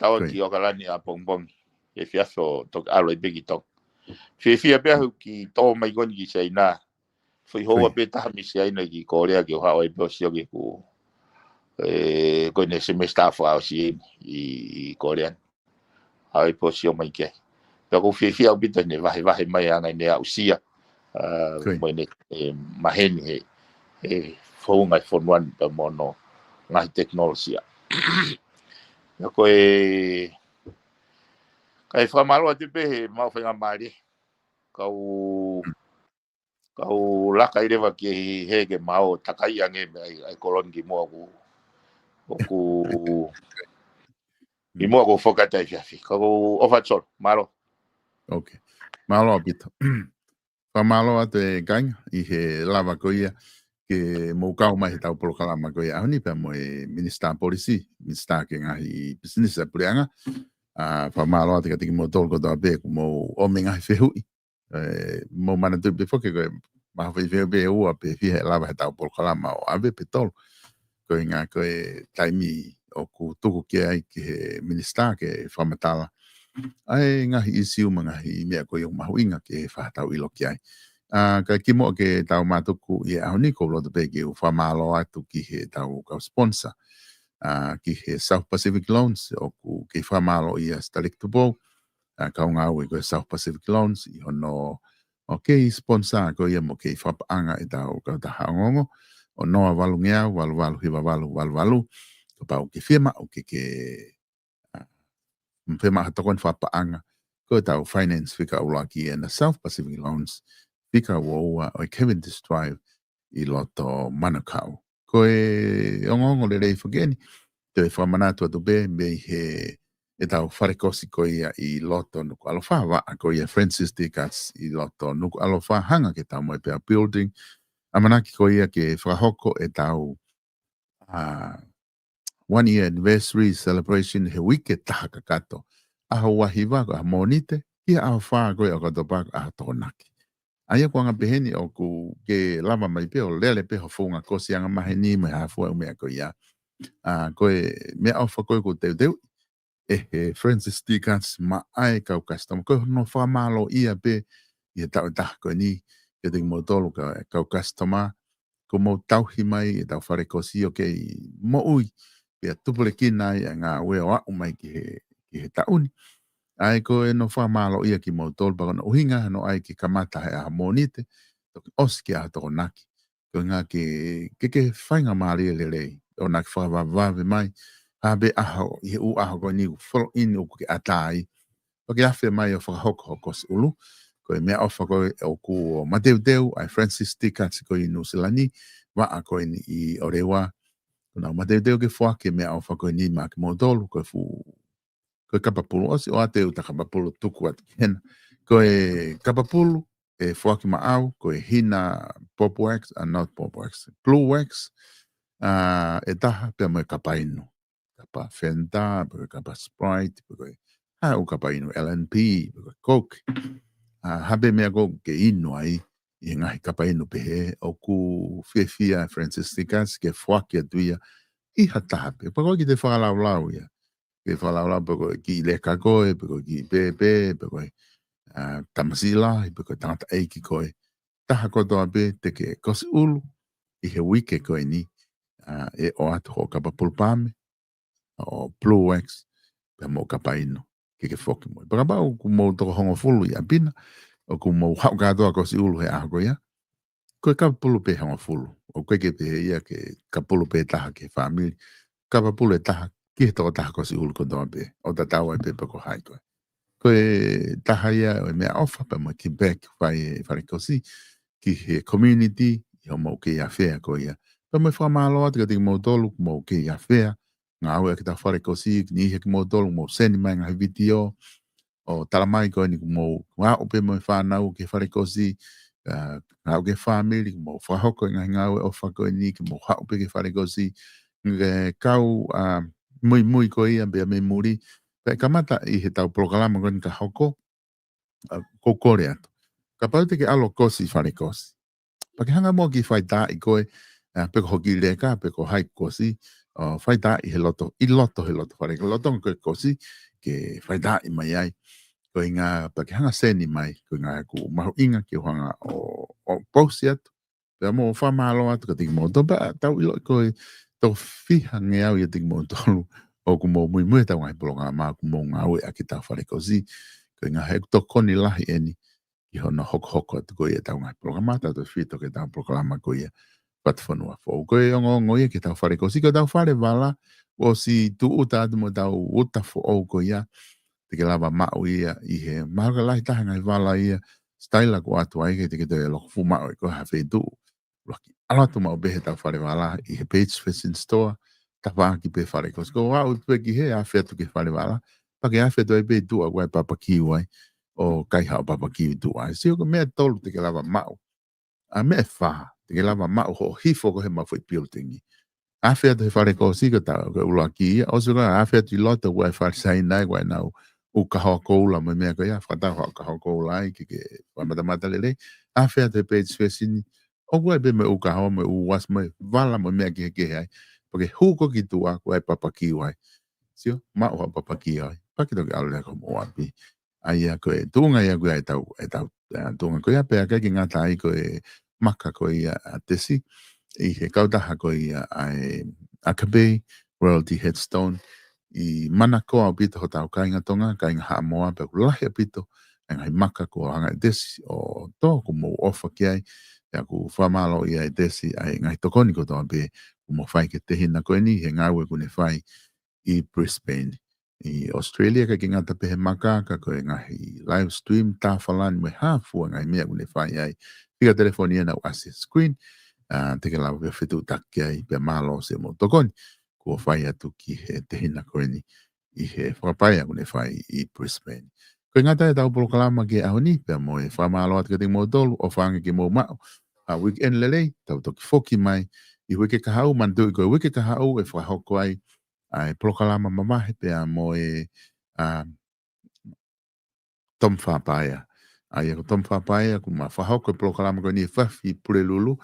Tau Ko ia. ki ʻAokalani ʻapongipongi. he efiafi ʻo toki ʻalu ai pē ki Tonga. Fiefia pē au ki tō mai ko eni ki Siaina. Foʻi houa pē taha mei Siaina ki Kōlea ke u haʻu ai pē ʻo sio ki heʻeku, ē, ko eni semesitā fakaʻosi eni ʻi, ʻi Kōlea. Haʻu ai pē ʻo sio mai ki ai. Pea ʻoku ou fiefia ʻaupito he ne vahevahe mai ʻa e anga ʻene aʻusia, ā, mo ʻene, ē, maheni he, he founga e fonua ni pea mo hono ngaahi tekinolosia. Pea ko e, kae fakamālō atu pē he maʻu faingamālie. Kau, kau laka ʻi leva ki he ke mau takai ange mei ai, ʻai koloni ki muʻa ʻoku, ʻoku, ki muʻa ʻoku fokata e fiafi. Kau ʻofa atu Solo, mālō. Ok. Mālō ʻaupito. Fakamālō atu e kāinga ʻi he lava ko ia ke mou kau mai he tau polokalama ko ia ʻaho ni pea mo e Minisitā Polisi, Minisitā ki he Ngaahi Pisinisi ʻa e Puleʻanga. Ā, fakamālō atu kiate kimoutolu kotoa pē kuo mou ʻomi e ngaahi fehuʻi. Ē, mou manatuʻi pē foki ko e maha faifeu pē ua pe fiha ʻe lava he tau polokalama ʻo ʻave pe tolu. Ko e ʻuhinga ko e taimi ʻoku tuku ki ai ki he minisitā ke fakamatala ʻa e ngaahi ʻīsiu mo e ngaahi meʻa ko ia ʻoku mahuʻinga ke fai ha tau ʻilo ki ai. Ā, kae kimuʻa ke tau mātuku ʻi he ʻaho ni, ʻoku ou loto pē ke u fakamālō atu ki he tau kau sponsor. Ā, ki he South Pacific Loans, ʻoku kei fakamālō ʻia Sitaleki Tupou, ā, kau ngāue ko e South Pacific Loans, ʻi hono ʻo kei sponsor ko ia mo kei fakapaʻanga e tau kautaha ongoongo, ʻo noa valu ngeau, valu valu hiva valu, valu valu, kapau ʻoku ke fiemaʻu ke ke, ā, fiemaʻu ha tokoni fakapaʻanga, ko e tau finance fika ʻuluaki ʻena South Pacific Loans, fika ua ua ʻo e Cavendish Drive ʻi loto Manukau. Ko e ongoongo lelei foki eni, te u fakamanatu atu pē mei he, e tau falekosi ko ia ʻi loto Nukuʻalofa, vaʻa ko ia Francis Dickens ʻi loto Nukuʻalofa, hanga ke tau moe pea building, ʻamanaki ko ia ke fakahoko e tau, ā, one year anniversary celebration he uike taha kakato. ʻAho ua hiva ko e ʻaho Mōnite, ki he ʻaho fā ko ia ʻo ʻOkatopa ko e ʻaho Tokonaki. ʻA ia ko e anga pehē ni ʻoku ke lava mai pē ʻo lele pē ho founga kosi anga maheni mo e hā fua e ʻū meʻa ko ia. Ā, ko e meʻaʻofa ko ē ʻoku teuteu ʻe he Francis Dickens maʻa e kau customer. Ko hono fakamālōʻia pē ʻi he taʻu ʻe taha ko eni kiate kimoutolu ka-, kau customer, kuo mou tauhi mai e tau falekosi ʻo kei moʻui, pea tupulekina ai e ngāue ʻo aʻu mai ki he, ki he taʻu ni. ʻA ia ko hono fakamālōʻia kimoutolu pea ko hono ʻuhinga hono ʻai ke kamata he ʻaho Mōnite, toki ʻosi ki he ʻaho Tokonaki. Ko e ʻuhinga ke, ke, ke faingamālie lelei, ʻo nau fakavavevave mai, hā pē ʻaho, ʻi he ʻū ʻaho ko eni ʻoku folo eni ʻoku ke ʻatā ai. Pea ke afe mai ʻo fakahoko ho kosi ʻulu. Ko e meʻaʻofa ko ē ʻoku mateuteu ʻa e Francis Dickens ko ē ʻi Nuʻusila ni, vaʻa ko eni ʻi ʻOreua. Ko ʻenau mateuteu ke foaki e meʻaʻofa ko eni maʻa kimoutolu, ko e fuʻu, ko e kapa pulu, ʻosi ʻoatu e uta kapa pulu tuku atu ki hena. Ko e kapa pulu ʻe foaki maʻau, ko e hina pop wax, ā, not pop wax, blue wax, ā, ʻe taha pea mo e kapa inu. Kapa Fanta, pe ko e kapa Sprite, pe ko e hā e ʻū kapa inu, L and P, pe ko e Coke. Ā, hā pē meʻa ʻoku ke inu ai, ʻi he ngaahi kapa inu pehē, ʻoku fiefia Francis Dickens ke foaki atu ia ʻi ha taha pē. Pea ʻoku ʻikai ke te fakalaulau ia. Ke fakalaulau pe ko e kiʻi leka koe, pe ko e kiʻi pēpē, pe ko e, ā, tamasiʻi lahi, pe ko e tangataʻeiki koe. Taha kotoa pē te ke kosi ʻulu ʻi he uike ko eni, ā, ʻe ʻoatu hoʻo kapa pulu paame, ʻo blue wax, pea mo e kapa inu, ke ke foki mo ia. Pea kapau ʻoku mou toko hongofulu ʻi ʻapi na, ʻoku mou haʻu kātoa kosi ʻulu he ʻaho ko ia, ko e kapa pulu pē hongofulu. ʻOku ʻikai ke pehē ia ke kapa pulu pē taha ki he fāmili. Kapa pulu ʻe taha ki he tokotaha kosi ʻulu kotoa pē. ʻO tatau ai pē pe ko hai koe. Ko e taha ia ʻo e meʻaʻofa pea mo e kickback ʻoku fai ʻe he falekosi ki he community, ʻi hoʻomou kei afea ko ia. Pea mo e fakamālō atu kiate kimoutolu ʻoku mou kei afea, ngāue ʻaki e tau falekosi, niʻihi ʻa kimoutolu ʻoku mou send mai e ngaahi vitiō, ʻo tala mai ko eni ʻoku mou aʻu pē mo e fānau ki he falekosi, ā, aʻu ki he fāmili, ʻoku mou fakahoko e ngaahi ngāue ʻofa ko eni, ke mou haʻu pē ki he falekosi, ke kau, ā, muimui ko ia pea mei muli, pea kamata ʻi he tau polokalama ko eni ka hoko, ā, ʻoku ou kole atu. Kapau te ke ʻalu ʻo kosi falekosi. Pea ke hanga muʻa ʻo kiʻi faitaaʻi koe, ā, pe ko hoʻo kiʻi leka, pe ko hai kosi, ʻo faitaaʻi he loto, ʻi loto, he loto fale, loto ko e kosi, ke faitaaʻi mai ai. Ko e ʻuhinga pea ke hanga ʻo send mai, ko e ʻuhinga ʻoku mahuʻinga ke u hanga ʻo, ʻo post atu. Pea mo fakamālō atu kiate kimoutolu, pea tau ʻilo ko e toko fiha ngeau ʻiate kimoutolu ʻoku mou muimui ʻetau ngaahi polokalama, ʻoku mou ngāueʻaki ʻetau fale kosi. Ko e ʻuhinga he ʻoku tokoni lahi eni ki hono hokohoko atu ko ia ʻetau ngaahi polokalama, tautautefito ki heʻetau polokalama ko ia Fatufonua Foʻou. Ko e ongoongo ia ki heʻetau fale kosi, ko ʻetau fale vala, ʻosi tūʻuta atu mo ʻetau uta foʻou ko ia, te ke lava maʻu ia ʻi he mahalo ka lahi taha e ngaahi vala ia, sitaila ʻoku ʻoatu ai ke te ke toe loko fuʻu maʻu ʻe koe ha feituʻu. ʻUluaki, ʻalu atu maʻu pē heʻetau fale vala ʻi he Page Fashion Store, tafaʻaki pē fale kosi. Ko e aʻu pē ki hē, afe atu ki he fale vala, pea ke afe atu ai pē ʻi tuʻa ʻoku ʻi ai e papakiu ai, ʻo kai haʻo papakiu ʻi tuʻa ai. Sio, ko e meʻa ʻe tolu te ke lava maʻu. ʻA e meʻa ʻe fā, te ke lava maʻu hoʻo hifo ko ē he maʻu foʻi building. Afe atu he fale kosi, ko ʻetau, ko e ʻuluaki ia, ʻosi ko ia afe atu ʻi loto ʻoku ʻi ai e fale Saina, ʻoku ʻi ai ʻenau ʻū kahoa koula mo e meʻa ko ia, fakatau haʻo kahoa koula ai, ke ke fakamatamata lelei. Afe atu he Page Fashion, ʻoku ʻi ai pē mo e ʻū kahoa, mo e ʻū uasi, mo e vala, mo e meʻa kehekehe ai. Pea ke hū koe ki tuʻa, ʻoku ʻi ai e papakiu ai. Sio, maʻu haʻo papakiu ai. Pea ke toki ʻalu leva ki homou ʻapi. ʻA ia ko e tuʻunga ia ko ia ʻetau, ʻetau, ʻa, tuʻunga ko ia, pea ʻikai ke ngata ai, ko e maka ko ia ʻa Tesi, ʻi he kautaha ko ia ʻa e Akabei Royalty Headstone, ʻi Manukau ʻaupito hotau kāinga Tonga, kāinga Haʻamoa, pea ʻoku lahi ʻaupito e ngaahi maka kuo hanga ʻe Tesi ʻo tō, ʻoku mou ʻofa ki ai, pea ʻoku fakamālō ia ʻe Tesi ʻa e ngaahi tokoni kotoa pē kuo mou fai ki he tehina ko eni, he ngāue ʻoku ne fai ʻi Brisbane. ʻI ʻAositelēlia, ʻikai ke ngata pē he maka, ka ko e ngaahi live stream, tā falani mo e hā fua e ngaahi meʻa ʻoku ne fai ai. Fika telefoni ia naʻa ku ʻasi he screen, ʻa, te ke lava pē ʻo fetuʻutaki ai, pea mālō siʻomou tokoni kuo fai atu ki he tehina ko eni ʻi he fakapaea ʻoku ne fai ʻi Brisbane. Ko e ngata ʻetau polokalama ki he ʻaho ni, pea mo e fakamālō atu kiate kimoutolu, ʻofa ange ke mou maʻu ha weekend lelei, tau toki foki mai ʻi he uike kahaʻu, manatuʻi ko e uike kahaʻu ʻe fakahoko ai ʻa e polokalama mavahe pea mo e, ʻa, Tom Fapaea. ʻA ia ko Tom Fapaea, ʻoku ma fakahoko e polokalama ko eni he efiafi Pulelulu,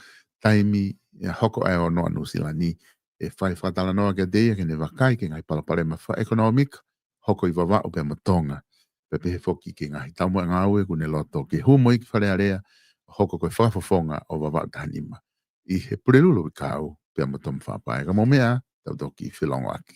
taimi ʻe hoko ai ʻa e ono ʻa Nuʻusila ni. ʻE fai fakatalanoa kiate ia ke ne vakai ki he ngaahi palopalema fakaʻekonōmika, hoko ʻi Vavaʻu pea mo Tonga. Pea pehē foki ki he ngaahi taumuʻa ngāue ʻoku ne loto ke hū mo ia ki Fale Alea, hoko ko e fakafofonga ʻo Vavaʻu taha nima. ʻI he Pulelulu ʻi Kau, pea mo Tom Fapaea. Ka mou meʻa, tau toki felongoaki.